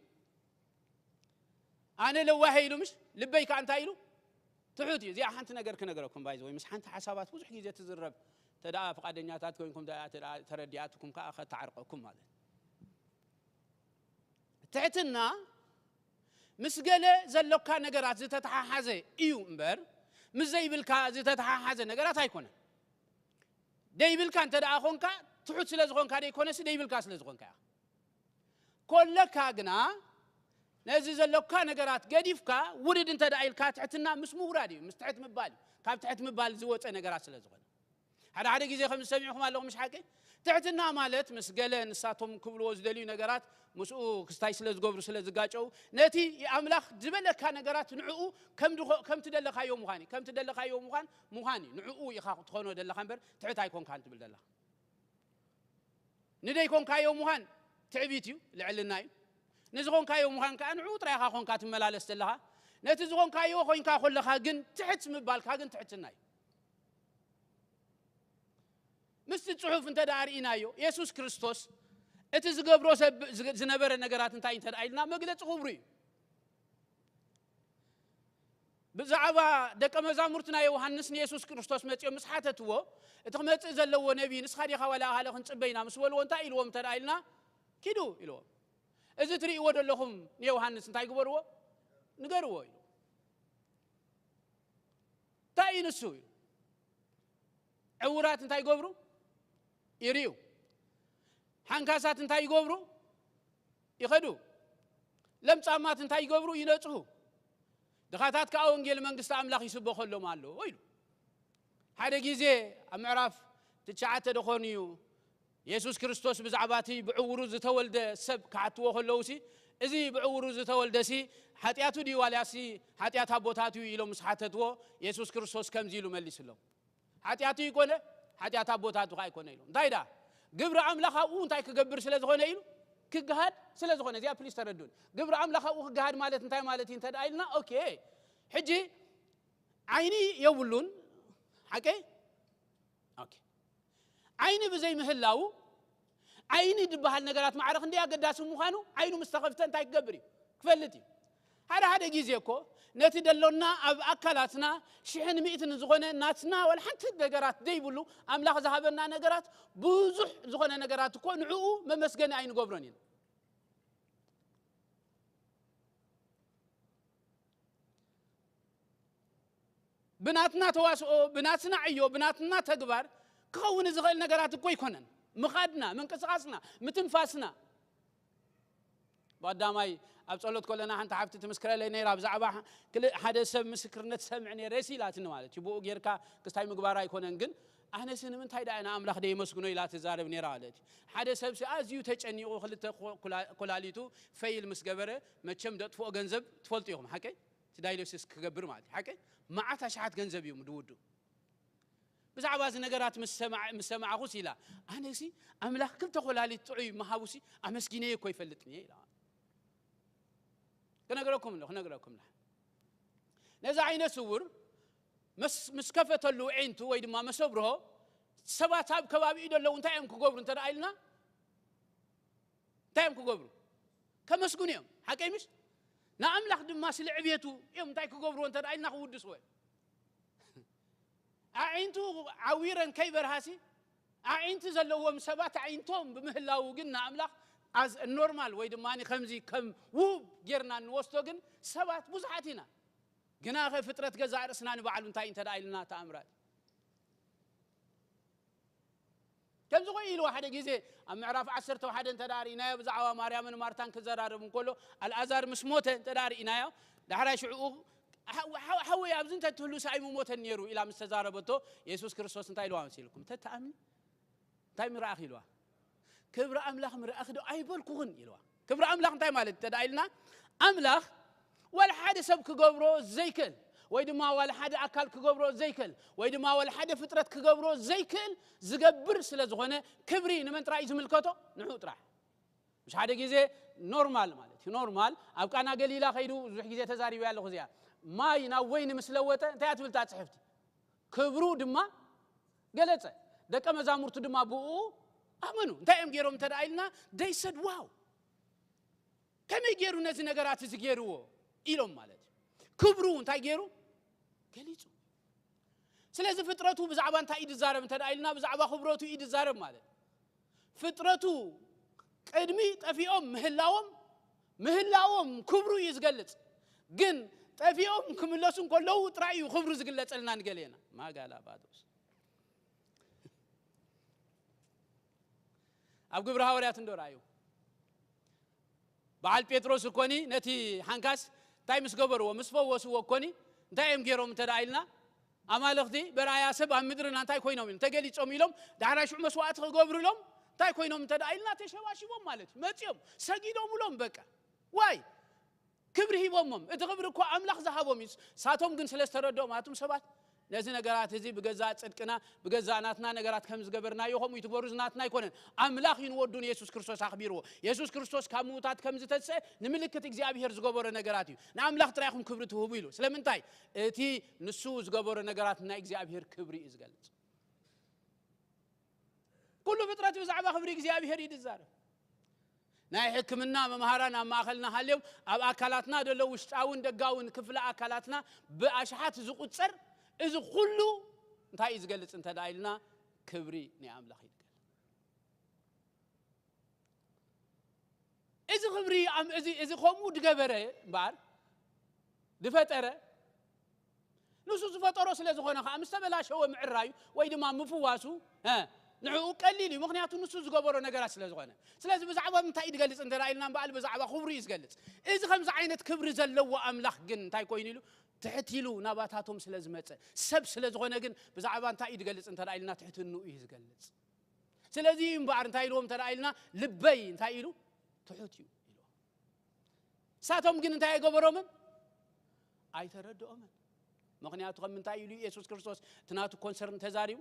ኣነ ለዋሄ ኢሉ ምሽ ልበይ ከዓ እንታይ ኢሉ ትሑት እዩ። እዚኣ ሓንቲ ነገር ክነግረኩም ባይዘ ወይ ምስ ሓንቲ ሓሳባት ብዙሕ ግዜ ትዝረብ ተደኣ ፍቃደኛታት ኮይንኩም ተረዲኣትኩም ከዓ ከተዓርቀኩም ማለት ትሕትና ምስ ገለ ዘሎካ ነገራት ዝተተሓሓዘ እዩ እምበር ምስ ዘይብልካ ዝተተሓሓዘ ነገራት ኣይኮነን። ደይብልካ እንተ ደኣ ኾንካ ትሑት ስለ ዝኾንካ ደይኮነሲ ደይብልካ ስለ ዝኾንካ እያ። ኮለካ ግና ነዚ ዘሎካ ነገራት ገዲፍካ ውርድ እንተ ደኣ ኢልካ ትሕትና ምስ ምውራድ እዩ፣ ምስ ትሕት ምባል እዩ። ካብ ትሕት ምባል ዝወፀ ነገራት ስለ ዝኾነ ሓደ ሓደ ግዜ ከም ዝሰሚዕኹም ኣለኹም፣ ምሽ ሓቂ? ትሕትና ማለት ምስ ገለ ንሳቶም ክብልዎ ዝደልዩ ነገራት ምስኡ ክስታይ ስለ ዝገብሩ፣ ስለ ዝጋጨው፣ ነቲ ኣምላኽ ዝበለካ ነገራት ንዕኡ ከም ድኾ-፣ ከም ትደለካዮ ምዃን እዩ። ከም ትደለካዮ ምዃን፣ ምዃን እዩ። ንዕኡ ኢኻ ክትኾኖ ደለኻ እምበር ትሕት ኣይኮንካን ትብል ደለኻ። ንደይኮንካዮ ምዃን ትዕቢት እዩ፣ ልዕልና እዩ። ንዝኾንካዮ ምዃን ከኣ ንዕኡ ጥራይ ኢኻ ኮንካ ትመላለስ ዘለኻ። ነቲ ዝኾንካዮ ኮንካ ኮለኻ ግን ትሕት ምባልካ ግን ትሕትና እዩ። ምስቲ ጽሑፍ እንተ ደኣ ርኢናዮ፣ የሱስ ክርስቶስ እቲ ዝገብሮ ሰብ ዝገ-፣ ዝነበረ ነገራት እንታይ እንተ ደኣ ኢልና መግለጺ ክብሩ እዩ። ብዛዕባ ደቀ መዛሙርቲ ናይ ዮሃንስ ንየሱስ ክርስቶስ መጺኦም ምስ ሓተትዎ፣ "እቲ ክመጽእ ዘለዎ ነቢይ ንስኻ ዲኻ ዋላ ኣሃለ ክንጽበ ኢና?" ምስ በልዎ፣ እንታይ ኢልዎም እንተ ደኣ ኢልና፣ "ኪዱ" ኢልዎም። "እዚ ትርእይዎ ዘለኹም ንዮሃንስ እንታይ ግበርዎ? ንገርዎ" ኢሉ። እንታይ እዩ ንሱ? ኢሉ። ዕዉራት እንታይ ይገብሩ? ይርእዩ። ሓንካሳት እንታይ ይገብሩ? ይኸዱ። ለምጻማት እንታይ ይገብሩ? ይነጽሁ። ድኻታት ከኣ ወንጌል መንግስቲ ኣምላኽ ይስበኸሎም ኣሎ ኢሉ። ሓደ ግዜ ኣብ ምዕራፍ ትሽዓተ ደኾን እዩ፣ የሱስ ክርስቶስ ብዛዕባ እቲ ብዕውሩ ዝተወልደ ሰብ ክሓትዎ ከለዉሲ፣ "እዚ ብዕውሩ ዝተወልደሲ ሓጢኣቱ ድዩ ዋልያሲ ሓጢኣት ኣቦታቱ እዩ?" ኢሎም ምስ ሓተትዎ፣ የሱስ ክርስቶስ ከምዚ ኢሉ መሊስሎም፣ "ሓጢኣቱ ይኮነ፣ ሓጢኣት ኣቦታቱ ከኣ ኣይኮነ" ኢሎም። እንታይ ደኣ? ግብሪ ኣምላኽ ኣብኡ እንታይ ክገብር ስለ ዝኾነ ኢሉ? ክገሃድ ስለ ዝኾነ። እዚኣ ፕሊስ ተረዱን። ግብሪ ኣምላኽ ኣብኡ ክገሃድ ማለት እንታይ ማለት እዩ እንተ ደኣ ኢልና፣ ኦኬ፣ ሕጂ ዓይኒ የብሉን፣ ሓቀይ? ኦኬ። ዓይኒ ብዘይ ምህላው፣ ዓይኒ ዝበሃል ነገራት ማዕረ ክንደይ ኣገዳሲ ምዃኑ ዓይኑ ምስ ተኸፍተ እንታይ ክገብር እዩ? ክፈልጥ እዩ። ሓደ ሓደ ግዜ እኮ ነቲ ደሎና ኣብ ኣካላትና ሽሕን ሚእትን ዝኾነ ናትና ወላ ሓንቲ ነገራት ዘይብሉ ኣምላኽ ዝሃበና ነገራት ብዙሕ ዝኾነ ነገራት እኮ ንዕኡ መመስገኒ ኣይንገብሮን ኢና። ብናትና ተዋስኦ፣ ብናትና ዕዮ፣ ብናትና ተግባር ክኸውን ዝኽእል ነገራት እኮ ኣይኮነን። ምኻድና፣ ምንቅስቓስና፣ ምትንፋስና። ብቐዳማይ ኣብ ጸሎት ከለና ሓንቲ ሓብቲ ትምስክረለይ ነይራ፣ ብዛዕባ ክል-፣ ሓደ ሰብ ምስክርነት ሰምዕ ነይረ ሲ ኢላትኒ ማለት እዩ። ብኡ ጌርካ ክስታይ ምግባር ኣይኮነን፣ ግን ኣነሲ ንምንታይ ደኣ ንኣምላኽ ደየመስግኖ ኢላ ትዛረብ ነይራ ማለት እዩ። ሓደ ሰብሲ ኣዝዩ ተጨኒቑ ክልተ ኮ-፣ ኩላ-፣ ኮላሊቱ ፈይል ምስ ገበረ፣ መቸም ደጥፍኦ ገንዘብ ትፈልጡ ኢኹም፣ ሓቀይ? እቲ ዳይሊሲስ ክገብር ማለት እዩ። ሓቀይ? መዓት ኣሽሓት ገንዘብ እዩ ድውዱ። ብዛዕባ እዚ ነገራት ምስ ሰማዕ-፣ ምስ ሰማዕኹስ ኢላ፣ ኣነሲ ኣምላኽ ክልተ ኮላሊት ጥዑይ ምሃቡሲ ኣመስጊነዮ እኮ ይፈልጥን እየ ኢላ። ክነግረኩም ኣሎ፣ ክነግረኩም ኣሎ። ነዚ ዓይነ ስውር መስ-፣ ምስ ከፈተሉ ዕንቱ ወይ ድማ መሰብርሆ፣ ሰባት ኣብ ከባቢኡ ዘለዉ እንታይ እዮም ክገብሩ እንተ ደኣ ኢልና፣ እንታይ እዮም ክገብሩ? ከመስግኑ እዮም። ሓቀይ ምሽ? ንኣምላኽ ድማ ስለ ዕብየቱ እዮም እንታይ ክገብርዎ እንተ ደኣ ኢልና ክውድስዎ እዮም። ኣዒንቱ ዓዊረን ከይበርሃሲ፣ ኣዒንቲ ዘለዎም ሰባት ኣዒንቶም ብምህላዉ ግን ንኣምላኽ ኣዝ ኖርማል ወይ ድማ ከምዚ ከም ውብ ጌርና እንወስዶ ግን ሰባት ብዙሓት ኢና። ግናኸ ፍጥረት ገዛእ ርእስና ንባዕሉ እንታይ እንተ ደኣ ኢልና ተኣምራት። ከምዚ ኮይ ኢልዎ ሓደ ግዜ ኣብ ምዕራፍ ዓሰርተ ሓደ እንተ ደኣ ርኢናዮ፣ ብዛዕባ ማርያምን ማርታን ክዘራረብ እንከሎ፣ ኣልኣዛር ምስ ሞተ እንተ ደኣ ርኢናዮ፣ ዳሕራይ ሽዕኡ፣ "ሓ-፣ ሓ-፣ ሓወይ ኣብዚ እንተ ትህሉስ ኣይምሞተን ነይሩ" ኢላ ምስ ተዛረበቶ፣ የሱስ ክርስቶስ እንታይ ኢልዋ መሲልኩም? "እንተ ትኣምኒ እንታይ ምረኣኺ?" ኢልዋ። "ክብሪ ኣምላኽ ምረኣኺ ዶ ኣይበልኩኽን?" ኢልዋ። ክብሪ ኣምላኽ እንታይ ማለት እንተ ደኣ ኢልና፣ ኣምላኽ ዋላ ሓደ ሰብ ክገብሮ ዘይክእል፣ ወይ ድማ ዋላ ሓደ ኣካል ክገብሮ ዘይክእል፣ ወይ ድማ ዋላ ሓደ ፍጥረት ክገብሮ ዘይክእል ዝገብር ስለ ዝኾነ፣ ክብሪ ንመን ጥራይ እዩ ዝምልከቶ? ንዕኡ ጥራሕ። ምስ ሓደ ግዜ ኖርማል ማለት እዩ። ኖርማል ኣብ ቃና ገሊላ ከይዱ ብዙሕ ግዜ ተዛሪበያ ኣለኹ እዚኣ። ማይ ናብ ወይኒ ምስ ለወጠ እንታይ እያ ትብል እታ ጽሕፍቲ? ክብሩ ድማ ገለጸ። ደቀ መዛሙርቱ ድማ ብኡ ኣመኑ። እንታይ እዮም ገይሮም እንተ ደኣ ኢልና፣ they said, "ዋው! ከመይ ገይሩ ነዚ ነገራት እዚ ገይርዎ?" ኢሎም ማለት እዩ። ክብሩ እንታይ ገይሩ? ገሊጹ። ስለዚ ፍጥረቱ ብዛዕባ እንታይ እዩ ዝዛረብ እንተ ደኣ ኢልና፣ ብዛዕባ ክብረቱ እዩ ዝዛረብ ማለት። ፍጥረቱ ቅድሚ ጠፊኦም ምህላዎም፣ ምህላዎም ክብሩ እዩ ዝገልጽ። ግን ጠፊኦም ክምለሱ እንከለዉ ጥራይ እዩ ክብሩ ዝግለጸልና ንገሌና። ማጋላባዶስ። ኣብ ግብሪ ሃዋርያት እንዶ ረኣዩ። በዓል ጴጥሮስ እኮኒ ነቲ ሓንካስ እንታይ ምስ ገበርዎ? ምስ ፈወስዎ እኮኒ እንታይ እዮም ገይሮም እንተ ደኣ ኢልና፣ ኣማልኽቲ በርኣያ ሰብ ኣብ ምድርና እንታይ ኮይኖም እዮም ተገሊጾም ኢሎም ዳሕራይ ሽዑ መስዋዕቲ ክገብሩሎም እንታይ ኮይኖም እንተ ደኣ ኢልና ተሸባሽቦም ማለት እዩ። መጺኦም ሰጊዶምሎም በቃ። ዋይ ክብሪ ሂቦሞም። እቲ ክብሪ እኮ ኣምላኽ ዝሃቦም እዩ። ሳቶም ግን ስለ ዝተረድኦም ኣቱም ሰባት ነዚ ነገራት እዚ ብገዛእ ጽድቅና ብገዛእ ናትና ነገራት ከም ዝገበርናዮ ከምኡ ይትግበሩ ዝናትና ኣይኮነን። ኣምላኽ እዩ ንወዱ ንየሱስ ክርስቶስ ኣኽቢርዎ። የሱስ ክርስቶስ ካብ ምዉታት ከም ዝተስአ ንምልክት እግዚኣብሔር ዝገበሮ ነገራት እዩ። ንኣምላኽ ጥራይ ኢኹም ክብሪ ትህቡ ኢሉ። ስለምንታይ? እቲ ንሱ ዝገበሮ ነገራት ናይ እግዚኣብሔር ክብሪ እዩ ዝገልጽ። ኩሉ ፍጥረት ብዛዕባ ክብሪ እግዚኣብሔር እዩ ዝዛረብ። ናይ ሕክምና መምሃራን ኣብ ማእኸልና ሃልዮም ኣብ ኣካላትና ዘሎ ውሽጣውን ደጋውን ክፍለ ኣካላትና ብኣሽሓት ዝቁጸር እዚ ኩሉ እንታይ እዩ ዝገልጽ እንተ ደኣ ኢልና ክብሪ ናይ ኣምላኽ እዩ ዝገልጽ። እዚ ክብሪ ኣም- እዚ እዚ ከምኡ ድገበረ እምበኣር ድፈጠረ ንሱ ዝፈጠሮ ስለ ዝኾነ ከዓ ምስ ተበላሸወ ምዕራዩ ወይ ድማ ምፍዋሱ እ፣ ንዕኡ ቀሊል እዩ። ምክንያቱ ንሱ ዝገበሮ ነገራት ስለ ዝኾነ። ስለዚ ብዛዕባ እንታይ እዩ ዝገልጽ እንተ ኢልና እምበኣል ብዛዕባ ክብሩ እዩ ዝገልጽ። እዚ ከምዚ ዓይነት ክብሪ ዘለዎ ኣምላኽ ግን እንታይ ኮይኑ ኢሉ ትሕት ኢሉ ናባታቶም ስለ ዝመጸ ሰብ ስለ ዝኾነ ግን ብዛዕባ እንታይ እዩ ዝገልጽ እንተ ኢልና ትሕትንኡ እዩ ዝገልጽ። ስለዚ እዩ እምበኣር እንታይ ኢልዎም እንተ ኢልና ልበይ እንታይ ኢሉ ትሑት እዩ ኢልዎም። ንሳቶም ግን እንታይ ኣይገበሮምን? ኣይተረድኦምን። ምኽንያቱ ከም ምንታይ ኢሉ ኢየሱስ ክርስቶስ እቲ ናቱ ኮንሰርን ተዛሪቡ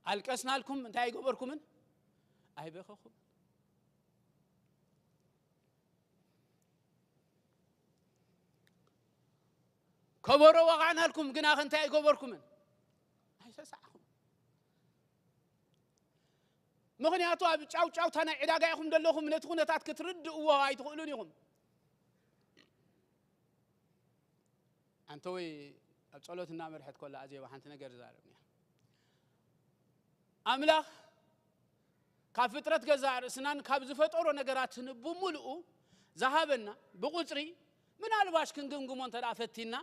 ኣልቀስናልኩም እንታይ ኣይገበርኩምን? ኣይበኸኹምን። ከበሮ ወቓዕናልኩም ግና እንታይ ኣይገበርኩምን? ኣይሰሳዕኹም። ምኽንያቱ ኣብ ጫውጫውታ ናይ ዕዳጋ ኢኹም ዘለኹም ነቲ ኩነታት ክትርድእዎ ኣይትኽእሉን ኢኹም። ኣንተ ወይ ኣብ ጸሎት እናመርሐት ኮላ ኣዜባ ሓንቲ ነገር ዝዛረብኒ ኣምላኽ ካብ ፍጥረት ገዛእ ርእስናን ካብ ዝፈጠሮ ነገራትን ብምሉኡ ዝሃበና ብቁጽሪ ምናልባሽ ክንግምግሞ እንተ ደኣ ፈቲና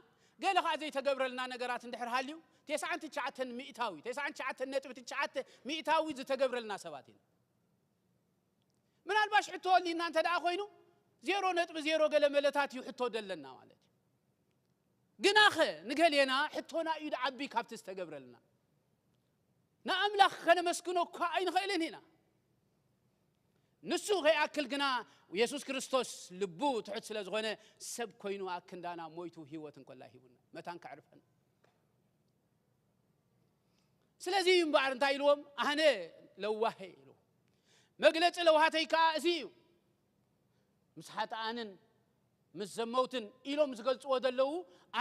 ገለ ኸዓ ዘይተገብረልና ነገራት እንድሕር ሃልዩ ተስዓን ትሽዓተን ሚእታዊ ተስዓን ትሽዓተን ነጥቢ ትሽዓተ ሚእታዊ ዝተገብረልና ሰባት ኢና። ምናልባሽ ሕቶ ኣሊና እንተ ደኣ ኮይኑ ዜሮ ነጥቢ ዜሮ ገለ መለታት እዩ ሕቶ ደለና ማለት እዩ። ግናኸ ንገሌና ሕቶና እዩ ድዓቢ ካብቲ ዝተገብረልና። ንኣምላኽ ከነመስግኖ እኳ ኣይንኽእልን ኢና። ንሱ ከይኣክል ግና የሱስ ክርስቶስ ልቡ ትሑት ስለ ዝኾነ ሰብ ኮይኑ ኣክንዳና ሞይቱ ህይወት እንኮላ ሂቡና መታን ከዕርፈን። ስለዚ እዩ እምበኣር እንታይ ኢልዎም ኣነ ለዋሄ ኢሉ። መግለጺ ለውሃተይ ከዓ እዚ እዩ። ምስ ሓጥኣንን ምስ ዘመውትን ኢሎም ዝገልጽዎ ዘለዉ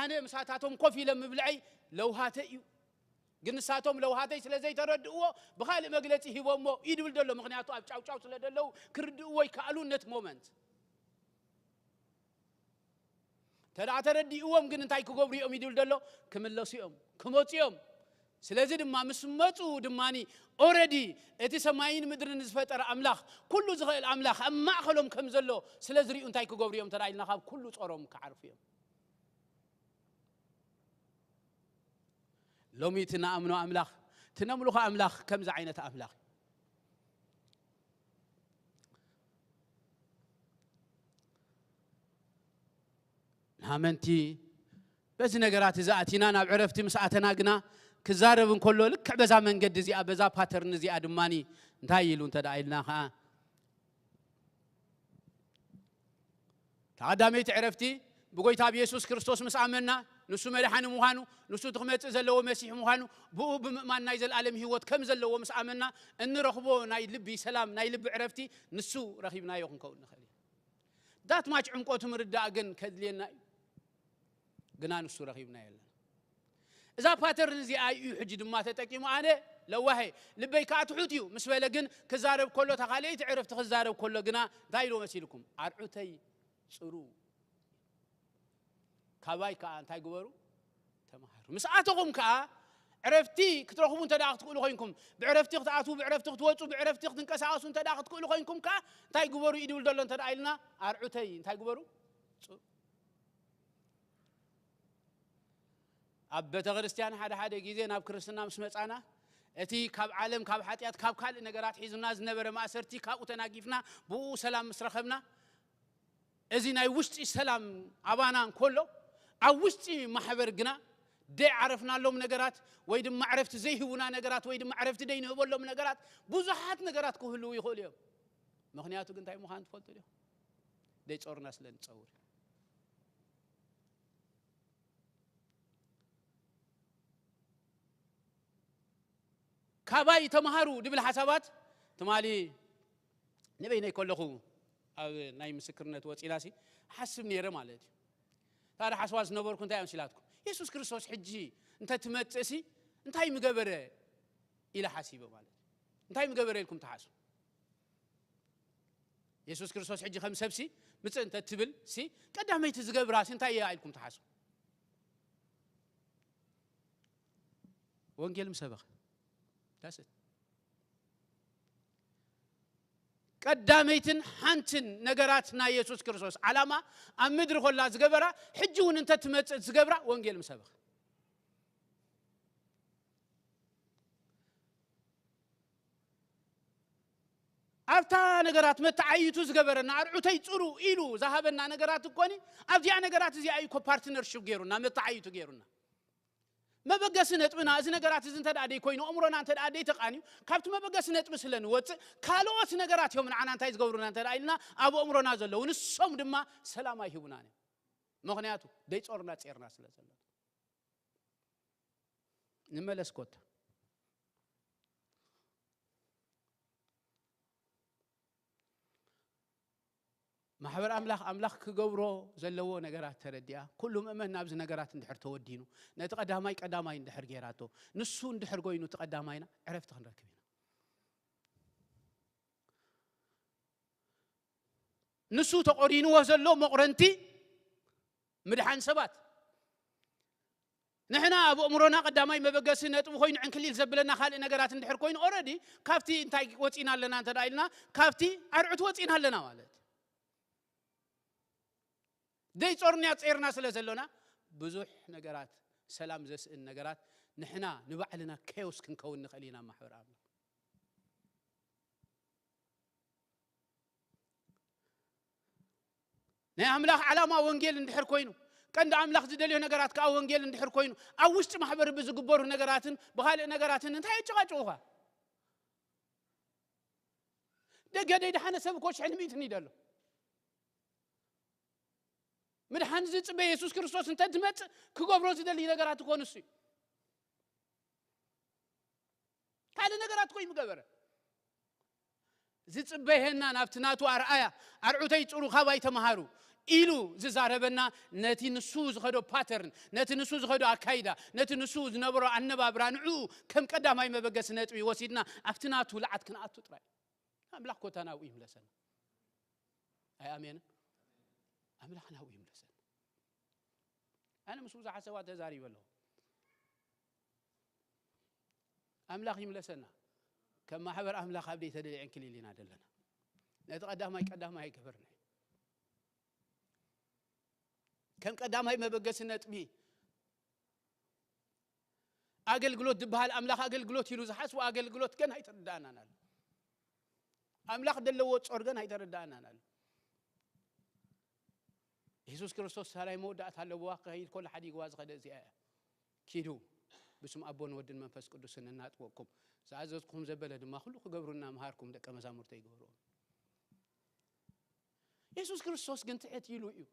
ኣነ ምሳታቶም ኮፍ ኢለ ምብልዐይ ለውሃተይ እዩ። ግን ንሳቶም ለውሃተይ ስለ ዘይተረድእዎ ብኻልእ መግለጺ ሂቦሞ እዩ ድብል ዘሎ። ምኽንያቱ ኣብ ጫውጫው ስለ ደለዉ ክርድእዎ ይከኣሉ ነቲ ሞመንት። እንተ ደኣ ተረዲእዎም ግን እንታይ ክገብሩ እዮም ይድብል ዘሎ? ክምለሱ እዮም፣ ክመፁ እዮም። ስለዚ ድማ ምስ መፁ ድማ ኦረዲ እቲ ሰማይን ምድርን ዝፈጠረ ኣምላኽ፣ ኩሉ ዝኽእል ኣምላኽ ኣብ ማእኸሎም ከም ዘሎ ስለ ዝሪኡ እንታይ ክገብሩ እዮም እንተ ኢልና ካብ ኩሉ ፆሮም ክዓርፉ እዮም። ሎሚ እቲ ንኣምኖ ኣምላኽ እቲ ነምልኾ ኣምላኽ ከምዚ ዓይነት ኣምላኽ እዩ። ንኣመንቲ በዚ ነገራት እዚ ኣቲና ናብ ዕረፍቲ ምስ ኣተና ግና ክዛረብ እንከሎ ልክዕ በዛ መንገዲ እዚኣ በዛ ፓተርን እዚኣ ድማ እንታይ ኢሉ እንተ ደኣ ኢልና ከዓ ተቐዳመይቲ ዕረፍቲ ብጎይታ ብየሱስ ክርስቶስ ምስ ኣመንና ንሱ መድሓኒ ምዃኑ ንሱ እቲ ክመፅእ ዘለዎ መሲሕ ምዃኑ ብኡ ብምእማን ናይ ዘለኣለም ህይወት ከም ዘለዎ ምስ ኣመንና እንረኽቦ ናይ ልቢ ሰላም ናይ ልቢ ዕረፍቲ ንሱ ረኺብናዮ ክንከውን ንኽእል እዩ። ዳት ማች ዕምቆቱ ምርዳእ ግን ከድልየና እዩ። ግና ንሱ ረኺብና የለን። እዛ ፓተርን እዚኣ እዩ ሕጂ ድማ ተጠቂሙ ኣነ ለዋሄ ልበይ ከዓ ትሑት እዩ ምስ በለ ግን ክዛረብ ከሎ እታ ካልኣይቲ ዕረፍቲ ክዛረብ ከሎ ግና እንታይ ኢሉ መሲልኩም ኣርዑተይ ፅሩ ካባይ ከዓ እንታይ ግበሩ ተምሃሩ ምስ ኣተኹም ከዓ ዕረፍቲ ክትረኽቡ እንተ ክትክእሉ ኮይንኩም ብዕረፍቲ ክትኣትዉ ብዕረፍቲ ክትወፁ ብዕረፍቲ ክትንቀሳቀሱ እንተ ክትክእሉ ኮይንኩም ከዓ እንታይ ግበሩ እዩ ድብል ዘሎ እንተ ኢልና ኣርዑተይ እንታይ ግበሩ ኣብ ቤተ ክርስቲያን ሓደ ሓደ ግዜ ናብ ክርስትና ምስ መጻና እቲ ካብ ዓለም ካብ ሓጢኣት ካብ ካልእ ነገራት ሒዙና ዝነበረ ማእሰርቲ ካብኡ ተናጊፍና ብኡ ሰላም ምስ ረኸብና እዚ ናይ ውሽጢ ሰላም ኣባና እንከሎ ኣብ ውሽጢ ማሕበር ግና ደይዓረፍናሎም ነገራት ወይ ድማ ዕረፍቲ ዘይህቡና ነገራት ወይ ድማ ዕረፍቲ ደይንህበሎም ነገራት ብዙሓት ነገራት ክህልዉ ይኽእሉ እዮም። ምኽንያቱ ግን እንታይ ምዃኑ ትፈልጡ ዲኹም? ደይጾርና ስለ ንጸውር። ካባይ ተምሃሩ ድብል ሓሳባት ትማሊ ንበይነይ ከለኹ ኣብ ናይ ምስክርነት ወፂና ሲ ሓስብ ነይረ ማለት እዩ። ታዲያ ሓስባ ዝነበርኩ እንታይ እዮም ሲላትኩም? የሱስ ክርስቶስ ሕጂ እንተ ትመፅእ ሲ እንታይ ምገበረ ኢለ ሓሲበ ማለት እዩ። እንታይ ምገበረ ኢልኩም ትሓስቡ? የሱስ ክርስቶስ ሕጂ ከም ሰብሲ ምፅእ እንተ ትብል ሲ ቀዳመይቲ ዝገብራ ሲ እንታይ እያ ኢልኩም ትሓስቡ? ወንጌል ምሰበኸ። ዳስት ቀዳመይትን ሓንትን ነገራት ናይ የሱስ ክርስቶስ ዓላማ ኣብ ምድሪ ኮላ ዝገበራ ሕጂ እውን እንተ ትመፅእ ዝገብራ ወንጌል ምሰበኸ። ኣብታ ነገራት መተዓይቱ ዝገበረና ኣርዑተይ ፅሩ ኢሉ ዝሃበና ነገራት እኮኒ ኣብዚኣ ነገራት እዚኣ እዩ ኮ ፓርትነርሽፕ ገይሩና መተዓይቱ ገይሩና። መበገሲ ነጥብና እዚ ነገራት እዚ እንተ ደኣ ደይኮይኑ ኣእምሮና እንተ ደኣ ደይተቃንዩ ካብቲ መበገሲ ነጥቢ ስለ ንወፅእ ካልኦት ነገራት እዮም ንዓና እንታይ ዝገብሩና እንተ ደኣ ኢልና ኣብ ኣእምሮና ዘለዉ ንሶም ድማ ሰላም ኣይህቡናን እዮም። ምኽንያቱ ደይጾርና ጼርና ስለ ዘሎ። ንመለስ ኮታ ማሕበር ኣምላኽ ኣምላኽ ክገብሮ ዘለዎ ነገራት ተረዲኣ ኩሉ ምእመን ናብዚ ነገራት እንድሕር ተወዲኑ ነቲ ቀዳማይ ቀዳማይ እንድሕር ገይራቶ ንሱ እንድሕር ጎይኑ እቲ ቀዳማይና ዕረፍቲ ክንረክብ ኢና። ንሱ ተቆሪንዎ ዘሎ መቑረንቲ ምድሓን ሰባት ንሕና ኣብ ኣእምሮና ቀዳማይ መበገሲ ነጥቢ ኮይኑ ዕንክሊል ዘብለና ካልእ ነገራት እንድሕር ኮይኑ ኦረዲ ካብቲ እንታይ ወፂና ኣለና እንተ ኢልና ካብቲ ኣርዑት ወፂና ኣለና ማለት ደይ ጾርንያ ጼርና ስለ ዘሎና ብዙሕ ነገራት ሰላም ዘስእን ነገራት ንሕና ንባዕልና ኬዮስ ክንከውን ንኽእል ኢና ማሕበር ኣምላኽ። ናይ ኣምላኽ ዓላማ ወንጌል እንድሕር ኮይኑ ቀንዲ ኣምላኽ ዝደልዮ ነገራት ከዓ ወንጌል እንድሕር ኮይኑ ኣብ ውሽጢ ማሕበር ብዝግበሩ ነገራትን ብካልእ ነገራትን እንታይ የጨቃጭቑኻ? ደገ ደይደሓነ ሰብ እኮ ሽሕን ሚእትን ይደሎ ምድሓን ዝፅበ የሱስ ክርስቶስ እንተ ትመፅእ ክገብሮ ዝደሊ ነገራት እኮ ንሱ እዩ። ካልእ ነገራት እኮ ይምገበረ ዝፅበየና ናብቲ ናቱ ኣርኣያ ኣርዑተይ ፅሩ ካባይ ተምሃሩ ኢሉ ዝዛረበና ነቲ ንሱ ዝኸዶ ፓተርን ነቲ ንሱ ዝኸዶ ኣካይዳ ነቲ ንሱ ዝነበሮ ኣነባብራ ንዕኡ ከም ቀዳማይ መበገሲ ነጥቢ ወሲድና ኣብቲ ናቱ ልዓት ክንኣቱ ጥራይ ኣምላኽ ኮታ ናብኡ ይምለሰና። ኣይ ኣሜን። ኣምላኽ ናብኡ ይምለሰና። ኣነ ምስ ብዙሓት ሰባት ተዛሪበ ኣለኹ። ኣምላኽ ይምለሰና። ከም ማሕበር ኣምላኽ ኣብ ደይ ተደልየ ዕንክሊል ኢና ዘለና። ነቲ ቀዳማይ ቀዳማይ ኣይገበርና። ከም ቀዳማይ መበገሲ ነጥቢ ኣገልግሎት ዝበሃል ኣምላኽ ኣገልግሎት ኢሉ ዝሓስቡ ኣገልግሎት ገና ኣይተረዳእናን ኣሎ። ኣምላኽ ዘለዎ ጾር ገና ኣይተረዳእናን ኣሎ። የሱስ ክርስቶስ ሳላይ መወዳእታ ኣለዋ ክኸይድ ከሎ ሓዲግዋ ዝኸደ እዚኣ እያ። ኪዱ ብስም ኣቦን ወድን መንፈስ ቅዱስን እናጥበቅኩም ዝኣዘዝኩም ዘበለ ድማ ኩሉ ክገብሩ እናምሃርኩም ደቀ መዛሙርተ ይገብርዎም። የሱስ ክርስቶስ ግን ትሕት ኢሉ እዩ።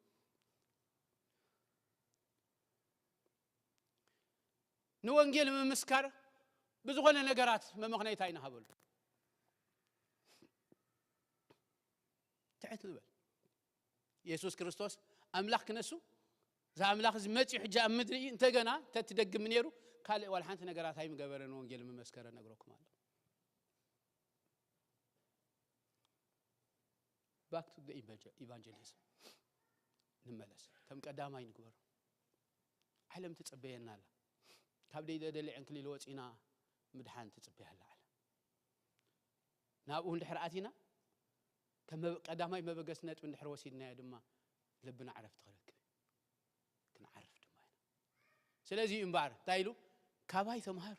ንወንጌል ምምስካር ብዝኾነ ነገራት መመኽነይታ ይንሃበሉ። ትሕት ንበል። የሱስ ክርስቶስ ኣምላኽ ክነሱ እዚ ኣምላኽ እዚ መፂኡ ሕጂ ኣብ ምድሪ እዩ። እንተገና ተትደግም ነይሩ ካልእ ዋላ ሓንቲ ነገራት ኣይምገበረ ንወንጌል ምመስከረ ነግረኩም ኣሎ። Back to the evangel- evangelism ንመለስ። ከም ቀዳማይ ንግበሩ። ዓለም ትፅበየና ኣላ። ካብ ደይ ደደሊ ዕንክሊል ወፂና ምድሓን ትፅበያ ኣላ ዓለም። ናብኡ እንድሕር ኣቲና ከም መበ- ቀዳማይ መበገሲ ነጥቢ እንድሕር ወሲድናዮ ድማ ልብና ዕረፍቲ ክረክብ እዩ። ክንዓርፍ ድማ ኢና። ስለዚ እዩ እምበኣር እንታይ ኢሉ ካባይ ተምሃሩ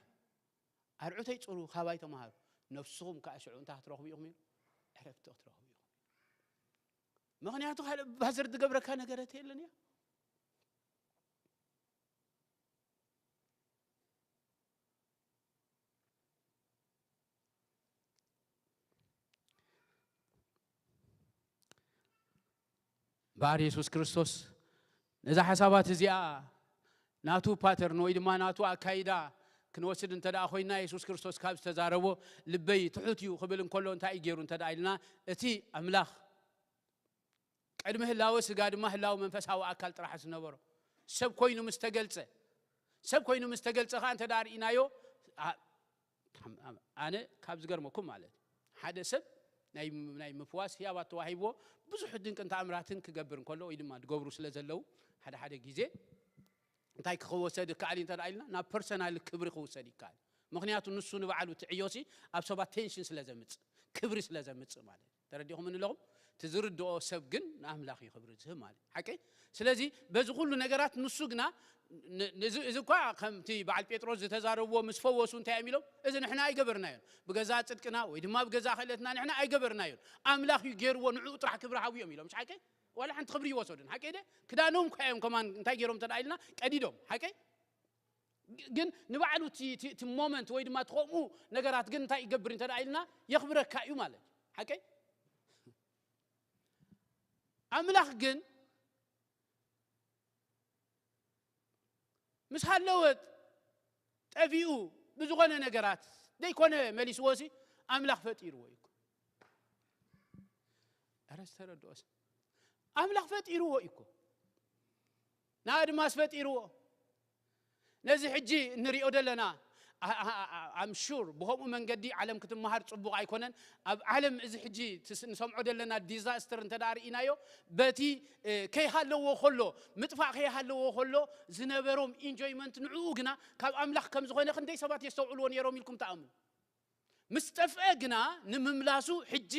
ኣርዑተይ ፅሩ ካባይ ተምሃሩ ነፍስኹም ከዓ ሽዑ እንታይ ክትረኽቡ ኢኹም ኢሉ ዕረፍቲ ክትረኽቡ ኢኹም። ምኽንያቱ ካልእ ባዘር ዝገብረካ ነገረት የለን እያ። እምበኣር የሱስ ክርስቶስ ነዛ ሓሳባት እዚኣ ናቱ ፓተርን ወይ ድማ ናቱ ኣካይዳ ክንወስድ እንተ ደኣ ኮይና፣ የሱስ ክርስቶስ ካብ ዝተዛረቦ ልበይ ትሑት እዩ ክብል እንከሎ እንታይ እዩ ገይሩ እንተ ደኣ ኢልና፣ እቲ ኣምላኽ ቅድሚ ህላወ ስጋ ድማ ህላወ መንፈሳዊ ኣካል ጥራሕ ዝነበሮ ሰብ ኮይኑ ምስ ተገልጸ፣ ሰብ ኮይኑ ምስ ተገልጸ ከኣ እንተ ደኣ ርኢናዮ፣ ኣ-፣ ኣነ ካብ ዝገርመኩም ማለት እዩ፣ ሓደ ሰብ ናይ፣ ናይ ምፍዋስ ህያባት ተዋሂብዎ ብዙሕ ድንቅን ተኣምራትን ክገብር እንከሎ ወይ ድማ ዝገብሩ ስለ ዘለዉ ሓደ ሓደ ግዜ እንታይ ክወሰድ ይከኣል እዩ እንተ ደኣ ኢልና፣ ናብ ፐርሰናል ክብሪ ክውሰድ ይከኣል። ምኽንያቱ ንሱ ንባዕሉ እቲ ዕዮሲ ኣብ ሰባት ቴንሽን ስለ ዘምጽእ፣ ክብሪ ስለ ዘምጽእ ማለት እዩ። ተረዲኹም ኣለኹም? እቲ ዝርድኦ ሰብ ግን ንኣምላኽ እዩ ክብሪ ዝህብ ማለት እዩ። ሓቀይ? ስለዚ በዚ ኩሉ ነገራት ንሱ ግና ን-፣ ንዚ-፣ እዚ እኳ ከምቲ በዓል ጴጥሮስ ዝተዛረብዎ ምስ ፈወሱ እንታይ እዮም ኢሎም? እዚ ንሕና ኣይገበርናዮን። ብገዛ ጽድቅና ወይ ድማ ብገዛ ክእለትና ንሕና ኣይገበርናዮን። ኣምላኽ እዩ ገይርዎ፣ ንዕኡ ጥራሕ ክብሪ ሃቡ እዮም ኢሎም። ምሽ ሓቀይ? ዋላ ሓንቲ ክብሪ ይወሰዱን። ሓቀይ ደ? ክዳኖም እኳ እዮም ከማን እንታይ ገይሮም እንተ ደኣ ኢልና ቀዲዶም። ሓቀይ? ግ-፣ ግን ንባዕሉ እቲ፣ እቲ፣ እቲ ሞመንት ወይ ድማ እቲ ከምኡ ነገራት ግን እንታይ ይገብር እንተ ደኣ ኢልና የኽብረካ እዩ ማለት እዩ። ሓቀይ? ኣምላኽ ግን ምስ ሃለወ ጠፊኡ ብዝኾነ ነገራት ዘይኮነ መሊስዎ ሲ ኣምላኽ ፈጢርዎ እዩ እኮ። ኧረ ዝተረድኦስ ኣምላኽ ፈጢርዎ እዩ እኮ። ንኣድማስ ፈጢርዎ። ነዚ ሕጂ እንሪኦ ዘለና ኣ-፣ ኣ-፣ ኣ-፣ ኣም ሹር ብኸምኡ መንገዲ ዓለም ክትመሃር ጽቡቕ ኣይኮነን። ኣብ ዓለም እዚ ሕጂ ትስ-፣ ንሰምዖ ዘለና ዲዛስተር እንተ ደኣ ርኢናዮ፣ በቲ፣ እ፣ ከይሃለዎ ከሎ፣ ምጥፋእ ከይሃለዎ ከሎ ዝነበሮም ኢንጆይመንት ንዕኡ ግና ካብ ኣምላኽ ከም ዝኾነ ክንደይ ሰባት የስተውዕልዎ ነይሮም ኢልኩም ትኣምኑ? ምስ ጠፍአ ግና ንምምላሱ ሕጂ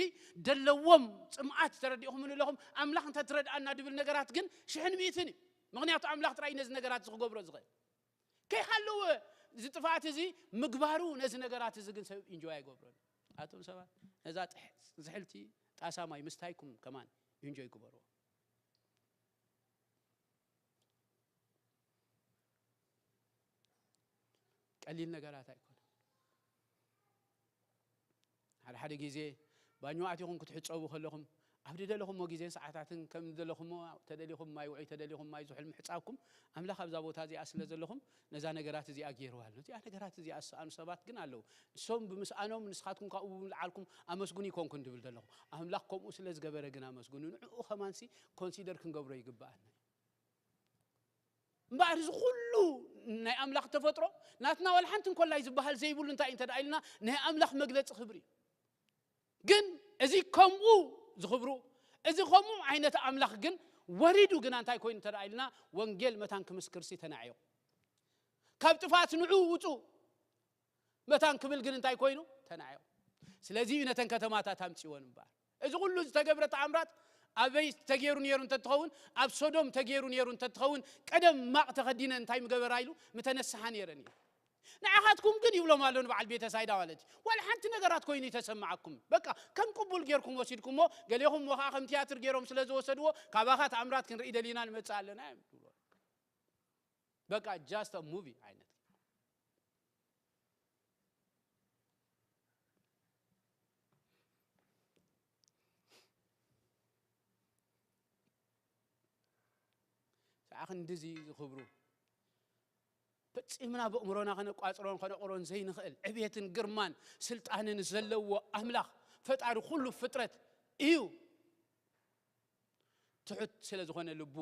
ደለዎም ጽምኣት ተረዲእኹም ኣለኹም። ኣምላኽ እንተ ትረድኣና ድብል ነገራት ግን ሽሕን ሚእትን እዩ። ምኽንያቱ ኣምላኽ ጥራይ ነዚ ነገራት እዚ ክገብሮ ዝኽእል። ከይሃለወ እዚ ጥፍኣት እዚ ምግባሩ ነዚ ነገራት እዚ ግን ሰብ ኢንጆይ ኣይገብሮን። ኣቶም ሰባት ነዛ ጥሕ-፣ ዝሕልቲ ጣሳ ማይ ምስታይኩም ከማን ኢንጆይ ግበርዎ። ቀሊል ነገራት ኣይኮነ። ሓደ ሓደ ግዜ ባኞ ኣቲኹም ክትሕጸቡ ከለኹም ኣብ ዝደለኹሞ ግዜን ሰዓታትን ከም ዝደለኹሞ፣ ተደሊኹም ማይ ውዑይ፣ ተደሊኹም ማይ ዝሑል ምሕጻብኩም ኣምላኽ ኣብዛ ቦታ እዚኣ ስለ ዘለኹም ነዛ ነገራት እዚኣ ገይርዋ ኣሎ። እዚኣ ነገራት እዚኣ ዝሰኣኑ ሰባት ግን ኣለዉ። ንሶም ብምስኣኖም ንስኻትኩም ካብኡ ብምልዓልኩም ኣመስግኑ ይኮንኩን ድብል ዘለኹ። ኣምላኽ ከምኡ ስለ ዝገበረ ግን ኣመስግኑ። ንዕኡ ከማንሲ ኮንሲደር ክንገብሮ ይግብኣና። እምበኣር እዚ ኩሉ ናይ ኣምላኽ ተፈጥሮ ናትና ዋላ ሓንቲ እንኮላይ ዝበሃል ዘይብሉ እንታይ እዩ እንተ ደኣ ኢልና ናይ ኣምላኽ መግለጺ ክብሪ እዩ። ግን እዚ ከምኡ ዝኽብሩ፣ እዚ ከምኡ ዓይነት ኣምላኽ ግን ወሪዱ ግና እንታይ ኮይኑ እንተ ደኣ ኢልና ወንጌል መታን ክምስክርሲ ተናዕዮ። ካብ ጥፍኣት ንዑ ውጹ መታን ክብል ግን እንታይ ኮይኑ? ተናዕዮ። ስለዚ እዩ ነተን ከተማታት ኣምጺወን እምበኣር። እዚ ኩሉ ዝተገብረ ተኣምራት ኣበይ ተገይሩ ነይሩ እንተትኸውን፣ ኣብ ሶዶም ተገይሩ ነይሩ እንተትኸውን፣ ቀደም ማቕ ተኸዲነ እንታይ ምገበራ ኢሉ ምተነስሓ ነይረን እዩ። ንዓኻትኩም ግን ይብሎም ኣሎ ንበዓል ቤተ ሳይዳ ማለት እዩ። ዋላ ሓንቲ ነገራት ኮይኑ ይተሰምዓኩም። በቃ ከም ቅቡል ጌርኩም ወሲድኩሞ፣ ገሌኹም ሞ ከዓ ከም ቲያትር ጌሮም ስለ ዝወሰድዎ፣ ካባኻ ተኣምራት ክንርኢ ደሊና ንመጽእ ኣለና እዮም ዝብሉ። በቃ just a movie ዓይነት። ሰዓ ክንድዚ ዝኽብሩ ፈጺምና ብእምሮና ከነቋጽሮን ከነቑሮን ዘይንኽእል ዕብየትን ግርማን ስልጣንን ዘለዎ ኣምላኽ ፈጣሪ ኩሉ ፍጥረት እዩ። ትሑት ስለ ዝኾነ ልቡ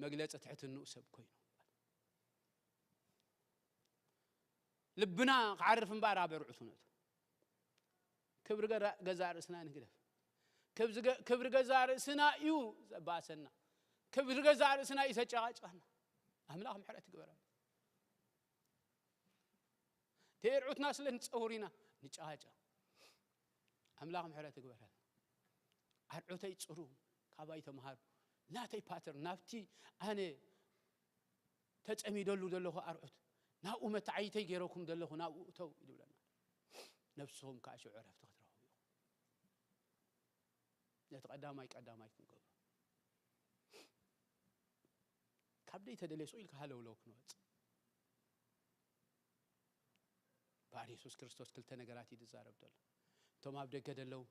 መግለጺ ትሕትንኡ ሰብ ኮይኑ። ልብና ክዓርፍ እምበኣር ኣብ ኣርዑቱ ነቱ። ክብሪ ገራ-፣ ገዛእ ርእስና ንግደፍ። ክብዚ ገ-፣ ክብሪ ገዛእ ርእስና እዩ ዘባእሰና። ክብሪ ገዛእ ርእስና እዩ ዘጨቓጨቐና። ኣምላኽ ምሕረት ይግበረና። ተየርዑትና ስለ ንጸውር ኢና ንጨቓጨቕ። ኣምላኽ ምሕረት ይግበረልና። ኣርዑተይ ጽሩ፣ ካባይ ተምሃሩ። ናተይ ፓተር፣ ናብቲ ኣነ ተጸሚደሉ ዘለኹ ኣርዑት፣ ናብኡ መተዓይተይ ገይረኩም ዘለኹ፣ ናብኡ እተው ይብለና። ነብስኹም ከኣ ሽዑ ዕረፍቲ ክትረኽቡ ኢኹም። ነቲ ቀዳማይ ቀዳማይ ክንገብሮ። ካብ ደይ ተደልየ ስቕ ኢልካ ሃለውለው ክንወጽእ። እምበኣር የሱስ ክርስቶስ ክልተ ነገራት እዩ ዝዛረብ ዘሎ። እቶም ኣብ ደገ ደለዉ፣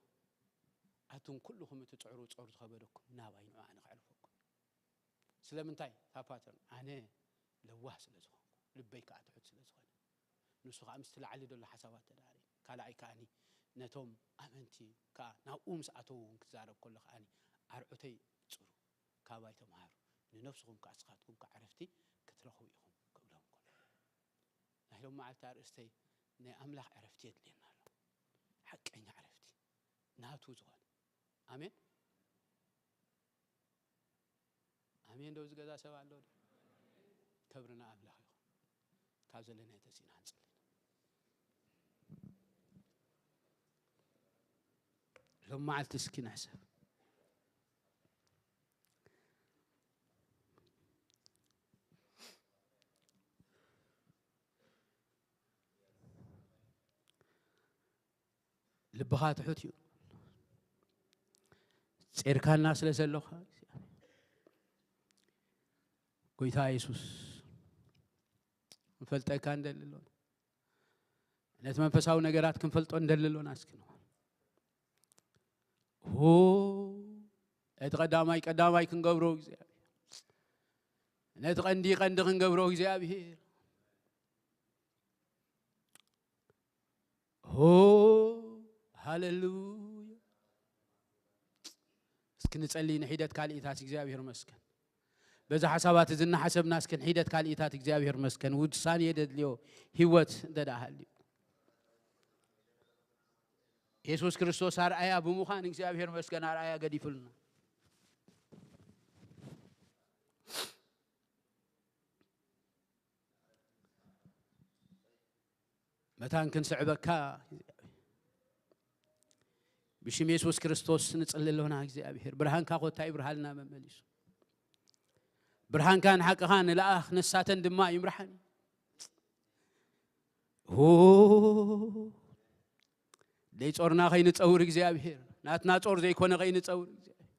ኣቱም ኩልኹም እቲ ጽዕሩ ጾር ዝኸበደኩም ናባይ ንዑ ኣነ ከዕርፈኩም። ስለምንታይ? ፓፓተር ኣነ ለዋህ ስለ ዝኾንኩ፣ ልበይ ከዓ ትሑት ስለ ዝኾነ፣ ንሱ ከዓ ምስቲ ላዕሊ ዘሎ ሓሳባት ተዳሪ። ካልኣይ ከዓኒ ነቶም ኣመንቲ ከዓ ናብኡ ምስ ኣተዉ እውን ክዛረብ ከሎ ከዓኒ ኣርዑተይ ጽሩ፣ ካባይ ተምሃሩ፣ ንነፍስኹም ከዓ ንስኻትኩም ከዓ ዕረፍቲ ክትረኽቡ ኢኹም ክብሎም ከሎ፣ ናይ ሎም መዓልቲ ኣርእስተይ ናይ ኣምላኽ ዕረፍቲ የድልየና ኣሎ። ሓቀኛ ዕረፍቲ ናቱ ዝኾነ። ኣሜን። ኣሜን። ዶ ዝገዛ ሰብ ኣሎ ዶ? ክብሪ ንኣምላኽ ይኹን። ካብ ዘለናዮ ተሲእና ክንጽሊ። ሎም መዓልቲ እስኪ ንሕሰብ። ልብኻ ትሑት እዩ። ጼርካና ስለ ዘለኻ ጎይታ የሱስ ክንፈልጠካ እንደሊ ኣሎና። ነቲ መንፈሳዊ ነገራት ክንፈልጦ እንደሊ ኣሎና። እስኪ ንበል። ሆ፣ ነቲ ቀዳማይ ቀዳማይ ክንገብሮ እግዚኣብሔር፣ ነቲ ቀንዲ ቀንዲ ክንገብሮ እግዚኣብሔር። ሆ፣ ሃሌሉያ። እስኪ ንጸሊ ንሒደት ካልኢታት እግዚኣብሔር መስገን። በዚ ሓሳባት እዚ እናሓሰብና እስኪ ንሒደት ካልኢታት እግዚኣብሔር መስገን። ውሳኔ የደድልዮ ህይወት እንተ ደኣ ሃልዩ። የሱስ ክርስቶስ ኣርኣያ ብምዃን እግዚኣብሔር መስገን ኣርኣያ ገዲፉልና። መታን ክንስዕበካ ብሽም የሱስ ክርስቶስ ንጽሊ ኣሎና። እግዚኣብሔር ብርሃንካ ኮታ ይብርሃልና መመሊሱ። ብርሃንካን ሓቅኻን ንለኣኽ፣ ነሳተን ድማ ይምርሓን። ሆ፣ ደይ ጾርና ከይንጸውር እግዚኣብሔር፣ ናትና ጾር ዘይኮነ ከይንጸውር እግዚኣብሔር፣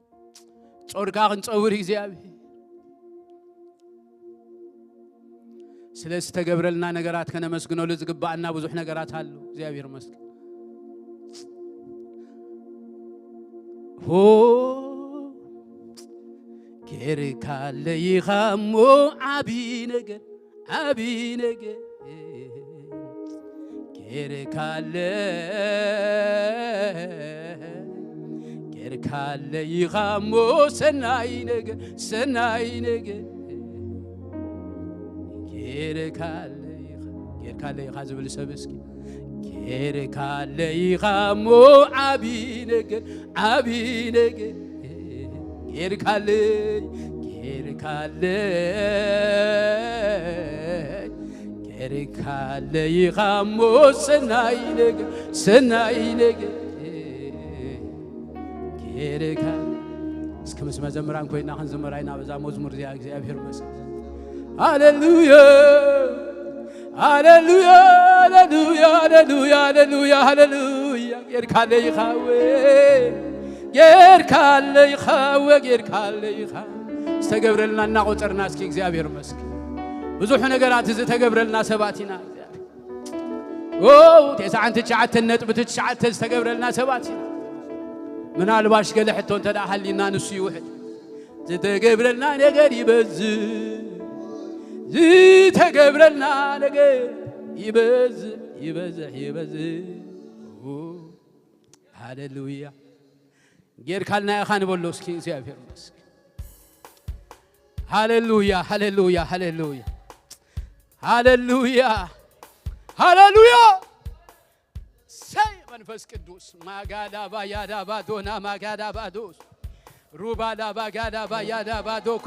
ጾርካ ክንጸውር እግዚኣብሔር፣ ስለ ዝተገብረልና ነገራት ከነመስግነሉ ዝግባኣና ብዙሕ ነገራት ኣሎ። እግዚኣብሔር ይመስገን። ሆ፣ ጌርካለይ ኢኻ እሞ ዓቢ ነገር፣ ዓቢ ነገር ጌርካለይ፣ ጌርካለይ ኢኻ እሞ ሰናይ ነገር፣ ሰናይ ነገር ጌርካለይ ኢኻ፣ ጌርካለይ ኢኻ ዝብል ሰብ እስኪ፣ ጌርካለይ ኢኻ እሞ ዓቢ ነገር፣ ዓቢ ነገር ጌርካለይ፣ ጌርካለይ፣ ጌርካለይ ኢኻ እሞ ሰናይ ነገር፣ ሰናይ ነገር ጌርካ። እስኪ ምስ መዘምራን ኮይና ክንዝምራ ኢና በዛ መዝሙር እዚኣ። እግዚኣብሔር ይመስገን። ሃሌሉያ፣ ሃሌሉያ፣ ሃሌሉያ፣ ሃሌሉያ፣ ሃሌሉያ፣ ሃሌሉያ። ጌርካለይ ኢኻ እወ፣ ጌርካለይ ኢኻ እወ፣ ጌርካለይ ኢኻ። ዝተገብረልና እናቆጸርና እስኪ እግዚኣብሔር ይመስገን። ብዙሕ ነገራት ዝተገብረልና ሰባት ኢና። ኦ፣ ተስዓን ትሽዓተን ነጥቢ ትሽዓተ ዝተገብረልና ሰባት ኢና። ምናልባሽ ገለ ሕቶ እንተ ደኣ ሃሊና ንሱ ይውሕድ። ዝተገብረልና ነገር ይበዝሕ፣ ዝተገብረልና ነገር ይበዝሕ፣ ይበዝሕ፣ ይበዝሕ። ኦ፣ ሃሌሉያ። ጌርካልና ኢኻ ንበሎ እስኪ እግዚኣብሔር ይመስገን። ሃሌሉያ፣ ሃሌሉያ፣ ሃሌሉያ፣ ሃሌሉያ፣ ሃሌሉያ። ሰይ መንፈስ ቅዱስ ማጋዳባ ያዳባ ዶና ማጋዳባ ዶስ ሩባ ዳባ ጋዳባ ያዳባ ዶኮ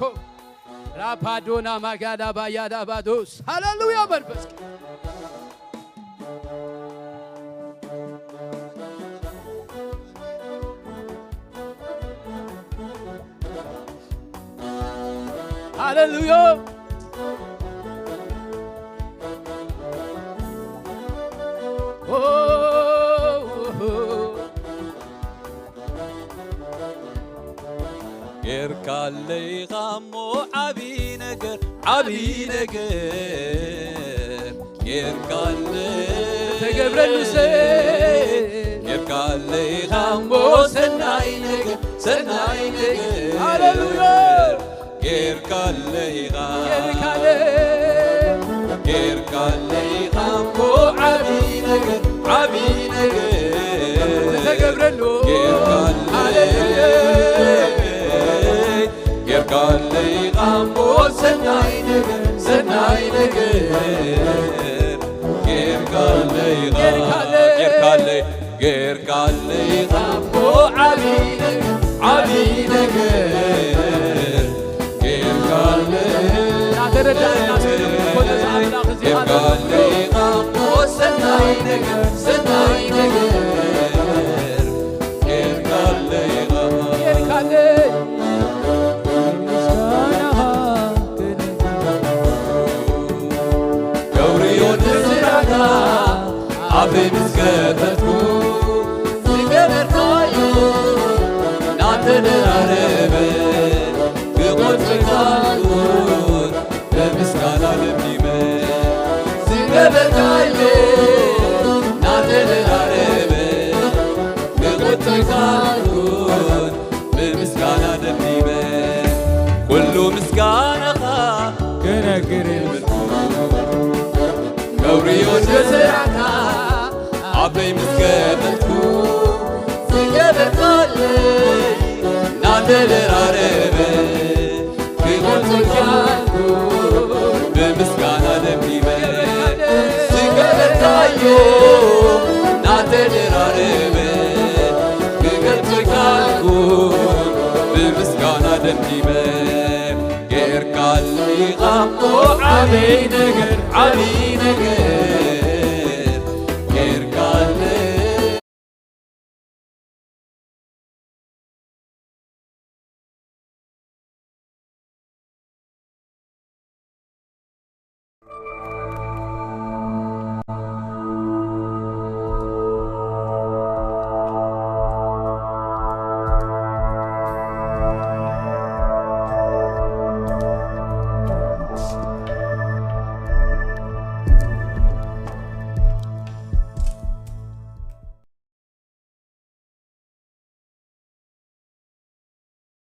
ራፓዶና ማጋዳባ ያዳባ ዶስ። ሃሌሉያ መንፈስ ቅዱስ። ሃሌሉያ። ኦ፣ ጌርካለይ ኢኻ እሞ ዓቢ ነገር፣ ዓቢ ነገር ጌርካለይ። ተገብረሉ ሰ- ጌርካለይ ኢኻ እሞ ሰናይ ነገር፣ ሰናይ ነገር ሃሌሉያ። ጌርካ ጌርካለይ ኢኻ ጌርካለይ ኢኻ እሞ ዓቢ ነገር ዓቢ ነገር ዝተገብረሉ ጌርካለይ ሃሌሉያ ጌርካለይ ኢኻ እሞ ሰናይ ነገር ሰናይ ነገር ጌርካለይ ኢኻ ጌርካለይ ጌርካለይ ጌርካለይ ኢኻ እሞ ዓቢ ነገር ዓቢ ነገር ጌርካለይ እናተረዳእና እስኪ ንምልኮ ነዚ ኣምላኽ እዚ ሃሌሉያ ጌርካለይ ኢኻ እሞ ሰናይ ነገር ሰናይ ነገር ጌርካለይ ኢኻ ጌርካለይ ምስጋናኻ ክነግር ነውሪ ወንስራታ ኣፈይ ምስ ከፈትኩ ዝገበርካዮ እናተደራረበ ክቆጽረካ እኩል ብምስጋና ለሚመ ዝገበርካዮ እናተደራረበ ክቆጽረካ እኩል ብምስጋና ደሚመ ኩሉ ምስጋናኻ ክነግር የምልኩ ነውሪ ወንስራታ ኣፈይ ምስ ከፈትኩ ዝገበርካለይ እናተደራረበ ክገልጾ ቻልኩ ብምስጋና ደሚመ ዝገበርካዮ እናተደራረበ ክገልጾ ቻልኩ ብምስጋና ደሚመ ጌርካለይ ኢኻ እሞ ዓብይ ነገር ዓብይ ነገር